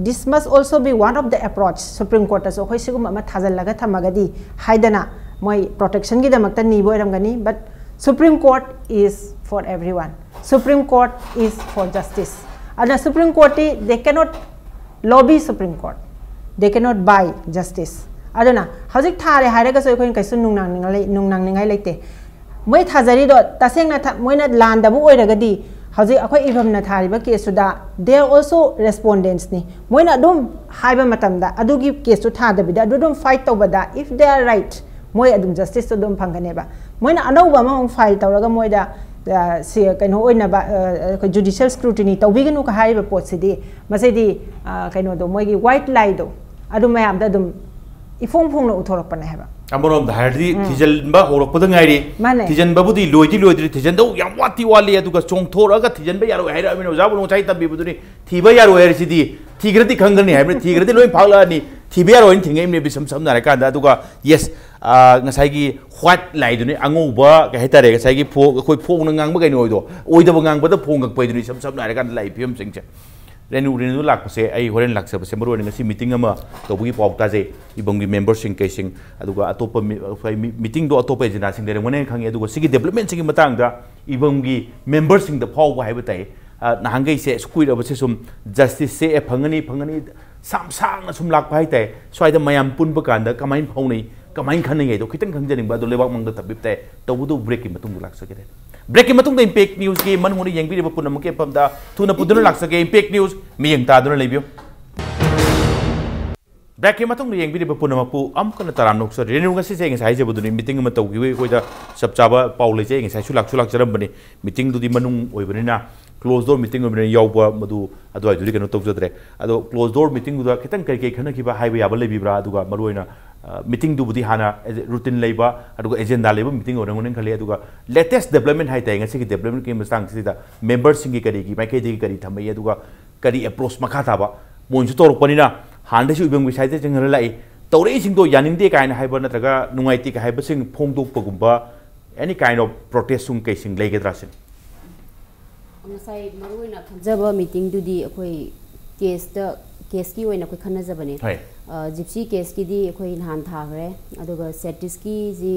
this must also be one of the approach, Supreme Courtꯇꯁꯨ ꯑꯩꯈꯣꯏ ꯁꯤꯒꯨꯝꯕ ꯑꯃ ꯊꯥꯖꯤꯜꯂꯒ ꯊꯝꯃꯒꯗꯤ ꯍꯥꯏꯗꯅ ꯃꯣꯏ protectionꯒꯤꯗꯃꯛꯇ ꯅꯤꯕ ꯑꯣꯏꯔꯝꯒꯅꯤ, but Supreme Court is for everyone, Supreme Court is for justice. ꯑꯗꯨꯅ Supreme Courtꯇꯤ they cannot lobby Supreme Court, they cannot buy justice. ꯑꯗꯨꯅ ꯍꯧꯖꯤꯛ ꯊꯥꯔꯦ ꯍꯥꯏꯔꯒꯁꯨ ꯑꯩꯈꯣꯏꯅ ꯀꯩꯁꯨ ꯅꯨꯡꯅꯥꯡꯅꯤꯡꯉꯥꯏ ꯂꯩ-, ꯅꯨꯡꯅꯥꯡꯅꯤꯡꯉꯥꯏ ꯂꯩꯇꯦ꯫ ꯃꯣꯏ ꯊꯥꯖꯔꯤꯗꯣ ꯇꯁꯦꯡꯅ ꯊ-, ꯃꯣꯏꯅ ꯂꯥꯟꯗꯕ ꯑꯣꯏꯔꯒꯗꯤ ꯍꯧꯖꯤꯛ ꯑꯩꯈꯣꯏ ꯏꯕꯝꯅ ꯊꯥꯔꯤꯕ caseꯇꯨꯗ they are also respondents ꯅꯤ꯫ ꯃꯣꯏꯅ ꯑꯗꯨꯝ ꯍꯥꯏꯕ ꯃꯇꯝꯗ ꯑꯗꯨꯒꯤ caseꯇꯨ ꯊꯥꯗꯕꯤꯗ ꯑꯗꯨ ꯑꯗꯨꯝ fight ꯇꯧꯕꯗ, if they are right, ꯃꯣꯏ ꯑꯗꯨꯝ justiceꯇꯨ ꯑꯗꯨꯝ ꯐꯪꯒꯅꯦꯕ꯫ ꯃꯣꯏꯅ ꯑꯅꯧꯕ ꯑꯃꯃꯨꯛ file ꯇꯧꯔꯒ ꯃꯣꯏꯗ, ꯑ, ꯁꯤ ꯀꯩꯅꯣ ꯑꯣꯏꯅꯕ, ꯑ, ꯑꯩꯈꯣꯏ judicial scrutiny ꯇꯧꯕꯤꯒꯅꯨꯒ ꯍꯥꯏꯔꯤꯕ ꯄꯣꯠꯁꯤꯗꯤ ꯃꯁꯤꯗꯤ, ꯑ, ꯀꯩꯅꯣꯗꯣ, ꯃꯣꯏꯒꯤ white lieꯗꯣ ꯑꯗꯨ ꯃꯌꯥꯝꯗ ꯑꯗꯨꯝ ꯏꯐꯣꯡ ꯐꯣꯡꯅ ꯎꯊꯣꯔꯛꯄꯅꯦ ꯍꯥꯏꯕ꯫ ꯑꯃꯔꯣꯝꯗ ꯍꯥꯏꯔꯗꯤ ꯎꯝ꯫ ꯊꯤꯖꯤꯟꯕ ꯍꯧꯔꯛꯄꯗ ꯉꯥꯏꯔꯤ꯫ ꯃꯥꯅꯦ꯫ ꯊꯤꯖꯤꯟꯕꯕꯨꯗꯤ ꯂꯣꯏꯗꯤ ꯂꯣꯏꯗ꯭ꯔꯤ, ꯊꯤꯖꯤꯟꯗꯧ ꯌꯥꯝ ꯋꯥꯠꯇꯤ ꯋꯥꯠꯂꯤ, ꯑꯗꯨꯒ ꯆꯣꯡꯊꯣꯔꯛꯑꯒ ꯊꯤꯖꯤꯟꯕ ꯌꯥꯔꯣꯏ ꯍꯥꯏꯔꯛꯑꯕꯅꯤꯅ ꯑꯣꯖꯥꯕꯨ ꯉꯁꯥꯏ ꯇꯝꯕꯤꯕꯗꯨꯅꯤ, ꯊꯤꯕ ꯌꯥꯔꯣꯏ ꯍꯥꯏꯔꯤꯁꯤꯗꯤ ꯊꯤꯈ꯭ꯔꯗꯤ ꯈꯪꯒꯅꯤ ꯍꯥꯏꯕꯅꯤ, ꯊꯤꯈ꯭ꯔꯗꯤ ꯂꯣꯏ ꯐꯥꯒꯠꯂꯛꯑꯅꯤ, ꯊꯤꯕ ꯌꯥꯔꯣꯏꯅ ꯊꯤꯡꯉꯛꯏꯕꯅꯦꯕ ꯏꯁꯝ ꯁꯝꯅ ꯍꯥꯏꯔꯀꯥꯟꯗ꯫ ꯑꯗꯨꯒ yes, ꯑ, ꯉꯁꯥꯏꯒꯤ white lieꯗꯨꯅꯤ, ꯑꯉꯧꯕ ꯀꯩ ꯍꯥꯏꯇꯥꯔꯦ, ꯉꯁꯥꯏꯒꯤ ꯐꯣ-, ꯑꯩꯈꯣꯏ ꯐꯣꯡꯅ ꯉꯥꯡꯕ ꯀꯩꯅꯣ ꯑꯣꯏꯗꯣ, ꯑꯣꯏꯗꯕ ꯉꯥꯡꯕꯗ ꯐꯣꯡꯉꯛꯄ ꯍꯥꯏꯗꯨꯅꯤ ꯏꯁꯝ ꯁꯝꯅ ꯍꯥꯏꯔꯀꯥꯟꯗ ꯂꯥꯛꯏ ꯐꯤꯕꯝꯁꯤꯡꯁꯦ꯫ ꯔꯦꯅꯨ, ꯔꯦꯅꯨ ꯂꯥꯛꯄꯁꯦ ꯑꯩ ꯍꯣꯔꯦꯟ ꯂꯥꯛꯆꯕꯁꯦ ꯃꯔꯨ ꯑꯣꯏꯅ ꯉꯁꯤ meeting ꯑꯃ ꯇꯧꯕꯒꯤ ꯄꯥꯎ ꯇꯥꯖꯩ꯫ ꯏꯕꯝꯒꯤ memberꯁꯤꯡ ꯀꯩꯁꯤꯡ, ꯑꯗꯨꯒ ꯑꯇꯣꯞꯄ ꯃꯤ-, ꯑꯩꯈꯣꯏ ꯃꯤ-, meetingꯗꯣ ꯑꯇꯣꯞꯄ agendaꯁꯤꯡ ꯂꯩꯔꯝꯒꯅꯦꯅ ꯈꯪꯉꯤ꯫ ꯑꯗꯨꯒ ꯁꯤꯒꯤ developmentꯁꯤꯡꯒꯤ ꯃꯇꯥꯡꯗ ꯏꯕꯝꯒꯤ memberꯁꯤꯡꯗ ꯐꯥꯎꯕ ꯍꯥꯏꯕ ꯇꯥꯏ꯫ ꯑ, ꯅꯍꯥꯟꯈꯩꯁꯦ ꯑꯁꯨꯛ ꯀꯨꯏꯔꯕꯁꯦ ꯁꯨꯝ justiceꯁꯦ, ꯑꯦ, ꯐꯪꯒꯅꯤ, ꯐꯪꯒꯅꯤ, ꯁꯥꯡ ꯁꯥꯡꯅ ꯁꯨꯝ ꯂꯥꯛꯄ ꯍꯥꯏ ꯇꯥꯏ꯫ ꯁ꯭ꯋꯥꯏꯗ ꯃꯌꯥꯝ ꯄꯨꯟꯕ ꯀꯥꯟꯗ ꯀꯃꯥꯏꯅ ꯐꯥꯎꯅꯩ, ꯀꯃꯥꯏꯅ ꯈꯟꯅꯩ ꯍꯥꯏꯗꯣ ꯈꯤꯇꯪ ꯈꯪꯖꯅꯤꯡꯕ, ꯑꯗꯣ ꯂꯩꯕꯥꯛ ꯃꯥꯡꯗ ꯊꯝꯕꯤꯕ ꯇꯥꯏ꯫ ꯇꯧꯕꯇꯕꯨ breakꯀꯤ ꯃꯇꯨꯡꯗ ꯂꯥꯛꯆꯒꯦ꯫ ꯕ꯭ꯔꯦꯛꯀꯤ ꯃꯇꯨꯡꯗ ꯏꯝꯄꯦꯛ ꯅ꯭ꯌꯨꯁꯀꯤ ꯃꯅꯨꯡ ꯍꯨꯠꯅ ꯌꯦꯡꯕꯤꯔꯤꯕ ꯄꯨꯝꯅꯃꯛꯀꯤ ꯏꯐꯝꯗ ꯊꯨꯅ ꯄꯨꯗꯨꯅ ꯂꯥꯛꯆꯒꯦ꯫ ꯏꯝꯄꯦꯛ ꯅ꯭ꯌꯨꯁ ꯃꯤꯠꯌꯦꯡ ꯇꯥꯗꯨꯅ ꯂꯩꯕꯤꯌꯨ꯫ ꯕ꯭ꯔꯦꯛꯀꯤ ꯃꯇꯨꯡꯗ ꯌꯦꯡꯕꯤꯔꯤꯕ ꯄꯨꯝꯅꯃꯛꯄꯨ ꯑꯃꯨꯛ ꯍꯟꯅ ꯇꯔꯥꯝꯅ ꯑꯣꯛꯆꯔꯤ꯫ ꯔꯦꯅꯨ, ꯉꯁꯤꯁꯦ ꯉꯁꯥꯏ ꯍꯥꯏꯖꯕꯗꯨꯅꯤ, ꯃꯤꯇꯤꯡ ꯑꯃ ꯇꯧꯈꯤꯕꯒꯤ ꯑꯩꯈꯣꯏꯗ ꯆꯞ ꯆꯥꯕ ꯄꯥꯎ ꯂꯩꯖꯩ꯫ ꯉꯁꯥꯏꯁꯨ ꯂꯥꯛꯁꯨ ꯂꯥꯛꯆꯔꯝꯕꯅꯤ꯫ ꯃꯤꯇꯤꯡꯗꯨꯗꯤ ꯃꯅꯨꯡ ꯑꯣꯏꯕꯅꯤꯅ, ꯀ꯭ꯂꯣꯖ ꯗꯣꯔ ꯃꯤꯇꯤꯡ ꯑꯣꯏꯕꯅꯤꯅ ꯌꯥꯎꯕ ꯃꯗꯨ ꯑꯗꯨꯋꯥꯏꯗꯨꯗꯤ ꯀꯩꯅꯣ ꯇꯧꯖꯗ꯭ꯔꯦ꯫ ꯑꯗꯣ ꯀ꯭ꯂꯣꯖ ꯗꯣꯔ ꯃꯤꯇꯤꯡꯗꯨꯗ ꯈꯤꯇꯪ ꯀꯔꯤ ꯀꯔꯤ ꯈꯟꯅꯈꯤꯕ ꯍꯥꯏꯕ ꯌꯥꯕ ꯂꯩꯕꯤꯕ꯭ꯔꯥ? ꯑꯗꯨꯒ ꯃꯔꯨꯑꯣꯏꯅ, ꯑ, ꯃꯤꯇꯤꯡꯗꯨꯕꯨꯗꯤ ꯍꯥꯟꯅ ꯔꯨꯇꯤꯟ ꯂꯩꯕ, ꯑꯗꯨꯒ ꯑꯦꯖꯦꯟꯗꯥ ꯂꯩꯕ ꯃꯤꯇꯤꯡ ꯑꯣꯏꯔꯝꯒꯅꯤ ꯈꯜꯂꯤ꯫ ꯑꯗꯨꯒ ꯂꯦꯇꯦꯁ ꯗꯦꯕꯂꯞꯃꯦꯟ ꯍꯥꯏ ꯇꯥꯏ ꯉꯁꯤꯒꯤ ꯗꯦꯕꯂꯞꯃꯦꯟꯒꯤ ꯃꯇꯥꯡꯁꯤꯗ ꯃꯦꯝꯕꯔꯁꯤꯡꯒꯤ ꯀꯔꯤꯒꯤ ꯃꯥꯏꯀꯩꯗꯒꯤ ꯀꯔꯤ ꯊꯝꯃꯛꯏ, ꯑꯗꯨꯒ ꯀꯔꯤ ꯑꯦꯄ꯭ꯔꯣꯁ ꯃꯈꯥ ꯇꯥꯕ ꯃꯣꯏꯅꯁꯨ ꯇꯧꯔꯛꯄꯅꯤꯅ, ꯍꯥꯟꯅꯗꯩꯁꯨ ꯏꯕꯝꯒꯤ ꯁꯥꯏꯠꯇ ꯆꯪꯍꯜꯂ ꯂꯥꯛꯏ꯫ ꯇꯧꯔꯛꯏꯁꯤꯡꯗꯣ ꯌꯥꯅꯤꯡꯗꯦ ꯀꯥꯏꯅ ꯍꯥꯏꯕ ꯅꯠꯇ꯭ꯔꯒ ꯅꯨꯡꯉꯥꯏꯇꯦ ꯀꯥꯏ ꯍꯥꯏꯕꯁꯤꯡ ꯐꯣꯡꯗꯣꯛꯄꯒꯨꯝꯕ, any kind of protest ꯁꯨꯝ ꯀꯩꯁꯤꯡ ꯂꯩꯒꯗ꯭ꯔꯥ ꯁꯤꯅꯤ? ꯉꯁꯥꯏ ꯃꯔꯨꯑꯣꯏꯅ ꯈꯟꯖꯕ ꯃꯤꯇꯤꯡꯗꯨꯗꯤ ꯑꯩꯈꯣꯏ ꯀꯦꯁꯇ, ꯀꯦꯁꯀꯤ ꯑꯣꯏꯅ ꯑꯩꯈꯣꯏ ꯈꯟꯅꯖꯕꯅꯦ꯫ ꯍꯣꯏ꯫ ꯑ, ꯖꯤꯞꯁꯤ ꯀꯦꯁꯀꯤꯗꯤ ꯑꯩꯈꯣꯏ ꯅꯍꯥꯟ ꯊꯥꯈ꯭ꯔꯦ, ꯑꯗꯨꯒ ꯁꯦꯇꯤꯁꯀꯤꯁꯤ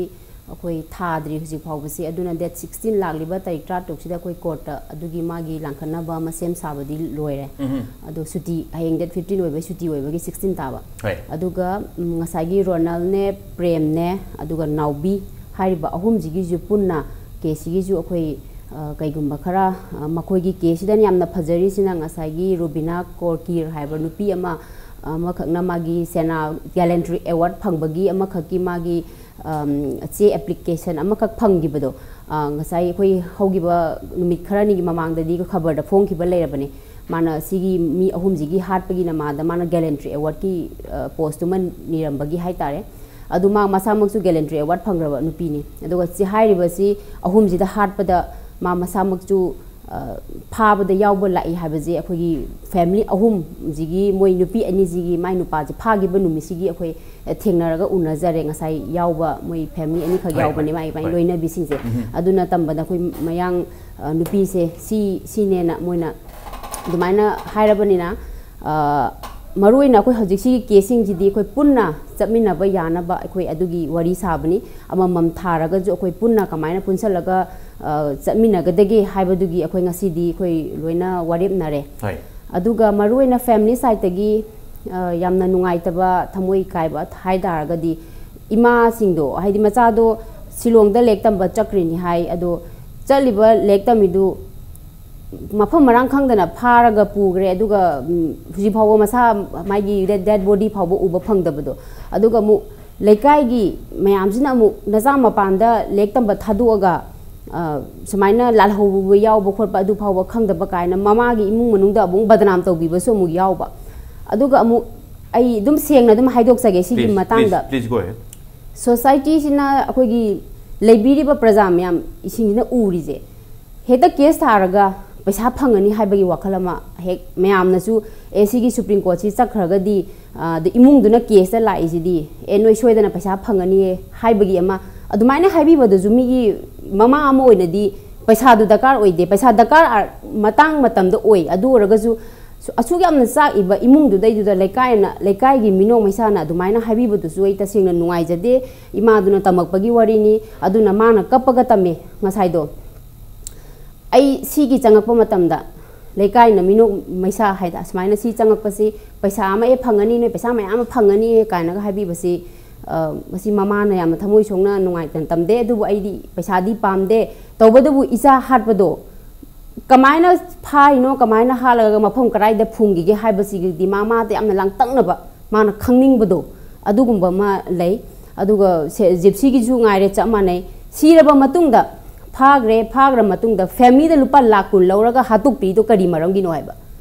ꯑꯩꯈꯣꯏ ꯊꯥꯗ꯭ꯔꯤ ꯍꯧꯖꯤꯛ ꯐꯥꯎꯕꯁꯤ꯫ ꯑꯗꯨꯅ ꯗꯦꯠ ꯁꯤꯛꯁꯇꯤꯟ ꯂꯥꯛꯂꯤꯕ ꯇꯥꯔꯤꯛ ꯇꯔꯥꯇꯔꯨꯛꯁꯤꯗ ꯑꯩꯈꯣꯏ ꯀꯣꯔꯠꯇ ꯑꯗꯨꯒꯤ ꯃꯥꯒꯤ ꯂꯥꯡꯈꯠꯅꯕ ꯑꯃ ꯁꯦꯝ ꯁꯥꯕꯗꯤ ꯂꯣꯏꯔꯦ꯫ ꯎꯝꯍꯨꯝ꯫ ꯑꯗꯣ ꯁꯨꯇꯤ, ꯍꯌꯦꯡ ꯗꯦꯠ ꯐꯤꯐꯇꯤꯟ ꯑꯣꯏꯕꯒꯤ ꯁꯤꯛꯁꯇꯤꯟ ꯇꯥꯕ꯫ ꯍꯣꯏ꯫ ꯑꯗꯨꯒ, ꯎꯝ, ꯉꯁꯥꯏꯒꯤ ꯔꯣꯅꯜꯅꯦ, ꯄ꯭ꯔꯦꯝꯅꯦ, ꯑꯗꯨꯒ ꯅꯥꯎꯕꯤ ꯍꯥꯏꯔꯤꯕ ꯑꯍꯨꯝꯁꯤꯒꯤꯁꯨ ꯄꯨꯟꯅ ꯀꯦꯁꯁꯤꯒꯤꯁꯨ ꯑꯩꯈꯣꯏ, ꯑ, ꯀꯩꯒꯨꯝꯕ ꯈꯔ, ꯑ, ꯃꯈꯣꯏꯒꯤ ꯀꯦꯁꯁꯤꯗ ꯌꯥꯝꯅ ꯐꯖꯔꯤꯁꯤꯅ ꯉꯁꯥꯏꯒꯤ ꯔꯨꯕꯤꯅꯥ ꯀꯣꯔꯀꯤꯔ ꯍꯥꯏꯕ ꯅꯨꯄꯤ ꯑꯃ, ꯑꯃꯈꯛꯅ ꯃꯥꯒꯤ ꯁꯦꯅꯥ ꯒꯦꯂꯦꯟꯇ꯭ꯔꯤ ꯑꯦꯋꯥꯔꯗ ꯐꯪꯕꯒꯤ ꯑꯃꯈꯛꯀꯤ ꯃꯥꯒꯤ, ꯑꯝ, ꯆꯦ ꯑꯦꯄ꯭ꯂꯤꯀꯦꯁꯟ ꯑꯃꯈꯛ ꯐꯪꯈꯤꯕꯗꯣ, ꯑ, ꯉꯁꯥꯏ ꯑꯩꯈꯣꯏ ꯍꯧꯈꯤꯕ ꯅꯨꯃꯤꯠ ꯈꯔꯅꯤꯒꯤ ꯃꯃꯥꯡꯗꯗꯤ ꯈꯕꯔꯗ ꯐꯣꯡꯈꯤꯕ ꯂꯩꯔꯕꯅꯦ꯫ ꯃꯥꯅ ꯁꯤꯒꯤ ꯃꯤ ꯑꯍꯨꯝꯁꯤꯒꯤ ꯍꯥꯠꯄꯒꯤ ꯅꯃꯥꯗ ꯃꯥꯅ ꯒꯦꯂꯦꯟꯇ꯭ꯔꯤ ꯑꯦꯋꯥꯔꯗꯀꯤ, ꯑ, ꯄꯣꯁꯇꯨꯃ ꯅꯤꯔꯝꯕꯒꯤ ꯍꯥꯏꯇꯥꯔꯦ꯫ ꯑꯗꯨ ꯃꯥ ꯃꯁꯥꯃꯛꯁꯨ ꯒꯦꯂꯦꯟꯇ꯭ꯔꯤ ꯑꯦꯋꯥꯔꯗ ꯐꯪꯈ꯭ꯔꯕ ꯅꯨꯄꯤꯅꯤ꯫ ꯑꯗꯨꯒ ꯁꯤ ꯍꯥꯏꯔꯤꯕꯁꯤ ꯑꯍꯨꯝꯁꯤꯗ ꯍꯥꯠꯄꯗ ꯃꯥ ꯃꯁꯥꯃꯛꯁꯨ, ꯑ, ꯐꯥꯕꯗ ꯌꯥꯎꯕ ꯂꯥꯛꯏ ꯍꯥꯏꯕꯁꯦ ꯑꯩꯈꯣꯏꯒꯤ ꯐꯦꯃꯤꯂꯤ ꯑꯍꯨꯝꯁꯤꯒꯤ, ꯃꯣꯏ ꯅꯨꯄꯤ ꯑꯅꯤꯁꯤꯒꯤ, ꯃꯥꯏ ꯅꯨꯄꯥꯁꯦ ꯐꯥꯈꯤꯕ ꯅꯨꯃꯤꯠꯁꯤꯒꯤ ꯑꯩꯈꯣꯏ ꯊꯦꯡꯅꯔꯒ ꯎꯅꯖꯔꯦ꯫ ꯉꯁꯥꯏ ꯌꯥꯎꯕ ꯃꯣꯏ ꯐꯦꯃꯤꯂꯤ ꯑꯅꯤꯈꯛ ꯍꯣꯏ, ꯌꯥꯎꯕꯅꯦ, ꯍꯣꯏ, ꯃꯥꯏ, ꯃꯥꯏ ꯍꯣꯏ꯫ ꯂꯣꯏꯅꯕꯤꯁꯤꯡꯁꯦ꯫ ꯎꯝꯍꯨꯝ꯫ ꯑꯗꯨꯅ ꯇꯝꯕꯗ ꯑꯩꯈꯣꯏ ꯃꯌꯥꯡ, ꯑ, ꯅꯨꯄꯤꯁꯦ ꯁꯤ, ꯁꯤꯅꯦꯅ ꯃꯣꯏꯅ ꯑꯗꯨꯃꯥꯏꯅ ꯍꯥꯏꯔꯕꯅꯤꯅ, ꯑ, ꯃꯔꯨꯑꯣꯏꯅ ꯑꯩꯈꯣꯏ ꯍꯧꯖꯤꯛ ꯁꯤꯒꯤ ꯀꯦꯁꯁꯤꯡꯁꯤꯗꯤ ꯑꯩꯈꯣꯏ ꯄꯨꯟꯅ ꯆꯠꯃꯤꯟꯅꯕ ꯌꯥꯅꯕ ꯑꯩꯈꯣꯏ ꯑꯗꯨꯒꯤ ꯋꯥꯔꯤ ꯁꯥꯕꯅꯤ꯫ ꯑꯃꯃꯝ ꯊꯥꯔꯒꯁꯨ ꯑꯩꯈꯣꯏ ꯄꯨꯟꯅ ꯀꯃꯥꯏꯅ ꯄꯨꯟꯁꯜꯂꯒ, ꯑ, ꯆꯠꯃꯤꯟꯅꯒꯗꯒꯦ ꯍꯥꯏꯕꯗꯨꯒꯤ ꯑꯩꯈꯣꯏ ꯉꯁꯤꯗꯤ ꯑꯩꯈꯣꯏ ꯂꯣꯏꯅ ꯋꯥꯔꯦꯞꯅꯔꯦ꯫ ꯍꯣꯏ꯫ ꯑꯗꯨꯒ ꯃꯔꯨꯑꯣꯏꯅ ꯐꯦꯃꯤꯂꯤ ꯁꯥꯏꯠꯇꯒꯤ, ꯑ, ꯌꯥꯝꯅ ꯅꯨꯡꯉꯥꯏꯇꯕ, ꯊꯃꯣꯏ ꯀꯥꯏꯕ ꯍꯥꯏ ꯇꯥꯔꯒꯗꯤ, ꯏꯃꯥꯁꯤꯡꯗꯣ, ꯍꯥꯏꯗꯤ ꯃꯆꯥꯗꯣ ꯁꯤꯂꯣꯡꯗ ꯂꯥꯏꯔꯤꯛ ꯇꯝꯕ ꯆꯠꯈ꯭ꯔꯤꯅꯤ ꯍꯥꯏ, ꯑꯗꯣ ꯆꯠꯂꯤꯕ ꯂꯥꯏꯔꯤꯛ ꯇꯝꯃꯤꯗꯨ ꯃꯐꯝ ꯃꯔꯥꯡ ꯈꯪꯗꯅ ꯐꯥꯔꯒ ꯄꯨꯈ꯭ꯔꯦ, ꯑꯗꯨꯒ ꯎꯝ, ꯍꯧꯖꯤꯛ ꯐꯥꯎꯕ ꯃꯁꯥ, ꯃꯥꯒꯤ ꯗꯦꯠ ꯕꯣꯗꯤ ꯐꯥꯎꯕ ꯎꯕ ꯐꯪꯗꯕꯗꯣ꯫ ꯑꯗꯨꯒ ꯑꯃꯨꯛ ꯂꯩꯀꯥꯏꯒꯤ ꯃꯌꯥꯝꯁꯤꯅ ꯑꯃꯨꯛ ꯅꯆꯥ ꯃꯄꯥꯟꯗ ꯂꯥꯏꯔꯤꯛ ꯇꯝꯕ ꯊꯥꯗꯣꯛꯑꯒ ꯑ, ꯁꯨꯃꯥꯏꯅ ꯂꯥꯜꯍꯧꯕ ꯌꯥꯎꯕ ꯈꯣꯠꯄ ꯑꯗꯨ ꯐꯥꯎꯕ ꯈꯪꯗꯕ ꯀꯥꯏꯅ ꯃꯃꯥꯒꯤ ꯏꯃꯨꯡ ꯃꯅꯨꯡꯗ ꯑꯃꯨꯛ ꯕꯗꯅꯥꯝ ꯇꯧꯕꯤꯕꯁꯨ ꯑꯃꯨꯛ ꯌꯥꯎꯕ꯫ ꯑꯗꯨꯒ ꯑꯃꯨꯛ ꯑꯩ ꯑꯗꯨꯝ ꯁꯦꯡꯅ ꯑꯗꯨꯝ ꯍꯥꯏꯗꯣꯛꯆꯒꯦ ꯁꯤꯒꯤ Please, ꯃꯇꯥꯡꯗ꯫ please, please go ahead. ꯁꯣꯁꯥꯏꯇꯤꯁꯤꯅ ꯑꯩꯈꯣꯏꯒꯤ ꯂꯩꯕꯤꯔꯤꯕ ꯄ꯭ꯔꯖꯥ ꯃꯌꯥꯝ ꯏꯁꯤꯡꯁꯤꯅ ꯎꯔꯤꯁꯦ, ꯍꯦꯛꯇ ꯀꯦꯁ ꯊꯥꯔꯒ ꯄꯩꯁꯥ ꯐꯪꯉꯅꯤ ꯍꯥꯏꯕꯒꯤ ꯋꯥꯈꯜ ꯑꯃ ꯍꯦꯛ ꯃꯌꯥꯝꯅꯁꯨ, "ꯑꯦ, ꯁꯤꯒꯤ ꯁꯨꯄ꯭ꯔꯤꯝ ꯀꯣꯔꯠꯁꯤ ꯆꯠꯈ꯭ꯔꯒꯗꯤ, ꯑ, ꯑꯗ ꯏꯃꯨꯡꯗꯨꯅ ꯀꯦꯁꯇ ꯂꯥꯛꯏꯁꯤꯗꯤ, ꯑꯦ, ꯅꯣꯏ ꯁꯣꯏꯗꯅ ꯄꯩꯁꯥ ꯐꯪꯉꯅꯤꯌꯦ" ꯍꯥꯏꯕꯒꯤ ꯑꯃ, ꯑꯗꯨꯃꯥꯏꯅ ꯍꯥꯏꯕꯤꯕꯗꯨꯁꯨ ꯃꯤꯒꯤ ꯃꯃꯥ ꯑꯃ ꯑꯣꯏꯅꯗꯤ ꯄꯩꯁꯥꯗꯨ ꯗꯔꯀꯥꯔ ꯑꯣꯏꯗꯦ꯫ ꯄꯩꯁꯥ ꯗꯔꯀꯥꯔ ꯑ-, ꯃꯇꯥꯡ ꯃꯇꯝꯗ ꯑꯣꯏ꯫ ꯑꯗꯨ ꯑꯣꯏꯔꯒꯁꯨ ꯁꯨ-, ꯑꯁꯨꯛ ꯌꯥꯝꯅ ꯆꯥꯛꯏꯕ ꯏꯃꯨꯡꯗꯨꯗꯩꯗꯨꯗ ꯂꯩꯀꯥꯏꯅ, ꯂꯩꯀꯥꯏꯒꯤ ꯃꯤꯅꯣꯛ ꯃꯩꯁꯥꯅ ꯑꯗꯨꯃꯥꯏꯅ ꯍꯥꯏꯕꯤꯕꯗꯨꯁꯨ ꯑꯩ ꯇꯁꯦꯡꯅ ꯅꯨꯡꯉꯥꯏꯖꯗꯦ꯫ ꯏꯃꯥꯗꯨꯅ ꯇꯝꯃꯛꯄꯒꯤ ꯋꯥꯔꯤꯅꯤ꯫ ꯑꯗꯨꯅ ꯃꯥꯅ ꯀꯞꯄꯒ ꯇꯝꯃꯦ ꯉꯁꯥꯏꯗꯣ꯫ ꯑꯩ ꯁꯤꯒꯤ ꯆꯪꯉꯛꯄ ꯃꯇꯝꯗ ꯂꯩꯀꯥꯏꯅ ꯃꯤꯅꯣꯛ ꯃꯩꯁꯥ ꯍꯥꯏꯗ ꯑꯁꯨꯃꯥꯏꯅ ꯁꯤ ꯆꯪꯉꯛꯄꯁꯤ ꯄꯩꯁꯥ ꯑꯃ, "ꯑꯦ, ꯐꯪꯉꯅꯤ, ꯅꯣꯏ ꯄꯩꯁꯥ ꯃꯌꯥꯝ ꯑꯃ ꯐꯪꯉꯅꯤ" ꯀꯥꯏꯅꯒ ꯍꯥꯏꯕꯤꯕꯁꯤ, ꯑ, ꯃꯁꯤ ꯃꯃꯥꯅ ꯌꯥꯝꯅ ꯊꯃꯣꯏ ꯁꯣꯛꯅ ꯅꯨꯡꯉꯥꯏꯇꯅ ꯇꯝꯗꯦ꯫ ꯑꯗꯨꯕꯨ ꯑꯩꯗꯤ ꯄꯩꯁꯥꯗꯤ ꯄꯥꯝꯗꯦ꯫ ꯇꯧꯕꯇꯕꯨ ꯏꯆꯥ ꯍꯥꯠꯄꯗꯣ ꯀꯃꯥꯏꯅ ꯐꯥꯔꯤꯅꯣ, ꯀꯃꯥꯏꯅ ꯍꯥꯠꯂꯒ ꯃꯐꯝ ꯀꯗꯥꯏꯗ ꯐꯨꯝꯈꯤꯒꯦ ꯍꯥꯏꯕꯁꯤꯒꯤꯗꯤ ꯃꯃꯥꯗ ꯌꯥꯝꯅ ꯂꯥꯡꯇꯛꯅꯕ, ꯃꯥꯅ ꯈꯪꯅꯤꯡꯕꯗꯣ ꯑꯗꯨꯒꯨꯝꯕ ꯑꯃ ꯂꯩ꯫ ꯑꯗꯨꯒ ꯁꯦ-, ꯖꯤꯞꯁꯤꯒꯤꯁꯨ ꯉꯥꯏꯔꯦ, ꯆꯞ ꯃꯥꯟꯅꯩ꯫ ꯁꯤꯔꯕ ꯃꯇꯨꯡꯗ ꯐꯥꯈ꯭ꯔꯦ, ꯐꯥꯈ꯭ꯔ ꯃꯇꯨꯡꯗ ꯐꯦꯃꯤꯂꯤꯗ ꯂꯨꯄꯥ ꯂꯥꯛ ꯀꯨꯟ ꯂꯧꯔꯒ ꯍꯥꯠꯇꯣꯛꯄꯤꯗꯣ ꯀꯔꯤ ꯃꯔꯝꯒꯤꯅꯣ ꯍꯥꯏꯕ?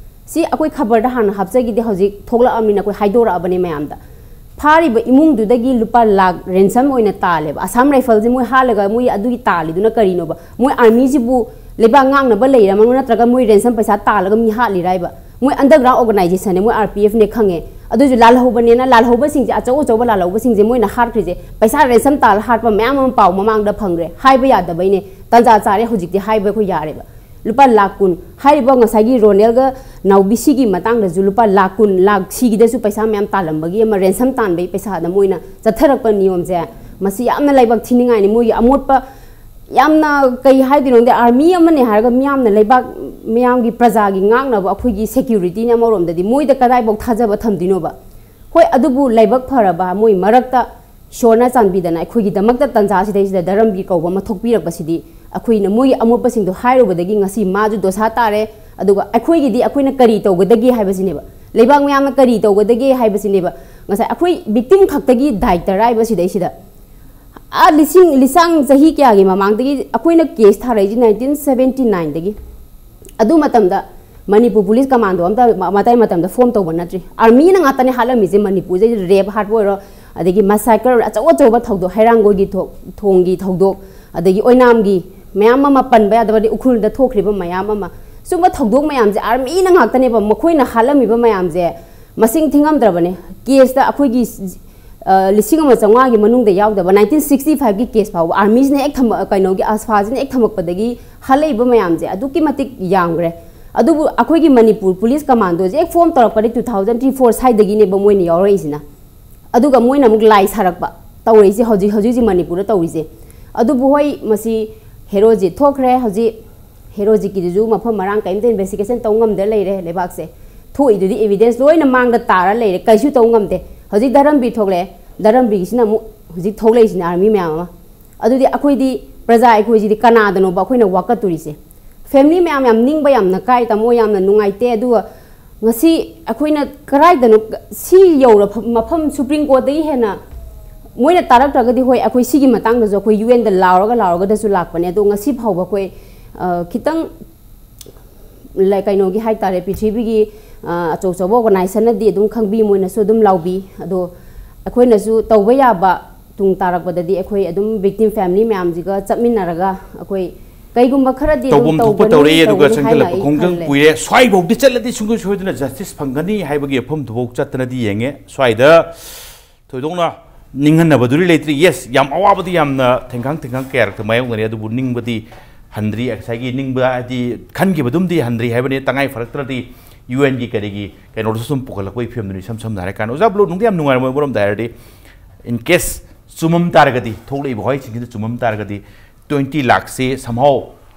ꯁꯤ ꯑꯩꯈꯣꯏ ꯈꯕꯔꯗ ꯍꯥꯟꯅ ꯍꯥꯞꯆꯈꯤꯗꯦ, ꯍꯧꯖꯤꯛ ꯊꯣꯛꯂꯛꯑꯕꯅꯤꯅ ꯑꯩꯈꯣꯏ ꯍꯥꯏꯗꯣꯔꯛꯑꯕꯅꯦ ꯃꯌꯥꯝꯗ꯫ ꯐꯥꯔꯤꯕ ꯏꯃꯨꯡꯗꯨꯗꯒꯤ ꯂꯨꯄꯥ ꯂꯥꯛ ꯔꯦꯟꯁꯝ ꯑꯣꯏꯅ ꯇꯥꯜꯂꯦꯕ꯫ ꯑꯁꯥꯝ ꯔꯥꯏꯐꯜꯁꯦ ꯃꯣꯏ ꯍꯥꯠꯂꯒ ꯃꯣꯏ ꯑꯗꯨꯒꯤ ꯇꯥꯜꯂꯤꯗꯨꯅ ꯀꯔꯤꯅꯣꯕ? ꯃꯣꯏ ꯑꯥꯔꯃꯤꯁꯤꯕꯨ ꯂꯩꯕꯥꯛ ꯉꯥꯛꯅꯕ ꯂꯩꯔꯝꯃꯅꯣ, ꯅꯠꯇ꯭ꯔꯒ ꯃꯣꯏ ꯔꯦꯟꯁꯝ ꯄꯩꯁꯥ ꯇꯥꯜꯂꯒ ꯃꯤ ꯍꯥꯠꯂꯤꯔꯥꯏꯕ? ꯃꯣꯏ ꯑꯟꯗꯔꯒ꯭ꯔꯥꯎꯟ ꯑꯣꯔꯒꯅꯥꯏꯖꯦꯁꯟꯅꯦ, ꯃꯣꯏ ꯑꯥꯔ ꯄꯤ ꯑꯦꯐꯅꯦ ꯈꯪꯉꯦ꯫ ꯑꯗꯨꯁꯨ ꯂꯥꯜꯍꯧꯕꯅꯦꯅ, ꯂꯥꯜꯍꯧꯕꯁꯤꯡꯁꯦ, ꯑꯆꯧ ꯑꯆꯧꯕ ꯂꯥꯜꯍꯧꯕꯁꯤꯡꯁꯦ ꯃꯣꯏꯅ ꯍꯥꯠꯈ꯭ꯔꯤꯁꯦ ꯄꯩꯁꯥ ꯔꯦꯟꯁꯝ ꯇꯥꯜꯂ ꯍꯥꯠꯄ ꯃꯌꯥꯝ ꯑꯃ ꯄꯥꯎ ꯃꯃꯥꯡꯗ ꯐꯪꯈ꯭ꯔꯦ꯫ ꯍꯥꯏꯕ ꯌꯥꯗꯕꯩꯅꯦ, ꯇꯟꯖꯥ ꯆꯥꯔꯦ, ꯍꯧꯖꯤꯛꯇꯤ ꯍꯥꯏꯕ ꯑꯩꯈꯣꯏ ꯌꯥꯔꯦꯕ꯫ ꯂꯨꯄꯥ ꯂꯥꯛ ꯀꯨꯟ꯫ ꯍꯥꯏꯔꯤꯕ ꯉꯁꯥꯏꯒꯤ ꯔꯣꯅꯦꯜꯒ ꯅꯥꯎꯕꯤꯁꯤꯒꯤ ꯃꯇꯥꯡꯗꯁꯨ ꯂꯨꯄꯥ ꯂꯥꯛ ꯀꯨꯟ, ꯂꯥꯛ ꯁꯤꯒꯤꯗꯁꯨ ꯄꯩꯁꯥ ꯃꯌꯥꯝ ꯇꯥꯜꯂꯝꯕꯒꯤ ꯑꯃ ꯔꯦꯟꯁꯝ ꯇꯥꯟꯕꯒꯤ ꯄꯩꯁꯥꯗ ꯃꯣꯏꯅ ꯆꯠꯊꯔꯛꯄ ꯅꯤꯌꯣꯝꯁꯦ, ꯃꯁꯤ ꯌꯥꯝꯅ ꯂꯥꯏꯕꯛ ꯊꯤꯅꯤꯡꯉꯥꯏꯅꯤ꯫ ꯃꯣꯏꯒꯤ ꯑꯃꯣꯠꯄ, ꯌꯥꯝꯅ ꯀꯩ ꯍꯥꯏꯗꯣꯏꯅꯣ ꯈꯪꯗꯦ, ꯑꯥꯔꯃꯤ ꯑꯃꯅꯦ ꯍꯥꯏꯔꯒ ꯃꯤꯌꯥꯝꯅ ꯂꯩꯕꯥꯛ, ꯃꯤꯌꯥꯝꯒꯤ ꯄ꯭ꯔꯖꯥꯒꯤ ꯉꯥꯛꯅꯕ ꯑꯩꯈꯣꯏꯒꯤ ꯁꯦꯀ꯭ꯌꯨꯔꯤꯇꯤꯅꯤ ꯑꯃꯔꯣꯝꯗꯗꯤ꯫ ꯃꯣꯏꯗ ꯀꯗꯥꯏꯐꯥꯎ ꯊꯥꯖꯕ ꯊꯝꯗꯣꯏꯅꯣꯕ? ꯍꯣꯏ, ꯑꯗꯨꯕꯨ ꯂꯥꯏꯕꯛ ꯐꯔꯕ ꯃꯣꯏ ꯃꯔꯛꯇ ꯏꯁꯣꯔꯅ ꯆꯥꯟꯕꯤꯗꯅ ꯑꯩꯈꯣꯏꯒꯤꯗꯃꯛꯇ ꯇꯟꯖꯥꯁꯤꯗꯩꯁꯤꯗ ꯙꯔꯝꯒꯤ ꯀꯧꯕ ꯑꯃ ꯊꯣꯛꯄꯤꯔꯛꯄꯁꯤꯗꯤ ꯑꯩꯈꯣꯏꯅ ꯃꯣꯏꯒꯤ ꯑꯃꯣꯠꯄꯁꯤꯡꯗꯣ ꯍꯥꯏꯔꯨꯕꯗꯒꯤ ꯉꯁꯤ ꯃꯥꯁꯨ ꯗꯣꯁꯥ ꯇꯥꯔꯦ꯫ ꯑꯗꯨꯒ ꯑꯩꯈꯣꯏꯒꯤꯗꯤ ꯑꯩꯈꯣꯏꯅ ꯀꯔꯤ ꯇꯧꯒꯗꯒꯦ ꯍꯥꯏꯕꯁꯤꯅꯦꯕ, ꯂꯩꯕꯥꯛ ꯃꯌꯥꯝꯅ ꯀꯔꯤ ꯇꯧꯒꯗꯒꯦ ꯍꯥꯏꯕꯁꯤꯅꯦꯕ꯫ ꯉꯁꯥꯏ ꯑꯩꯈꯣꯏ ꯚꯤꯛꯇꯤꯝ ꯈꯛꯇꯒꯤ ꯗꯥꯏꯇꯔ ꯍꯥꯏꯕ ꯁꯤꯗꯩꯁꯤꯗ, ꯑꯥ, ꯂꯤꯁꯤꯡ, ꯂꯤꯁꯥꯡ ꯆꯍꯤ ꯀꯌꯥꯒꯤ ꯃꯃꯥꯡꯗꯒꯤ ꯑꯩꯈꯣꯏꯅ ꯀꯦꯁ ꯊꯥꯔꯛꯏꯁꯤ ꯅꯥꯏꯟꯇꯤꯟ ꯁꯕꯦꯟꯇꯤ ꯅꯥꯏꯟꯗꯒꯤ꯫ ꯑꯗꯨ ꯃꯇꯝꯗ ꯃꯅꯤꯄꯨꯔ ꯄꯨꯂꯤꯁ ꯀꯃꯥꯟꯗꯣ ꯑꯝꯇ ꯃ-, ꯃꯇꯥꯏ ꯃꯇꯝꯗ ꯐꯣꯝ ꯇꯧꯕ ꯅꯠꯇ꯭ꯔꯤ꯫ ꯑꯥꯔꯃꯤꯅ ꯉꯥꯛꯇꯅꯦ ꯍꯥꯠꯂꯝꯃꯤꯁꯦ ꯃꯅꯤꯄꯨꯔꯁꯤꯗ, ꯔꯦꯞ ꯍꯥꯠꯄ ꯑꯣꯏꯔꯣ, ꯑꯗꯒꯤ ꯃꯁꯥꯀꯔ ꯑꯆꯧ ꯑꯆꯧꯕ ꯊꯧꯗꯣꯛ, ꯍꯩꯔꯥꯡꯒꯣꯏꯒꯤ ꯊꯣ-, ꯊꯣꯡꯒꯤ ꯊꯧꯗꯣꯛ, ꯑꯗꯒꯤ ꯑꯣꯏꯅꯥꯝꯒꯤ ꯃꯌꯥꯝ ꯑꯃ ꯄꯟꯕ ꯌꯥꯗꯕꯗꯤ, ꯎꯈ꯭ꯔꯨꯜꯗ ꯊꯣꯛꯈ꯭ꯔꯤꯕ ꯃꯌꯥꯝ ꯑꯃ, ꯁꯨꯝꯕ ꯊꯧꯗꯣꯛ ꯃꯌꯥꯝꯁꯦ ꯑꯥꯔꯃꯤꯅ ꯉꯥꯛꯇꯅꯦꯕ ꯃꯈꯣꯏꯅ ꯍꯥꯠꯂꯝꯃꯤꯕ ꯃꯌꯥꯝꯁꯦ꯫ ꯃꯁꯤꯡ ꯊꯤꯉꯝꯗ꯭ꯔꯕꯅꯦ꯫ ꯀꯦꯁꯇ ꯑꯩꯈꯣꯏꯒꯤ, ꯑ, ꯂꯤꯁꯤꯡ ꯑꯃ ꯆꯥꯝꯃꯉꯥꯒꯤ ꯃꯅꯨꯡꯗ ꯌꯥꯎꯗꯕ ꯅꯥꯏꯟꯇꯤꯟ ꯁꯤꯛꯁꯇꯤ ꯐꯥꯏꯚꯀꯤ ꯀꯦꯁ ꯐꯥꯎꯕ ꯑꯥꯔꯃꯤꯁꯤꯅ ꯍꯦꯛ ꯊꯝꯃ-, ꯀꯩꯅꯣꯒꯤ, ꯑꯁꯐꯥꯁꯤꯅ ꯍꯦꯛ ꯊꯝꯃꯛꯄꯗꯒꯤ ꯍꯜꯂꯛꯏꯕ ꯃꯌꯥꯝꯁꯦ ꯑꯗꯨꯛꯀꯤ ꯃꯇꯤꯛ ꯌꯥꯝꯈ꯭ꯔꯦ꯫ ꯑꯗꯨꯕꯨ ꯑꯩꯈꯣꯏꯒꯤ ꯃꯅꯤꯄꯨꯔ ꯄꯨꯂꯤꯁ ꯀꯃꯥꯟꯗꯣꯁꯦ ꯍꯦꯛ ꯐꯣꯝ ꯇꯧꯔꯛꯄꯗꯤ two thousand three four ꯁ꯭ꯋꯥꯏꯗꯒꯤꯅꯦꯕ ꯃꯣꯏꯅ ꯌꯥꯎꯔꯛꯏꯁꯤꯅ꯫ ꯑꯗꯨꯒ ꯃꯣꯏꯅ ꯑꯃꯨꯛ ꯂꯥꯏ ꯁꯥꯔꯛꯄ ꯇꯧꯔꯛꯏꯁꯦ ꯍꯧꯖꯤꯛ, ꯍꯧꯖꯤꯛ ꯍꯧꯖꯤꯛ ꯃꯅꯤꯄꯨꯔꯗ ꯇꯧꯔꯤꯁꯦ꯫ ꯑꯗꯨꯕꯨ ꯍꯣꯏ, ꯃꯁꯤ ꯍꯦꯔꯣꯖꯤꯠ ꯊꯣꯛꯈ꯭ꯔꯦ꯫ ꯍꯧꯖꯤꯛ ꯍꯦꯔꯣꯖꯤꯠꯀꯤꯗꯨꯁꯨ ꯃꯐꯝ ꯃꯔꯥꯡ ꯀꯔꯤꯝꯇ ꯏꯟꯚꯦꯁꯇꯤꯒꯦꯁꯟ ꯇꯧ ꯉꯝꯗ ꯂꯩꯔꯦ ꯂꯩꯕꯥꯛꯁꯦ꯫ ꯊꯣꯛꯏꯗꯨꯗꯤ ꯏꯚꯤꯗꯦꯟꯁ ꯂꯣꯏꯅ ꯃꯥꯡꯗ ꯇꯥꯔ ꯂꯩꯔꯦ, ꯀꯩꯁꯨ ꯇꯧ ꯉꯝꯗꯦ꯫ ꯍꯧꯖꯤꯛ ꯙꯔꯝꯕꯤꯔ ꯊꯣꯛꯂꯛꯑꯦ, ꯙꯔꯝꯕꯤꯔꯒꯤꯁꯤꯅ ꯑꯃꯨꯛ ꯍꯧꯖꯤꯛ ꯊꯣꯛꯂꯛꯏꯁꯤꯅ ꯑꯥꯔꯃꯤ ꯃꯌꯥꯝ ꯑꯃ꯫ ꯑꯗꯨꯗꯤ ꯑꯩꯈꯣꯏꯗꯤ, ꯄ꯭ꯔꯖꯥ ꯑꯩꯈꯣꯏꯁꯤꯗꯤ ꯀꯅꯥꯗꯅꯣꯕ ꯑꯩꯈꯣꯏꯅ ꯋꯥꯀꯠꯇꯣꯔꯤꯁꯦ? ꯐꯦꯃꯤꯂꯤ ꯃꯌꯥꯝ ꯌꯥꯝ ꯅꯤꯡꯕ ꯌꯥꯝꯅ ꯀꯥꯏ, ꯇꯥꯃꯣ, ꯌꯥꯝꯅ ꯅꯨꯡꯉꯥꯏꯇꯦ꯫ ꯑꯗꯨꯒ ꯉꯁꯤ ꯑꯩꯈꯣꯏꯅ ꯀꯔꯥꯏꯗꯅꯣ, ꯁꯤ ꯌꯧꯔ ꯃꯐꯝ, ꯁꯨꯄ꯭ꯔꯤꯝ ꯀꯣꯔꯠꯇꯒꯤ ꯍꯦꯟꯅ ꯃꯣꯏꯅ ꯇꯥꯔꯛꯇ꯭ꯔꯒꯗꯤ, ꯍꯣꯏ, ꯑꯩꯈꯣꯏ ꯁꯤꯒꯤ ꯃꯇꯥꯡꯗꯁꯨ ꯑꯩꯈꯣꯏ ꯌꯨ ꯑꯦꯟꯗ ꯂꯥꯎꯔꯒ ꯂꯥꯎꯔꯒꯗꯁꯨ ꯂꯥꯛꯄꯅꯦ꯫ ꯑꯗꯣ ꯉꯁꯤ ꯐꯥꯎꯕ ꯑꯩꯈꯣꯏ, ꯑ, ꯈꯤꯇꯪ ꯂ-, ꯀꯩꯅꯣꯒꯤ ꯍꯥꯏꯇꯥꯔꯦ, ꯄ꯭ꯔꯤꯊꯤꯕꯤꯒꯤ, ꯑ, ꯑꯆꯧ ꯑꯆꯧꯕ ꯑꯣꯔꯒꯅꯥꯏꯖꯦꯁꯟꯅꯗꯤ ꯑꯗꯨꯝ ꯈꯪꯕꯤ, ꯃꯣꯏꯅꯁꯨ ꯑꯗꯨꯝ ꯂꯥꯎꯕꯤ꯫ ꯑꯗꯣ ꯑꯩꯈꯣꯏꯅꯁꯨ ꯇꯧꯕ ꯌꯥꯕ, ꯇꯨꯡ ꯇꯥꯔꯛꯄꯗꯗꯤ ꯑꯩꯈꯣꯏ ꯑꯗꯨꯝ ꯚꯤꯛꯇꯤꯝ ꯐꯦꯃꯤꯂꯤ ꯃꯌꯥꯝꯁꯤꯒ ꯆꯠꯃꯤꯟꯅꯔꯒ ꯑꯩꯈꯣꯏ ꯀꯩꯒꯨꯝꯕ ꯈꯔꯗꯤ ꯑꯗꯨꯝ ꯇꯧꯐꯝ ꯊꯣꯛꯄ ꯇꯧꯒꯅꯤ, ꯇꯧꯔꯛꯑꯦ꯫ ꯑꯗꯨꯒ ꯇꯧꯒꯅꯤ ꯍꯥꯏꯅ ꯆꯪꯁꯤꯜꯂꯛꯄ ꯑꯩ ꯈꯣꯡꯖꯪ ꯈꯜꯂꯦ꯫ ꯀꯨꯏꯔꯦ꯫ ꯁ꯭ꯋꯥꯏꯐꯥꯎꯗꯤ ꯆꯠꯂꯗꯤ ꯁꯨꯡꯁꯣꯏ ꯁꯣꯏꯗꯅ ꯖꯁꯇꯤꯁ ꯐꯪꯒꯅꯤ ꯍꯥꯏꯕꯒꯤ ꯃꯐꯝꯗꯨꯐꯥꯎ ꯆꯠꯇꯅꯗꯤ ꯌꯦꯡꯉꯦ꯫ ꯁ꯭ꯋꯥꯏꯗ ꯊꯣꯏꯗꯣꯛꯅ ꯅꯤꯡꯍꯟꯅꯕꯗꯨꯗꯤ ꯂꯩꯇ꯭ꯔꯤ꯫ ꯌꯦꯁ, ꯌꯥꯝ ꯑꯋꯥꯕꯗꯤ ꯌꯥꯝꯅ ꯊꯦꯡꯈꯥꯡ ꯊꯦꯡꯈꯥꯡ ꯀꯌꯥꯔꯛꯇ ꯃꯥꯌꯣꯛꯅꯔꯤ, ꯑꯗꯨꯕꯨ ꯅꯤꯡꯕꯗꯤ ꯍꯟꯗ꯭ꯔꯤ꯫ ꯉꯁꯥꯏꯒꯤ ꯅꯤꯡꯕ ꯍꯥꯏꯗꯤ ꯈꯟꯈꯤꯕꯗꯨꯝꯗꯤ ꯍꯟꯗ꯭ꯔꯤ ꯍꯥꯏꯕꯅꯤ꯫ ꯇꯉꯥꯏ ꯐꯔꯛꯇ꯭ꯔꯗꯤ ꯌꯨ ꯑꯦꯟꯒꯤ ꯀꯔꯤꯒꯤ ꯀꯩꯅꯣꯗꯁꯨ ꯁꯨꯝ ꯄꯨꯈꯠꯂꯛꯄꯒꯤ ꯐꯤꯕꯝꯗꯨꯅꯤ, ꯏꯁꯝ ꯁꯝꯅ ꯍꯥꯏꯔ ꯀꯥꯟꯗ꯫ ꯑꯣꯖꯥ ꯕ꯭ꯂꯨ, ꯅꯨꯡꯗꯤ ꯌꯥꯝ ꯅꯨꯡꯉꯥꯏꯔꯝꯃꯣꯏ ꯑꯃꯔꯣꯝꯗ ꯍꯥꯏꯔꯗꯤ꯫ In case ꯆꯨꯝꯃꯝ ꯇꯥꯔꯒꯗꯤ, ꯊꯣꯛꯂꯛꯏꯕ ꯋꯥꯍꯩꯁꯤꯡꯁꯤꯗ ꯆꯨꯝꯃꯝ ꯇꯥꯔꯒꯗꯤ, ꯇ꯭ꯋꯦꯟꯇꯤ ꯂꯥꯛꯁꯤ somehow,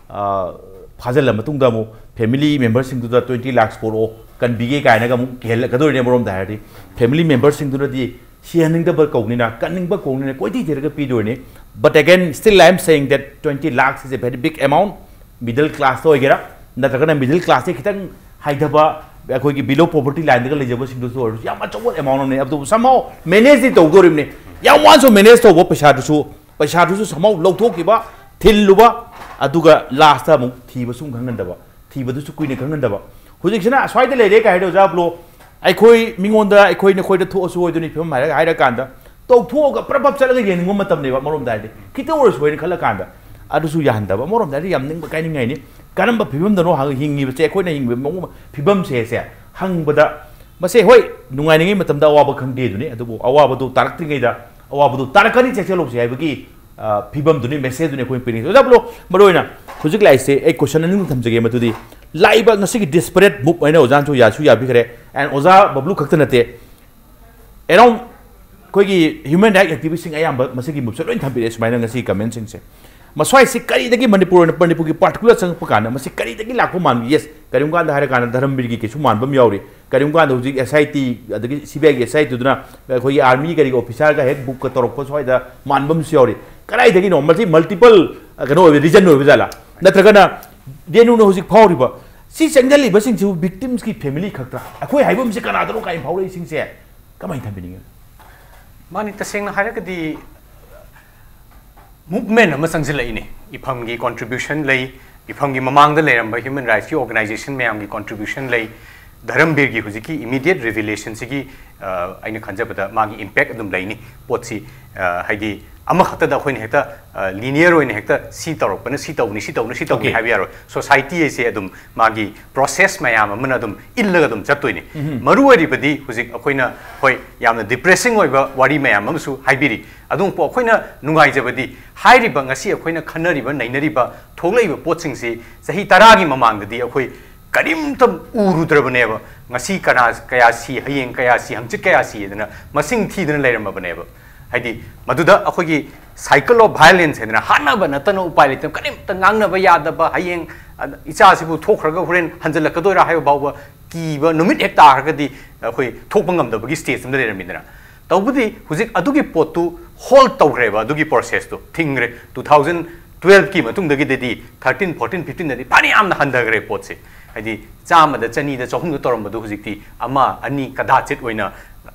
ꯑ, ꯐꯥꯖꯤꯜꯂ ꯃꯇꯨꯡꯗ ꯑꯃꯨꯛ ꯐꯦꯃꯤꯂꯤ ꯃꯦꯝꯕꯔꯁꯤꯡꯗꯨꯗ ꯇ꯭ꯋꯦꯟꯇꯤ ꯂꯥꯛꯁ ꯄꯣꯔꯛꯑꯣ, ꯀꯟꯕꯤꯒꯦ ꯀꯥꯏꯅꯒ ꯑꯃꯨꯛ ꯀꯤꯍꯜꯂꯛꯀꯗꯣꯔꯤꯅꯦ꯫ ꯑꯃꯔꯣꯝꯗ ꯍꯥꯏꯔꯗꯤ ꯐꯦꯃꯤꯂꯤ ꯃꯦꯝꯕꯔꯁꯤꯡꯗꯨꯅꯗꯤ ꯁꯤꯍꯟꯅꯤꯡꯗꯕ ꯀꯧꯕꯅꯤꯅ, ꯀꯟꯅꯤꯡꯕ ꯀꯧꯕꯅꯤꯅ ꯀꯣꯏꯊꯤ ꯊꯤꯔꯒ ꯄꯤꯗꯣꯏꯅꯤ꯫ But again, still I am saying that twenty lakhs is a very big amount. Middle class ꯑꯣꯏꯒꯦꯔꯥ, ꯅꯠꯇ꯭ꯔꯒꯅ middle class ꯇꯩ ꯈꯤꯇꯪ ꯍꯥꯏꯊꯕ, ꯑꯩꯈꯣꯏꯒꯤ below poverty line ꯗꯒ ꯂꯩꯖꯕꯁꯤꯡꯗꯨꯁꯨ ꯑꯣꯏꯔꯁꯨ ꯌꯥꯝ ꯑꯆꯧꯕ amount ꯑꯃꯅꯤ꯫ ꯑꯗꯨꯕꯨ somehow manage ꯗꯤ ꯇꯧꯗꯣꯔꯤꯕꯅꯤ꯫ ꯌꯥꯝ ꯋꯥꯅꯁꯨ manage ꯇꯧꯕ ꯄꯩꯁꯥꯗꯨꯁꯨ, ꯄꯩꯁꯥꯗꯨꯁꯨ somehow ꯂꯧꯊꯣꯛꯈꯤꯕ, ꯊꯤꯜꯂꯨꯕ, ꯑꯗꯨꯒ last ꯑꯃꯨꯛ ꯊꯤꯕꯁꯨ ꯑꯃꯨꯛ ꯈꯪꯍꯟꯗꯕ, ꯊꯤꯕꯗꯨꯁꯨ ꯀꯨꯏꯅ ꯈꯪꯍꯟꯗꯕ꯫ ꯍꯧꯖꯤꯛꯁꯤꯅ ꯑꯁ꯭ꯋꯥꯏꯗ ꯂꯩꯔꯦ ꯀꯥꯏ ꯍꯥꯏꯗꯣ, ꯑꯣꯖꯥ ꯕ꯭ꯂꯣ, ꯑꯩꯈꯣꯏ ꯃꯤꯉꯣꯟꯗ, ꯑꯩꯈꯣꯏ ꯅꯈꯣꯏꯗ ꯊꯣꯛꯑꯁꯨ ꯑꯣꯏꯗꯣꯏꯅꯤ, ꯐꯤꯕꯝ ꯍꯥꯏꯔ, ꯍꯥꯏꯔ ꯀꯥꯟꯗ ꯇꯧꯊꯣꯛꯑꯒ ꯄ꯭ꯔꯞ ꯄ꯭ꯔꯞ ꯆꯠꯂꯒ ꯌꯦꯡꯅꯤꯡꯕ ꯃꯇꯝꯅꯦꯕ꯫ ꯑꯃꯔꯣꯝꯗ ꯍꯥꯏꯗꯤ ꯈꯤꯇ ꯑꯣꯏꯔꯁꯨ ꯍꯥꯏꯅ ꯈꯜꯂ ꯀꯥꯟꯗ ꯑꯗꯨꯁꯨ ꯌꯥꯍꯟꯗꯕ꯫ ꯑꯃꯔꯣꯝꯗ ꯍꯥꯏꯗꯤ ꯌꯥꯝ ꯅꯤꯡꯕ ꯀꯥꯏꯅꯤꯡꯉꯥꯏꯅꯤ꯫ ꯀꯔꯝꯕ ꯐꯤꯕꯝꯗꯅꯣ ꯍꯥꯡ-, ꯍꯤꯡꯉꯤꯕꯁꯦ, ꯑꯩꯈꯣꯏꯅ ꯍꯤꯡꯉꯤꯕ ꯃꯑꯣꯡ ꯐꯤꯕꯝꯁꯦ, ꯁꯦ ꯍꯪꯕꯗ, ꯃꯁꯦ ꯍꯣꯏ, ꯅꯨꯡꯉꯥꯏꯅꯤꯡꯉꯩ ꯃꯇꯝꯗ ꯑꯋꯥꯕ ꯈꯪꯗꯦ ꯑꯗꯨꯅꯤ, ꯑꯗꯨꯕꯨ ꯑꯋꯥꯕꯗꯨ ꯇꯥꯔꯛꯇ꯭ꯔꯤꯉꯩꯗ ꯑꯋꯥꯕꯗꯨ ꯇꯥꯔꯛꯀꯅꯤ, ꯆꯦꯛꯁꯤꯜꯍꯧꯁꯤ ꯍꯥꯏꯕꯒꯤ, ꯑ, ꯐꯤꯕꯝꯗꯨꯅꯤ, message ꯗꯨꯅꯤ ꯑꯩꯈꯣꯏꯅ ꯄꯤꯅꯤꯡꯉꯤꯁꯦ꯫ ꯑꯣꯖꯥ ꯕ꯭ꯂꯣ, ꯃꯔꯨ ꯑꯣꯏꯅ ꯍꯧꯖꯤꯛ ꯂꯥꯛꯏꯁꯦ, ꯑꯩ question ꯑꯅꯤ ꯑꯗꯨꯝ ꯊꯝꯖꯒꯦ꯫ ꯃꯗꯨꯗꯤ ꯂꯥꯛꯏꯕ ꯉꯁꯤꯒꯤ disparate move ꯍꯥꯏꯅ ꯑꯣꯖꯥꯅꯁꯨ ꯌꯥꯁꯨ ꯌꯥꯕꯤꯈ꯭ꯔꯦ, and ꯑꯣꯖꯥ ꯕꯕ꯭ꯂꯨ ꯈꯛꯇ ꯅꯠꯇꯦ, around ꯑꯩꯈꯣꯏꯒꯤ human right activist ꯁꯤꯡ ꯑꯌꯥꯝꯕ ꯃꯁꯤꯒꯤ move ꯁꯦ ꯂꯣꯏ ꯊꯝꯕꯤꯔꯛꯑꯦ ꯁꯨꯃꯥꯏꯅ ꯉꯁꯤ comment ꯁꯤꯡꯁꯦ꯫ ꯃꯁ꯭ꯋꯥꯏꯁꯤ ꯀꯔꯤꯗꯒꯤ ꯃꯅꯤꯄꯨꯔ ꯑꯣꯏꯅ, ꯃꯅꯤꯄꯨꯔꯒꯤ particular ꯆꯪꯉꯛꯄ ꯀꯥꯟꯗ ꯃꯁꯤ ꯀꯔꯤꯗꯒꯤ ꯂꯥꯛꯄ ꯃꯥꯟꯕ? Yes, ꯀꯔꯤꯒꯨꯝꯕ ꯀꯥꯟꯗ ꯍꯥꯏꯔꯀꯥꯟꯗ ꯙꯔꯝꯕꯤꯔꯒꯤ ꯀꯩꯁꯨ ꯃꯥꯟꯕ ꯑꯃ ꯌꯥꯎꯔꯤ, ꯀꯔꯤꯒꯨꯝꯕ ꯀꯥꯟꯗ ꯍꯧꯖꯤꯛ S I T ꯑꯗꯒꯤ C B I ꯒꯤ S I T ꯗꯨꯅ ꯑꯩꯈꯣꯏꯒꯤ army ꯀꯔꯤꯒꯤ officer ꯒ ꯍꯦꯛ book ꯀ ꯇꯧꯔꯛꯄ ꯁ꯭ꯋꯥꯏꯗ ꯃꯥꯟꯕ ꯑꯃꯁꯨ ꯌꯥꯎꯔꯤ꯫ ꯀꯗꯥꯏꯗꯒꯤꯅꯣ? ꯃꯁꯤ multiple, ꯑ, ꯀꯩꯅꯣ ꯑꯣꯏꯕ, reason ꯑꯣꯏꯕ ꯖꯥꯠꯂꯥ? ꯅꯠꯇ꯭ꯔꯒꯅ D N U ꯅ ꯍꯧꯖꯤꯛ ꯐꯥꯎꯔꯤꯕ ꯁꯤ ꯆꯪꯁꯤꯜꯂꯤꯕꯁꯤꯡꯁꯤꯕꯨ victims ꯀꯤ family ꯈꯛꯇ꯭ꯔꯥ? ꯑꯩꯈꯣꯏ ꯍꯥꯏꯕ ꯑꯃꯁꯦ ꯀꯅꯥꯗꯅꯣ ꯀꯥꯏꯅ ꯐꯥꯎꯔꯛꯏꯁꯤꯡꯁꯦ ꯀꯃꯥꯏꯅ ꯊꯝꯕꯤꯅꯤꯡꯉꯤ? ꯃꯥꯅꯤ, ꯇꯁꯦꯡꯅ ꯍꯥꯏꯔꯒꯗꯤ movement ꯑꯃ ꯆꯪꯁꯤꯜꯂꯛꯏꯅꯦ꯫ ꯏꯐꯝꯒꯤ contribution ꯂꯩ, ꯏꯐꯝꯒꯤ ꯃꯃꯥꯡꯗ ꯂꯩꯔꯝꯕ human rights ꯀꯤ organization ꯃꯌꯥꯝꯒꯤ contribution ꯂꯩ, ꯙꯔꯝꯕꯤꯔꯒꯤ ꯍꯧꯖꯤꯛꯀꯤ immediate revelation ꯁꯤꯒꯤ, ꯑ, ꯑꯩꯅ ꯈꯟꯖꯕꯗ ꯃꯥꯒꯤ impact ꯑꯗꯨꯝ ꯂꯩꯅꯤ꯫ ꯄꯣꯠꯁꯤ, ꯑ, ꯍꯥꯏꯗꯤ ꯑꯃꯈꯛꯇꯗ ꯑꯩꯈꯣꯏꯅ ꯍꯦꯛꯇ, ꯑ, linear ꯑꯣꯏꯅ ꯍꯦꯛꯇ ꯁꯤ ꯇꯧꯔꯛꯄꯅ ꯁꯤ ꯇꯧꯅꯤ, ꯁꯤ ꯇꯧꯅꯤ, ꯁꯤ ꯇꯧꯅꯤ Okay. ꯍꯥꯏꯕ ꯌꯥꯔꯣꯏ꯫ Society ꯍꯥꯏꯁꯦ ꯑꯗꯨꯝ ꯃꯥꯒꯤ process ꯃꯌꯥꯝ ꯑꯃꯅ ꯑꯗꯨꯝ ꯏꯜꯂꯒ ꯑꯗꯨꯝ ꯆꯠꯇꯣꯏꯅꯤ꯫ ꯎꯝ꯫ ꯃꯔꯨ ꯑꯣꯏꯔꯤꯕꯗꯤ ꯍꯧꯖꯤꯛ ꯑꯩꯈꯣꯏꯅ, ꯍꯣꯏ, ꯌꯥꯝꯅ depressing ꯑꯣꯏꯕ ꯋꯥꯔꯤ ꯃꯌꯥꯝ ꯑꯃꯁꯨ ꯍꯥꯏꯕꯤꯔꯤ꯫ ꯑꯗꯨꯕꯨ ꯑꯩꯈꯣꯏꯅ ꯅꯨꯡꯉꯥꯏꯖꯕꯗꯤ ꯍꯥꯏꯔꯤꯕ ꯉꯁꯤ ꯑꯩꯈꯣꯏꯅ ꯈꯟꯅꯔꯤꯕ, ꯅꯩꯅꯔꯤꯕ, ꯊꯣꯛꯂꯛꯏꯕ ꯄꯣꯠꯁꯤꯡꯁꯤ ꯆꯍꯤ ꯇꯔꯥꯒꯤ ꯃꯃꯥꯡꯗꯗꯤ ꯑꯩꯈꯣꯏ ꯀꯔꯤꯝꯇ ꯎꯔꯨꯗ꯭ꯔꯕꯅꯦꯕ꯫ ꯉꯁꯤ ꯀꯅꯥ ꯀꯌꯥ ꯁꯤ, ꯍꯌꯦꯡ ꯀꯌꯥ ꯁꯤ, ꯍꯪꯆꯤꯠ ꯀꯌꯥ ꯁꯤ ꯍꯥꯏꯗꯅ ꯃꯁꯤꯡ ꯊꯤꯗꯅ ꯂꯩꯔꯝꯃꯕꯅꯦꯕ꯫ ꯍꯥꯏꯗꯤ ꯃꯗꯨꯗ ꯑꯩꯈꯣꯏꯒꯤ cycle of violence ꯍꯥꯏꯗꯅ ꯍꯥꯠꯅꯕ ꯅꯠꯇꯅ ꯎꯄꯥꯏ ꯂꯩꯇꯕ, ꯀꯔꯤꯝꯇ ꯉꯥꯡꯅꯕ ꯌꯥꯗꯕ, ꯍꯌꯦꯡ, ꯑ, ꯏꯆꯥꯁꯤꯕꯨ ꯊꯣꯛꯈ꯭ꯔꯒ ꯍꯣꯔꯦꯟ ꯍꯟꯖꯤꯜꯂꯛꯀꯗꯣꯏꯔꯥ ꯍꯥꯏꯕ ꯐꯥꯎꯕ ꯀꯤꯕ ꯅꯨꯃꯤꯠ ꯍꯦꯛ ꯇꯥꯈ꯭ꯔꯒꯗꯤ ꯑꯩꯈꯣꯏ ꯊꯣꯛꯄ ꯉꯝꯗꯕꯒꯤ stage ꯑꯃꯗ ꯂꯩꯔꯝꯃꯤꯗꯅ꯫ ꯇꯧꯕꯗꯤ ꯍꯧꯖꯤꯛ ꯑꯗꯨꯒꯤ ꯄꯣꯠꯇꯨ ꯍꯣꯜ ꯇꯧꯈ꯭ꯔꯦꯕ, ꯑꯗꯨꯒꯤ ꯄ꯭ꯔꯣꯁꯦꯁꯇꯨ ꯊꯤꯡꯈ꯭ꯔꯦ꯫ ꯇꯨ ꯊꯥꯎꯖꯟ ꯇꯨꯋꯦꯜꯐꯀꯤ ꯃꯇꯨꯡꯗꯒꯤꯗꯤ ꯊꯥꯔꯇꯤꯟ, ꯐꯣꯔꯇꯤꯟ, ꯐꯤꯐꯇꯤꯟꯗꯗꯤ ꯐꯅꯌꯥꯝꯅ ꯍꯟꯊꯈ꯭ꯔꯦ ꯄꯣꯠꯁꯦ꯫ ꯍꯥꯏꯗꯤ ꯆꯥꯝꯃꯗ, ꯆꯅꯤꯗ, ꯆꯍꯨꯝꯗ ꯇꯧꯔꯝꯕꯗꯨ ꯍꯧꯖꯤꯛꯇꯤ ꯑꯃ ꯑꯅꯤ ꯀꯗꯥꯆꯤꯠ ꯑꯣꯏꯅ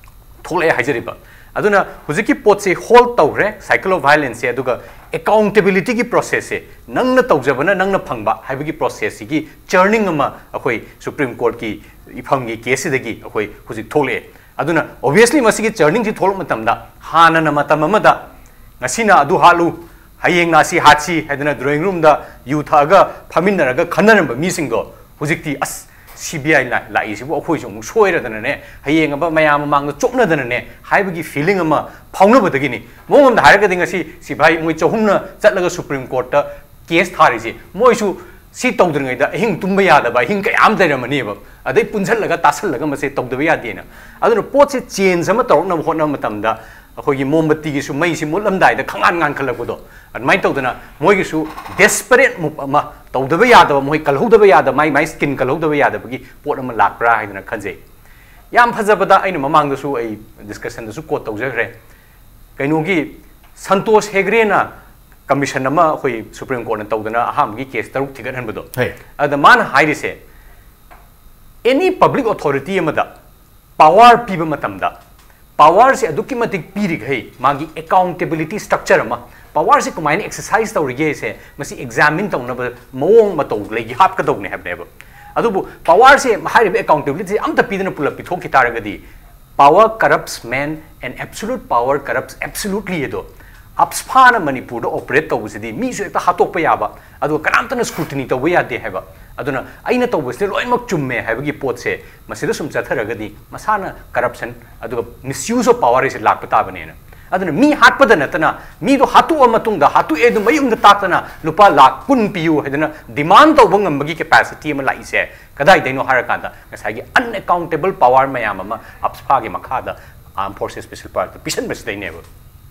ꯊꯣꯛꯂꯛꯑꯦ ꯍꯥꯏꯖꯔꯤꯕ꯫ ꯑꯗꯨꯅ ꯍꯧꯖꯤꯛꯀꯤ ꯄꯣꯠꯁꯦ ꯍꯣꯜ ꯇꯧꯈ꯭ꯔꯦ, ꯁꯥꯏꯀꯜ ꯑꯣꯐ ꯚꯥꯏꯂꯦꯟꯁꯁꯦ꯫ ꯑꯗꯨꯒ ꯑꯦꯀꯥꯎꯟꯇꯦꯕꯤꯂꯤꯇꯤꯒꯤ ꯄ꯭ꯔꯣꯁꯦꯁꯁꯦ, ꯅꯪꯅ ꯇꯧꯖꯕꯅ ꯅꯪꯅ ꯐꯪꯕ ꯍꯥꯏꯕꯒꯤ ꯄ꯭ꯔꯣꯁꯦꯁꯁꯤꯒꯤ ꯆꯔꯅꯤꯡ ꯑꯃ ꯑꯩꯈꯣꯏ ꯁꯨꯄ꯭ꯔꯤꯝ ꯀꯣꯔꯠꯀꯤ ꯏꯐꯝꯒꯤ ꯀꯦꯁꯁꯤꯗꯒꯤ ꯑꯩꯈꯣꯏ ꯍꯧꯖꯤꯛ ꯊꯣꯛꯂꯛꯑꯦ꯫ ꯑꯗꯨꯅ ꯑꯣꯕꯤꯌꯁꯂꯤ ꯃꯁꯤꯒꯤ ꯆꯔꯅꯤꯡꯁꯤ ꯊꯣꯛꯂꯛꯄ ꯃꯇꯝꯗ, ꯍꯥꯟꯅꯅ ꯃꯇꯝ ꯑꯃꯗ ꯉꯁꯤꯅ ꯑꯗꯨ ꯍꯥꯠꯂꯨ, ꯍꯌꯦꯡꯅ ꯑꯁꯤ ꯍꯥꯠꯁꯤ ꯍꯥꯏꯗꯅ ꯗ꯭ꯔꯣꯌꯤꯡ ꯔꯨꯝꯗ ꯌꯨ ꯊꯛꯑꯒ ꯐꯝꯃꯤꯟꯅꯔꯒ ꯈꯟꯅꯔꯝꯕ ꯃꯤꯁꯤꯡꯗꯣ ꯍꯧꯖꯤꯛꯇꯤ, "ꯑꯁ, ꯁꯤ ꯕꯤ ꯑꯥꯏ ꯂꯥꯛꯏꯁꯤꯕꯨ ꯑꯩꯈꯣꯏꯁꯨ ꯑꯃꯨꯛ ꯁꯣꯏꯔꯗꯅꯅꯦ, ꯍꯌꯦꯡ ꯑꯃ ꯃꯌꯥꯝ ꯃꯃꯥꯡꯗ ꯆꯣꯞꯅꯗꯅꯅꯦ" ꯍꯥꯏꯕꯒꯤ ꯐꯤꯂꯤꯡ ꯑꯃ ꯐꯥꯎꯅꯕꯗꯒꯤꯅꯤ꯫ ꯃꯑꯣꯡ ꯑꯃꯗ ꯍꯥꯏꯔꯒꯗꯤ ꯉꯁꯤ ꯁꯤꯐꯥꯏ ꯃꯣꯏ ꯆꯍꯨꯝꯅ ꯆꯠꯂꯒ ꯁꯨꯄ꯭ꯔꯤꯝ ꯀꯣꯔꯠꯇ ꯀꯦꯁ ꯊꯥꯔꯤꯁꯦ, ꯃꯣꯏꯁꯨ ꯁꯤ ꯇꯧꯗ꯭ꯔꯤꯉꯩꯗ ꯑꯍꯤꯡ ꯇꯨꯝꯕ ꯌꯥꯗꯕ ꯑꯍꯤꯡ ꯀꯌꯥ ꯑꯃ ꯂꯩꯔꯝꯃꯅꯦꯕ꯫ ꯑꯗꯩ ꯄꯨꯟꯁꯤꯜꯂꯒ ꯇꯥꯁꯜꯂꯒ ꯃꯁꯦ ꯇꯧꯗꯕ ꯌꯥꯗꯦꯅ꯫ ꯑꯗꯨꯅ ꯄꯣꯠꯁꯦ ꯆꯦꯟꯖ ꯑꯃ ꯇꯧꯔꯛꯅꯕ ꯍꯣꯠꯅꯕ ꯃꯇꯝꯗ, ꯑꯩꯈꯣꯏꯒꯤ ꯃꯣꯝꯕꯇꯤꯒꯤꯁꯨ ꯃꯩꯁꯤ ꯃꯨꯠꯂꯝꯗꯥꯏꯗ ꯈꯪꯉꯥꯟ ꯉꯥꯟꯈꯠꯂꯛꯄꯗꯣ, ꯑꯗꯨꯃꯥꯏꯅ ꯇꯧꯗꯅ ꯃꯣꯏꯒꯤꯁꯨ ꯗꯦꯁꯄꯔꯦꯠ ꯃꯨꯞ ꯑꯃ, ꯇꯧꯗꯕ ꯌꯥꯗꯕ, ꯃꯣꯏ ꯀꯜꯍꯧꯗꯕ ꯌꯥꯗꯕ, ꯃꯥꯏ ꯃꯥꯏ ꯁ꯭ꯀꯤꯟ ꯀꯜꯍꯧꯗꯕ ꯌꯥꯗꯕꯒꯤ ꯄꯣꯠ ꯑꯃ ꯂꯥꯛꯄ꯭ꯔꯥ ꯍꯥꯏꯗꯅ ꯈꯟꯖꯩ꯫ ꯌꯥꯝ ꯐꯖꯕꯗ, ꯑꯩꯅ ꯃꯃꯥꯡꯗꯁꯨ ꯑꯩ ꯗꯤꯁꯀꯁꯟꯗꯁꯨ ꯀꯣꯠ ꯇꯧꯖꯈ꯭ꯔꯦ, ꯀꯩꯅꯣꯒꯤ ꯁꯟꯇꯣꯁ ꯍꯦꯒ꯭ꯔꯦꯅ ꯀꯃꯤꯁꯟ ꯑꯃ ꯑꯩꯈꯣꯏ ꯁꯨꯄ꯭ꯔꯤꯝ ꯀꯣꯔꯠꯅ ꯇꯧꯗꯅ ꯑꯍꯥꯟꯕꯒꯤ ꯀꯦꯁ ꯇꯔꯨꯛ ꯊꯤꯒꯠꯍꯟꯕꯗꯣ꯫ ꯍꯣꯏ꯫ ꯑꯗ ꯃꯥꯅ ꯍꯥꯏꯔꯤꯁꯦ, ꯑꯦꯅꯤ ꯄꯕ꯭ꯂꯤꯛ ꯑꯣꯊꯣꯔꯤꯇꯤ ꯑꯃꯗ ꯄꯋꯥꯔ ꯄꯤꯕ ꯃꯇꯝꯗ, ꯄꯋꯥꯔꯁꯦ ꯑꯗꯨꯛꯀꯤ ꯃꯇꯤꯛ ꯄꯤꯔꯤꯈꯩ ꯃꯥꯒꯤ ꯑꯦꯀꯥꯎꯟꯇꯦꯕꯤꯂꯤꯇꯤ ꯁ꯭ꯇ꯭ꯔꯛꯆꯔ ꯑꯃ, ꯄꯋꯥꯔꯁꯦ ꯀꯃꯥꯏꯅ ꯑꯦꯛꯁꯔꯁꯥꯏꯁ ꯇꯧꯔꯤꯒꯦꯁꯦ ꯃꯁꯤ ꯑꯦꯛꯖꯥꯃꯤꯟ ꯇꯧꯅꯕ ꯃꯑꯣꯡ ꯃꯇꯧ ꯂꯩꯒꯦ, ꯍꯥꯞꯀꯗꯧꯅꯦ ꯍꯥꯏꯕꯅꯦꯕ꯫ ꯑꯗꯨꯕꯨ ꯄꯋꯥꯔꯁꯦ, ꯍꯥꯏꯔꯤꯕ ꯑꯦꯀꯥꯎꯟꯇꯦꯕꯤꯂꯤꯇꯤꯁꯦ ꯑꯝꯇ ꯄꯤꯗꯅ ꯄꯨꯂꯞ ꯄꯤꯊꯣꯛꯈꯤ ꯇꯥꯔꯒꯗꯤ, "Power corrupts man and absolute power corrupts absolutely" ꯑꯗꯣ, ꯑꯞꯁꯐꯥꯅ ꯃꯅꯤꯄꯨꯔꯗ ꯑꯣꯄꯔꯦꯠ ꯇꯧꯕꯁꯤꯗꯤ ꯃꯤꯁꯨ ꯍꯦꯛꯇ ꯍꯥꯠꯇꯣꯛꯄ ꯌꯥꯕ, ꯑꯗꯨꯒ ꯀꯅꯥꯝꯇꯅ ꯁ꯭ꯀ꯭ꯔꯨꯇꯤꯅꯤ ꯇꯧꯕ ꯌꯥꯗꯦ ꯍꯥꯏꯕ꯫ ꯑꯗꯨꯅ ꯑꯩꯅ ꯇꯧꯕꯁꯤꯗ ꯂꯣꯏꯅꯃꯛ ꯆꯨꯝꯃꯦ ꯍꯥꯏꯕꯒꯤ ꯄꯣꯠꯁꯦ ꯃꯁꯤꯗ ꯁꯨꯝ ꯆꯠꯊꯔꯒꯗꯤ ꯃꯁꯥꯅ ꯀꯔꯞꯁꯟ ꯑꯗꯨꯒ ꯃꯤꯁꯌꯨꯁ ꯑꯣꯐ ꯄꯋꯥꯔ ꯍꯥꯏꯁꯦ ꯂꯥꯛꯄ ꯇꯥꯕꯅꯦꯅ꯫ ꯑꯗꯨꯅ ꯃꯤ ꯍꯥꯠꯄꯗ ꯅꯠꯇꯅ, ꯃꯤꯗꯣ ꯍꯥꯠꯇꯣꯛꯑ ꯃꯇꯨꯡꯗ, ꯍꯥꯠꯇꯣꯛꯑꯦ ꯑꯗꯨ ꯃꯌꯨꯝꯗ ꯇꯥꯛꯇꯅ ꯂꯨꯄꯥ ꯂꯥꯈ ꯀꯨꯟ ꯄꯤꯌꯨ ꯍꯥꯏꯗꯅ ꯗꯤꯃꯥꯟ ꯇꯧꯕ ꯉꯝꯕꯒꯤ ꯀꯦꯄꯥꯁꯤꯇꯤ ꯑꯃ ꯂꯥꯛꯏꯁꯦ ꯀꯗꯥꯏꯗꯩꯅꯣ ꯍꯥꯏꯔꯀꯥꯟꯗ, ꯉꯁꯥꯏꯒꯤ ꯑꯟꯑꯦꯀꯥꯎꯟꯇꯦꯕꯜ ꯄꯋꯥꯔ ꯃꯌꯥꯝ ꯑꯃ ꯑꯞꯁꯐꯥꯒꯤ ꯃꯈꯥꯗ ꯑꯥꯔꯝ ꯐꯣꯔꯁꯦꯁ ꯁ꯭ꯄꯦꯁꯦꯜ ꯄꯥꯋꯔꯗ ꯄꯤꯁꯟꯕꯁꯤꯗꯩꯅꯦꯕ꯫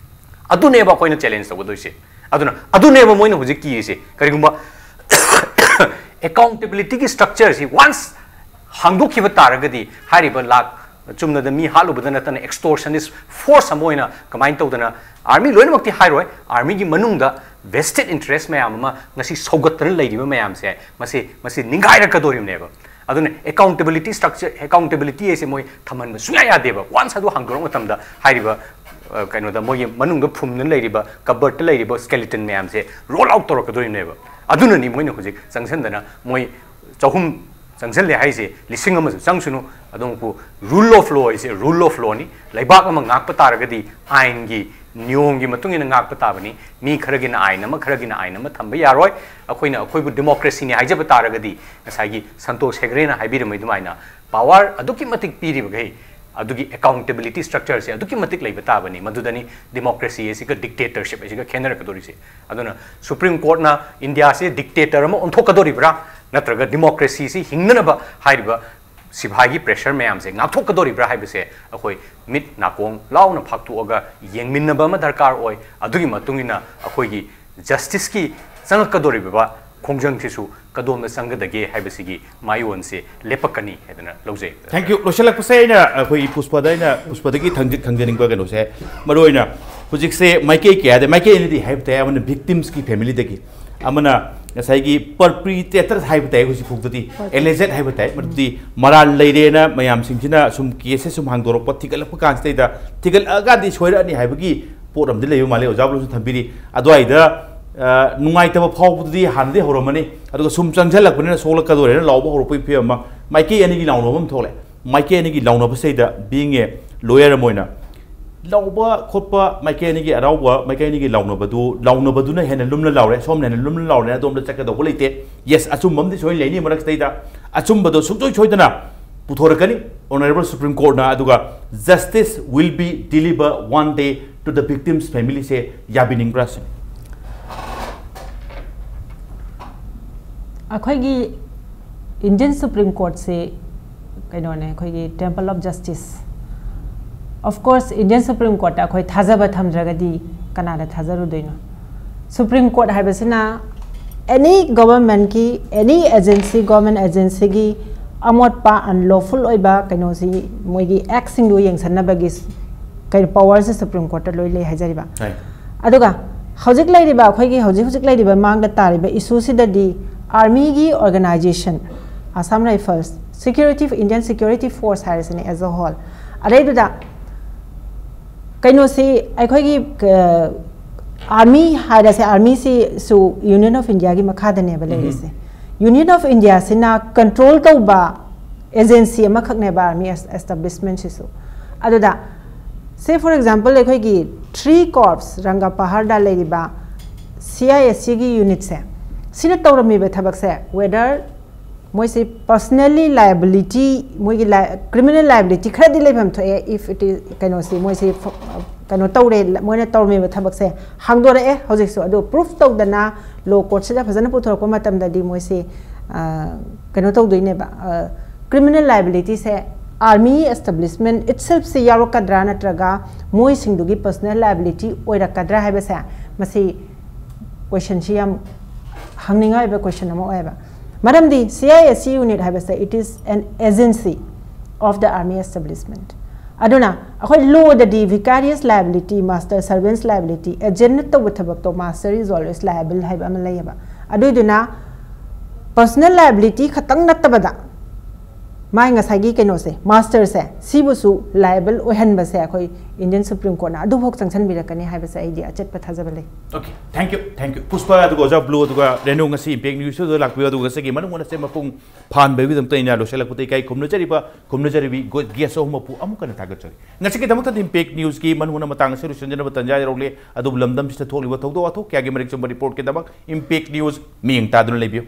ꯑꯗꯨꯅꯦꯕ ꯑꯩꯈꯣꯏꯅ ꯆꯦꯂꯦꯟꯖ ꯇꯧꯒꯗꯣꯏꯁꯦ꯫ ꯑꯗꯨꯅ ꯑꯗꯨꯅꯦꯕ ꯃꯣꯏꯅ ꯍꯧꯖꯤꯛ ꯀꯤꯔꯤꯁꯦ꯫ ꯀꯔꯤꯒꯨꯝꯕ ꯑꯦꯀꯥꯎꯟꯇꯦꯕꯤꯂꯤꯇꯤꯒꯤ ꯁ꯭ꯇ꯭ꯔꯛꯆꯔꯁꯤ ꯋꯥꯟꯁ ꯍꯥꯡꯗꯣꯛꯈꯤꯕ ꯇꯥꯔꯒꯗꯤ, ꯍꯥꯏꯔꯤꯕ ꯂꯥꯈ ꯆꯨꯝꯅꯗ ꯃꯤ ꯍꯥꯠꯂꯨꯕꯗ ꯅꯠꯇꯅ extortionist force ꯑꯃ ꯑꯣꯏꯅ ꯀꯃꯥꯏꯅ ꯇꯧꯗꯅ, army ꯂꯣꯏꯅꯃꯛꯇꯤ ꯍꯥꯏꯔꯣꯏ, army ꯒꯤ ꯃꯅꯨꯡꯗ vested interest ꯃꯌꯥꯝ ꯑꯃ ꯉꯁꯤ ꯁꯧꯒꯠꯇꯅ ꯂꯩꯔꯤꯕ ꯃꯌꯥꯝꯁꯦ, ꯃꯁꯤ ꯃꯁꯤ ꯅꯤꯡꯒꯥꯏꯔꯛꯀꯗꯣꯔꯤꯕꯅꯦꯕ꯫ ꯑꯗꯨꯅ accountability structure, accountability ꯍꯥꯏꯁꯦ ꯃꯣꯏ ꯊꯝꯍꯟꯕ ꯁꯨꯡꯌꯥ ꯌꯥꯗꯦꯕ꯫ Once ꯑꯗꯨ ꯍꯥꯡꯗꯣꯔꯛꯄ ꯃꯇꯝꯗ ꯍꯥꯏꯔꯤꯕ, ꯑ, ꯀꯩꯅꯣꯗ ꯃꯣꯏꯒꯤ ꯃꯅꯨꯡꯗ ꯐꯨꯝꯗꯨꯅ ꯂꯩꯔꯤꯕ, cupboard ꯇ ꯂꯩꯔꯤꯕ skeleton ꯃꯌꯥꯝꯁꯦ roll out ꯇꯧꯔꯛꯀꯗꯣꯔꯤꯕꯅꯦꯕ꯫ ꯑꯗꯨꯅꯅꯤ ꯃꯣꯏꯅ ꯍꯧꯖꯤꯛ ꯆꯪꯁꯤꯟꯗꯅ, ꯃꯣꯏ ꯆꯍꯨꯝ ꯆꯪꯁꯤꯜꯂꯦ ꯍꯥꯏꯁꯦ, ꯂꯤꯁꯤꯡ ꯑꯃꯁꯨ ꯆꯪꯁꯅꯨ, ꯑꯗꯨꯝ rule of law ꯍꯥꯏꯁꯦ rule of law ꯅꯤ꯫ ꯂꯩꯕꯥꯛ ꯑꯃ ꯉꯥꯛꯄ ꯇꯥꯔꯒꯗꯤ ꯑꯥꯏꯟꯒꯤ ꯅꯤꯌꯣꯝꯒꯤ ꯃꯇꯨꯡ ꯏꯟꯅ ꯉꯥꯛꯄ ꯇꯥꯕꯅꯤ꯫ ꯃꯤ ꯈꯔꯒꯤꯅ ꯑꯥꯏꯟ ꯑꯃ, ꯈꯔꯒꯤꯅ ꯑꯥꯏꯟ ꯑꯃ ꯊꯝꯕ ꯌꯥꯔꯣꯏ꯫ ꯑꯩꯈꯣꯏꯅ ꯑꯩꯈꯣꯏꯕꯨ democracy ꯅꯤ ꯍꯥꯏꯖꯕ ꯇꯥꯔꯒꯗꯤ, ꯉꯁꯥꯏꯒꯤ ꯁꯟꯇꯣꯁ ꯍꯦꯒ꯭ꯔꯦꯅ ꯍꯥꯏꯕꯤꯔꯝꯕ ꯑꯗꯨꯃꯥꯏꯅ power ꯑꯗꯨꯛꯀꯤ ꯃꯇꯤꯛ ꯄꯤꯔꯤꯕꯈꯩ, ꯑꯗꯨꯒꯤ accountability structure ꯁꯦ ꯑꯗꯨꯛꯀꯤ ꯃꯇꯤꯛ ꯂꯩꯕ ꯇꯥꯕꯅꯤ꯫ ꯃꯗꯨꯗꯅꯤ democracy ꯑꯁꯤꯒ dictatorship ꯑꯁꯤꯒ ꯈꯦꯠꯅꯔꯛꯀꯗꯧꯔꯤꯁꯦ꯫ ꯑꯗꯨꯅ Supreme Court ꯅ ꯏꯟꯗꯤꯌꯥꯁꯤ dictator ꯑꯃ ꯑꯣꯟꯊꯣꯛꯀꯗꯧꯔꯤꯕ꯭ꯔꯥ, ꯅꯠꯇ꯭ꯔꯒ democracy ꯁꯤ ꯍꯤꯡꯅꯅꯕ ꯍꯥꯏꯔꯤꯕ ꯁꯤꯐꯥꯏꯒꯤ pressure ꯃꯌꯥꯝꯁꯦ ꯉꯥꯛꯊꯣꯛꯀꯗꯧꯔꯤꯕ꯭ꯔꯥ ꯍꯥꯏꯕꯁꯦ ꯑꯩꯈꯣꯏ ꯃꯤꯠ ꯅꯥꯀꯣꯡ ꯂꯥꯎꯅ ꯐꯥꯛꯇꯣꯛꯑꯒ ꯌꯦꯡꯃꯤꯟꯅꯕ ꯑꯃ ꯗꯔꯀꯥꯔ ꯑꯣꯏ꯫ ꯑꯗꯨꯒꯤ ꯃꯇꯨꯡ ꯏꯟꯅ ꯑꯩꯈꯣꯏꯒꯤ justice ꯀꯤ ꯆꯪꯉꯛꯀꯗꯧꯔꯤꯕ ꯈꯣꯡꯖꯪꯁꯤꯁꯨ ꯀꯗꯣꯝꯗ ꯆꯪꯒꯗꯒꯦ ꯍꯥꯏꯕꯁꯤꯒꯤ ꯃꯥꯏꯑꯣꯟꯁꯦ ꯂꯦꯞꯄꯛꯀꯅꯤ ꯍꯥꯏꯗꯅ ꯂꯧꯖꯩ꯫ Thank you꯫ ꯂꯣꯏꯁꯤꯜꯂꯛꯄꯁꯦ ꯑꯩꯅ ꯑꯩꯈꯣꯏ ꯄꯨꯁꯄꯗ ꯑꯩꯅ, ꯄꯨꯁꯄꯗꯒꯤ ꯊꯝꯖ-, ꯊꯝꯖꯅꯤꯡꯕ ꯀꯩꯅꯣꯁꯦ, ꯃꯔꯨꯑꯣꯏꯅ ꯍꯧꯖꯤꯛꯁꯦ ꯃꯥꯏꯀꯩ ꯀꯌꯥꯗ, ꯃꯥꯏꯀꯩ ꯑꯅꯤꯗꯤ ꯍꯥꯏꯕ ꯇꯥꯏ, ꯑꯃꯅ victims ꯀꯤ family ꯗꯒꯤ, ꯑꯃꯅ ꯉꯁꯥꯏꯒꯤ perpetrator ꯍꯥꯏꯕ ꯇꯥꯏ, ꯍꯧꯖꯤꯛ ꯐꯥꯎꯗꯗꯤ alleged ꯍꯥꯏꯕ ꯇꯥꯏ, ꯃꯗꯨꯗꯤ ꯃꯔꯥꯜ ꯂꯩꯔꯦꯅ ꯃꯌꯥꯝꯁꯤꯡꯁꯤꯅ ꯁꯨꯝ case ꯁꯦ ꯁꯨꯝ ꯍꯥꯡꯗꯣꯔꯛꯄ, ꯊꯤꯒꯠꯂꯛꯄ ꯀꯥꯟꯁꯤꯗꯩꯗ, ꯊꯤꯒꯠꯂꯛꯑꯀꯥꯟꯗꯤ ꯁꯣꯏꯔꯛꯑꯅꯤ ꯍꯥꯏꯕꯒꯤ ꯄꯣꯠ ꯑꯃꯗꯤ ꯂꯩꯕ ꯃꯥꯜꯂꯦ꯫ ꯑꯣꯖꯥ ꯕ꯭ꯂꯣꯝꯁꯨ ꯊꯝꯕꯤꯔꯤ꯫ ꯑꯗꯨꯋꯥꯏꯗ, ꯑ, ꯅꯨꯡꯉꯥꯏꯇꯕ ꯐꯥꯎꯕꯗꯨꯗꯤ ꯍꯥꯟꯅꯗꯤ ꯍꯧꯔꯝꯃꯅꯤ, ꯑꯗꯨꯒ ꯁꯨꯝ ꯆꯪꯁꯤꯜꯂꯛꯄꯅꯤꯅ ꯁꯣꯛꯂꯛꯀꯗꯧꯔꯦꯅ ꯂꯥꯎꯕ ꯍꯧꯔꯛꯄꯒꯤ ꯐꯤꯕꯝ ꯑꯃ, ꯃꯥꯏꯀꯩ ꯑꯅꯤꯒꯤ ꯂꯥꯎꯅꯕ ꯑꯃ ꯊꯣꯛꯂꯛꯑꯦ꯫ ꯃꯥꯏꯀꯩ ꯑꯅꯤꯒꯤ ꯂꯥꯎꯅꯕꯁꯤꯗꯩꯗ, being a lawyer ꯑꯃ ꯑꯣꯏꯅ, ꯂꯥꯎꯕ ꯈꯣꯠꯄ, ꯃꯥꯏꯀꯩ ꯑꯅꯤꯒꯤ ꯑꯔꯥꯎꯕ, ꯃꯥꯏꯀꯩ ꯑꯅꯤꯒꯤ ꯂꯥꯎꯅꯕꯗꯨ, ꯂꯥꯎꯅꯕꯗꯨꯅ ꯍꯦꯟꯅ ꯂꯨꯝꯅ ꯂꯥꯎꯔꯦ, ꯁꯣꯝꯅ ꯍꯦꯟꯅ ꯂꯨꯝꯅ ꯂꯥꯎꯔꯦ, ꯑꯗꯣꯝꯗ ꯆꯠꯀꯗꯧꯕ ꯂꯩꯇꯦ꯫ Yes, ꯑꯆꯨꯝꯕ ꯑꯃꯗꯤ ꯁꯣꯏꯅ ꯂꯩꯅꯤ ꯃꯔꯛꯁꯤꯗꯩꯗ꯫ ꯑꯆꯨꯝꯕꯗꯣ ꯁꯨꯡꯁꯣꯏ ꯁꯣꯏꯗꯅ ꯄꯨꯊꯣꯔꯛꯀꯅꯤ꯫ Honourable Supreme Court ꯅ, ꯑꯗꯨꯒ justice will be deliver one day to the victims family ꯁꯦ ꯌꯥꯕꯤꯅꯤꯡꯕ꯭ꯔꯥ ꯁꯤꯅꯤ? ꯑꯩꯈꯣꯏꯒꯤ Indian Supreme Court ꯁꯦ ꯀꯩꯅꯣꯅꯦ, ꯑꯩꯈꯣꯏꯒꯤ temple of justice꯫ Of course, Indian Supreme Court ꯇ ꯑꯩꯈꯣꯏ ꯊꯥꯖꯕ ꯊꯝꯗ꯭ꯔꯒꯗꯤ ꯀꯅꯥꯗ ꯊꯥꯖꯔꯨꯗꯣꯏꯅꯣ? Supreme Court ꯍꯥꯏꯕꯁꯤꯅ any government ꯀꯤ, any agency, government agency ꯒꯤ ꯑꯃꯣꯠꯄ unlawful ꯑꯣꯏꯕ ꯀꯩꯅꯣꯁꯤ ꯃꯣꯏꯒꯤ actꯁꯤꯡꯗꯨ ꯌꯦꯡꯁꯟꯅꯕꯒꯤ ꯀꯩꯅꯣ powerꯁꯤ Supreme Courtꯇ ꯂꯣꯏ ꯂꯩ ꯍꯥꯏꯖꯔꯤꯕ꯫ ꯑꯗꯨꯒ ꯍꯧꯖꯤꯛ ꯂꯩꯔꯤꯕ ꯑꯩꯈꯣꯏꯒꯤ ꯍꯧꯖꯤꯛ ꯍꯧꯖꯤꯛ ꯂꯩꯔꯤꯕ ꯃꯥꯡꯗ ꯇꯥꯔꯤꯕ issueꯁꯤꯗꯗꯤ armyꯒꯤ organisation, Assam Rifles, security, Indian security force ꯍꯥꯏꯔꯁꯤꯅꯦ as a whole, ꯑꯗꯩꯗꯨꯗ ꯀꯩꯅꯣꯁꯤ ꯑꯩꯈꯣꯏꯒꯤ army ꯍꯥꯏꯔꯁꯦ, armyꯁꯤꯁꯨ Union of Indiaꯒꯤ ꯃꯈꯥꯗꯅꯦꯕ ꯂꯩꯔꯤꯁꯦ꯫ Union of Indiaꯁꯤꯅ control ꯇꯧꯕ agency ꯑꯃꯈꯛꯅꯦꯕ army establishmentꯁꯤꯁꯨ꯫ ꯑꯗꯨꯗ say for example ꯑꯩꯈꯣꯏꯒꯤ three corps ꯔꯪꯒꯥ ꯄꯍꯥꯔꯗ ꯂꯩꯔꯤꯕ CISCꯒꯤ unitꯁꯦ, ꯁꯤꯅ ꯇꯧꯔꯝꯃꯤꯕ ꯊꯕꯛꯁꯦ whether ꯃꯣꯏꯁꯤ personally liability, ꯃꯣꯏꯒꯤ criminal liability ꯈꯔꯗꯤ ꯂꯩꯐꯝ ꯊꯣꯛꯑꯦ, if it is ꯀꯩꯅꯣꯁꯤ ꯃꯣꯏꯁꯤ ꯀꯩꯅꯣ ꯇꯧꯔꯦ, ꯃꯣꯏꯅ ꯇꯧꯔꯝꯃꯤꯕ ꯊꯕꯛꯁꯦ ꯍꯥꯡꯗꯣꯔꯛꯑꯦ꯫ ꯍꯧꯖꯤꯛꯁꯨ ꯑꯗꯨ proof ꯇꯧꯗꯅ law courtꯁꯤꯗ ꯐꯖꯅ ꯄꯨꯊꯣꯔꯛꯄ ꯃꯇꯝꯗꯗꯤ ꯃꯣꯏꯁꯤ ꯀꯩꯅꯣ ꯇꯧꯗꯣꯏꯅꯦꯕ꯫ Criminal liabilityꯁꯦ army establishment itselfꯁꯤ ꯌꯥꯎꯔꯛꯀꯗ꯭ꯔꯥ ꯅꯠꯇ꯭ꯔꯒ ꯃꯣꯏꯁꯤꯡꯗꯨꯒꯤ personal liability ꯑꯣꯏꯔꯛꯀꯗ꯭ꯔꯥ ꯍꯥꯏꯕꯁꯦ, ꯃꯁꯤ questionꯁꯤ ꯌꯥꯝ ꯍꯪꯅꯤꯡꯉꯥꯏ ꯑꯣꯏꯕ question ꯑꯃ ꯑꯣꯏꯌꯦꯕ꯫ ꯃꯔꯝꯗꯤ CISC unit ꯍꯥꯏꯕꯁꯦ it is an agency of the army establishment꯫ ꯑꯗꯨꯅ ꯑꯩꯈꯣꯏ lawꯗꯗꯤ vicarious liability, master servant's liability, agentꯅ ꯇꯧꯕ ꯊꯕꯛꯇꯣ master is always liable ꯍꯥꯏꯕ ꯑꯃ ꯂꯩꯌꯦꯕ꯫ ꯑꯗꯨꯏꯗꯨꯅ personal liability ꯈꯛꯇꯪ ꯅꯠꯇꯕꯗ ꯃꯥꯏ ꯉꯁꯥꯏꯒꯤ ꯀꯩꯅꯣꯁꯦ, masterꯁꯦ, ꯁꯤꯕꯨꯁꯨ liable ꯑꯣꯏꯍꯟꯕꯁꯦ ꯑꯩꯈꯣꯏ Indian Supreme Courtꯅ ꯑꯗꯨꯐꯥꯎ ꯆꯪꯁꯟꯕꯤꯔꯛꯀꯅꯤ ꯍꯥꯏꯕꯁꯦ ꯑꯩꯗꯤ ꯑꯆꯦꯠꯄ ꯊꯥꯖꯕ ꯂꯩ꯫ Okay, thank you, thank you. ꯄꯨꯁꯄꯥ, ꯑꯗꯨꯒ ꯑꯣꯖꯥ ꯕ꯭ꯂꯨ, ꯑꯗꯨꯒ ꯔꯦꯅꯨ, ꯉꯁꯤ Impact Newsꯇ ꯂꯥꯛꯄꯤꯌꯨ, ꯑꯗꯨꯒ ꯉꯁꯤꯒꯤ ꯃꯅꯨꯡ ꯍꯟꯅ ꯃꯄꯨꯡ ꯐꯥꯍꯟꯕꯤꯕꯒꯤꯗꯃꯛꯇ ꯑꯩꯅ ꯂꯣꯏꯁꯤꯜꯂꯛꯄꯗ ꯏꯀꯥꯏ ꯈꯨꯝꯅꯖꯔꯤꯕ, ꯈꯨꯝꯅꯖꯔꯤꯕꯤ guest ꯑꯍꯨꯝꯃꯛꯄꯨ ꯑꯃꯨꯛ ꯍꯟꯅ ꯊꯥꯒꯠꯆꯔꯤ꯫ ꯉꯁꯤꯒꯤꯗꯃꯛꯇꯗꯤ Impact Newsꯀꯤ ꯃꯅꯨꯡ ꯍꯟꯅ ꯃꯇꯥꯡ ꯑꯁꯤ ꯂꯣꯏꯁꯤꯟꯖꯅꯕ ꯇꯥꯟꯖꯥ ꯌꯧꯔꯛꯂꯦ꯫ ꯑꯗꯨꯕꯨ ꯂꯝꯗꯝꯁꯤꯗ ꯊꯣꯛꯂꯤꯕ ꯊꯧꯗꯣꯛ ꯋꯥꯊꯣꯛ ꯀꯌꯥꯒꯤ ꯃꯔꯤꯛ ꯆꯨꯝꯕ reportꯀꯤꯗꯃꯛ Impact News ꯃꯤꯠꯌꯦꯡ ꯇꯥꯗꯨꯅ ꯂꯩꯕꯤꯌꯨ꯫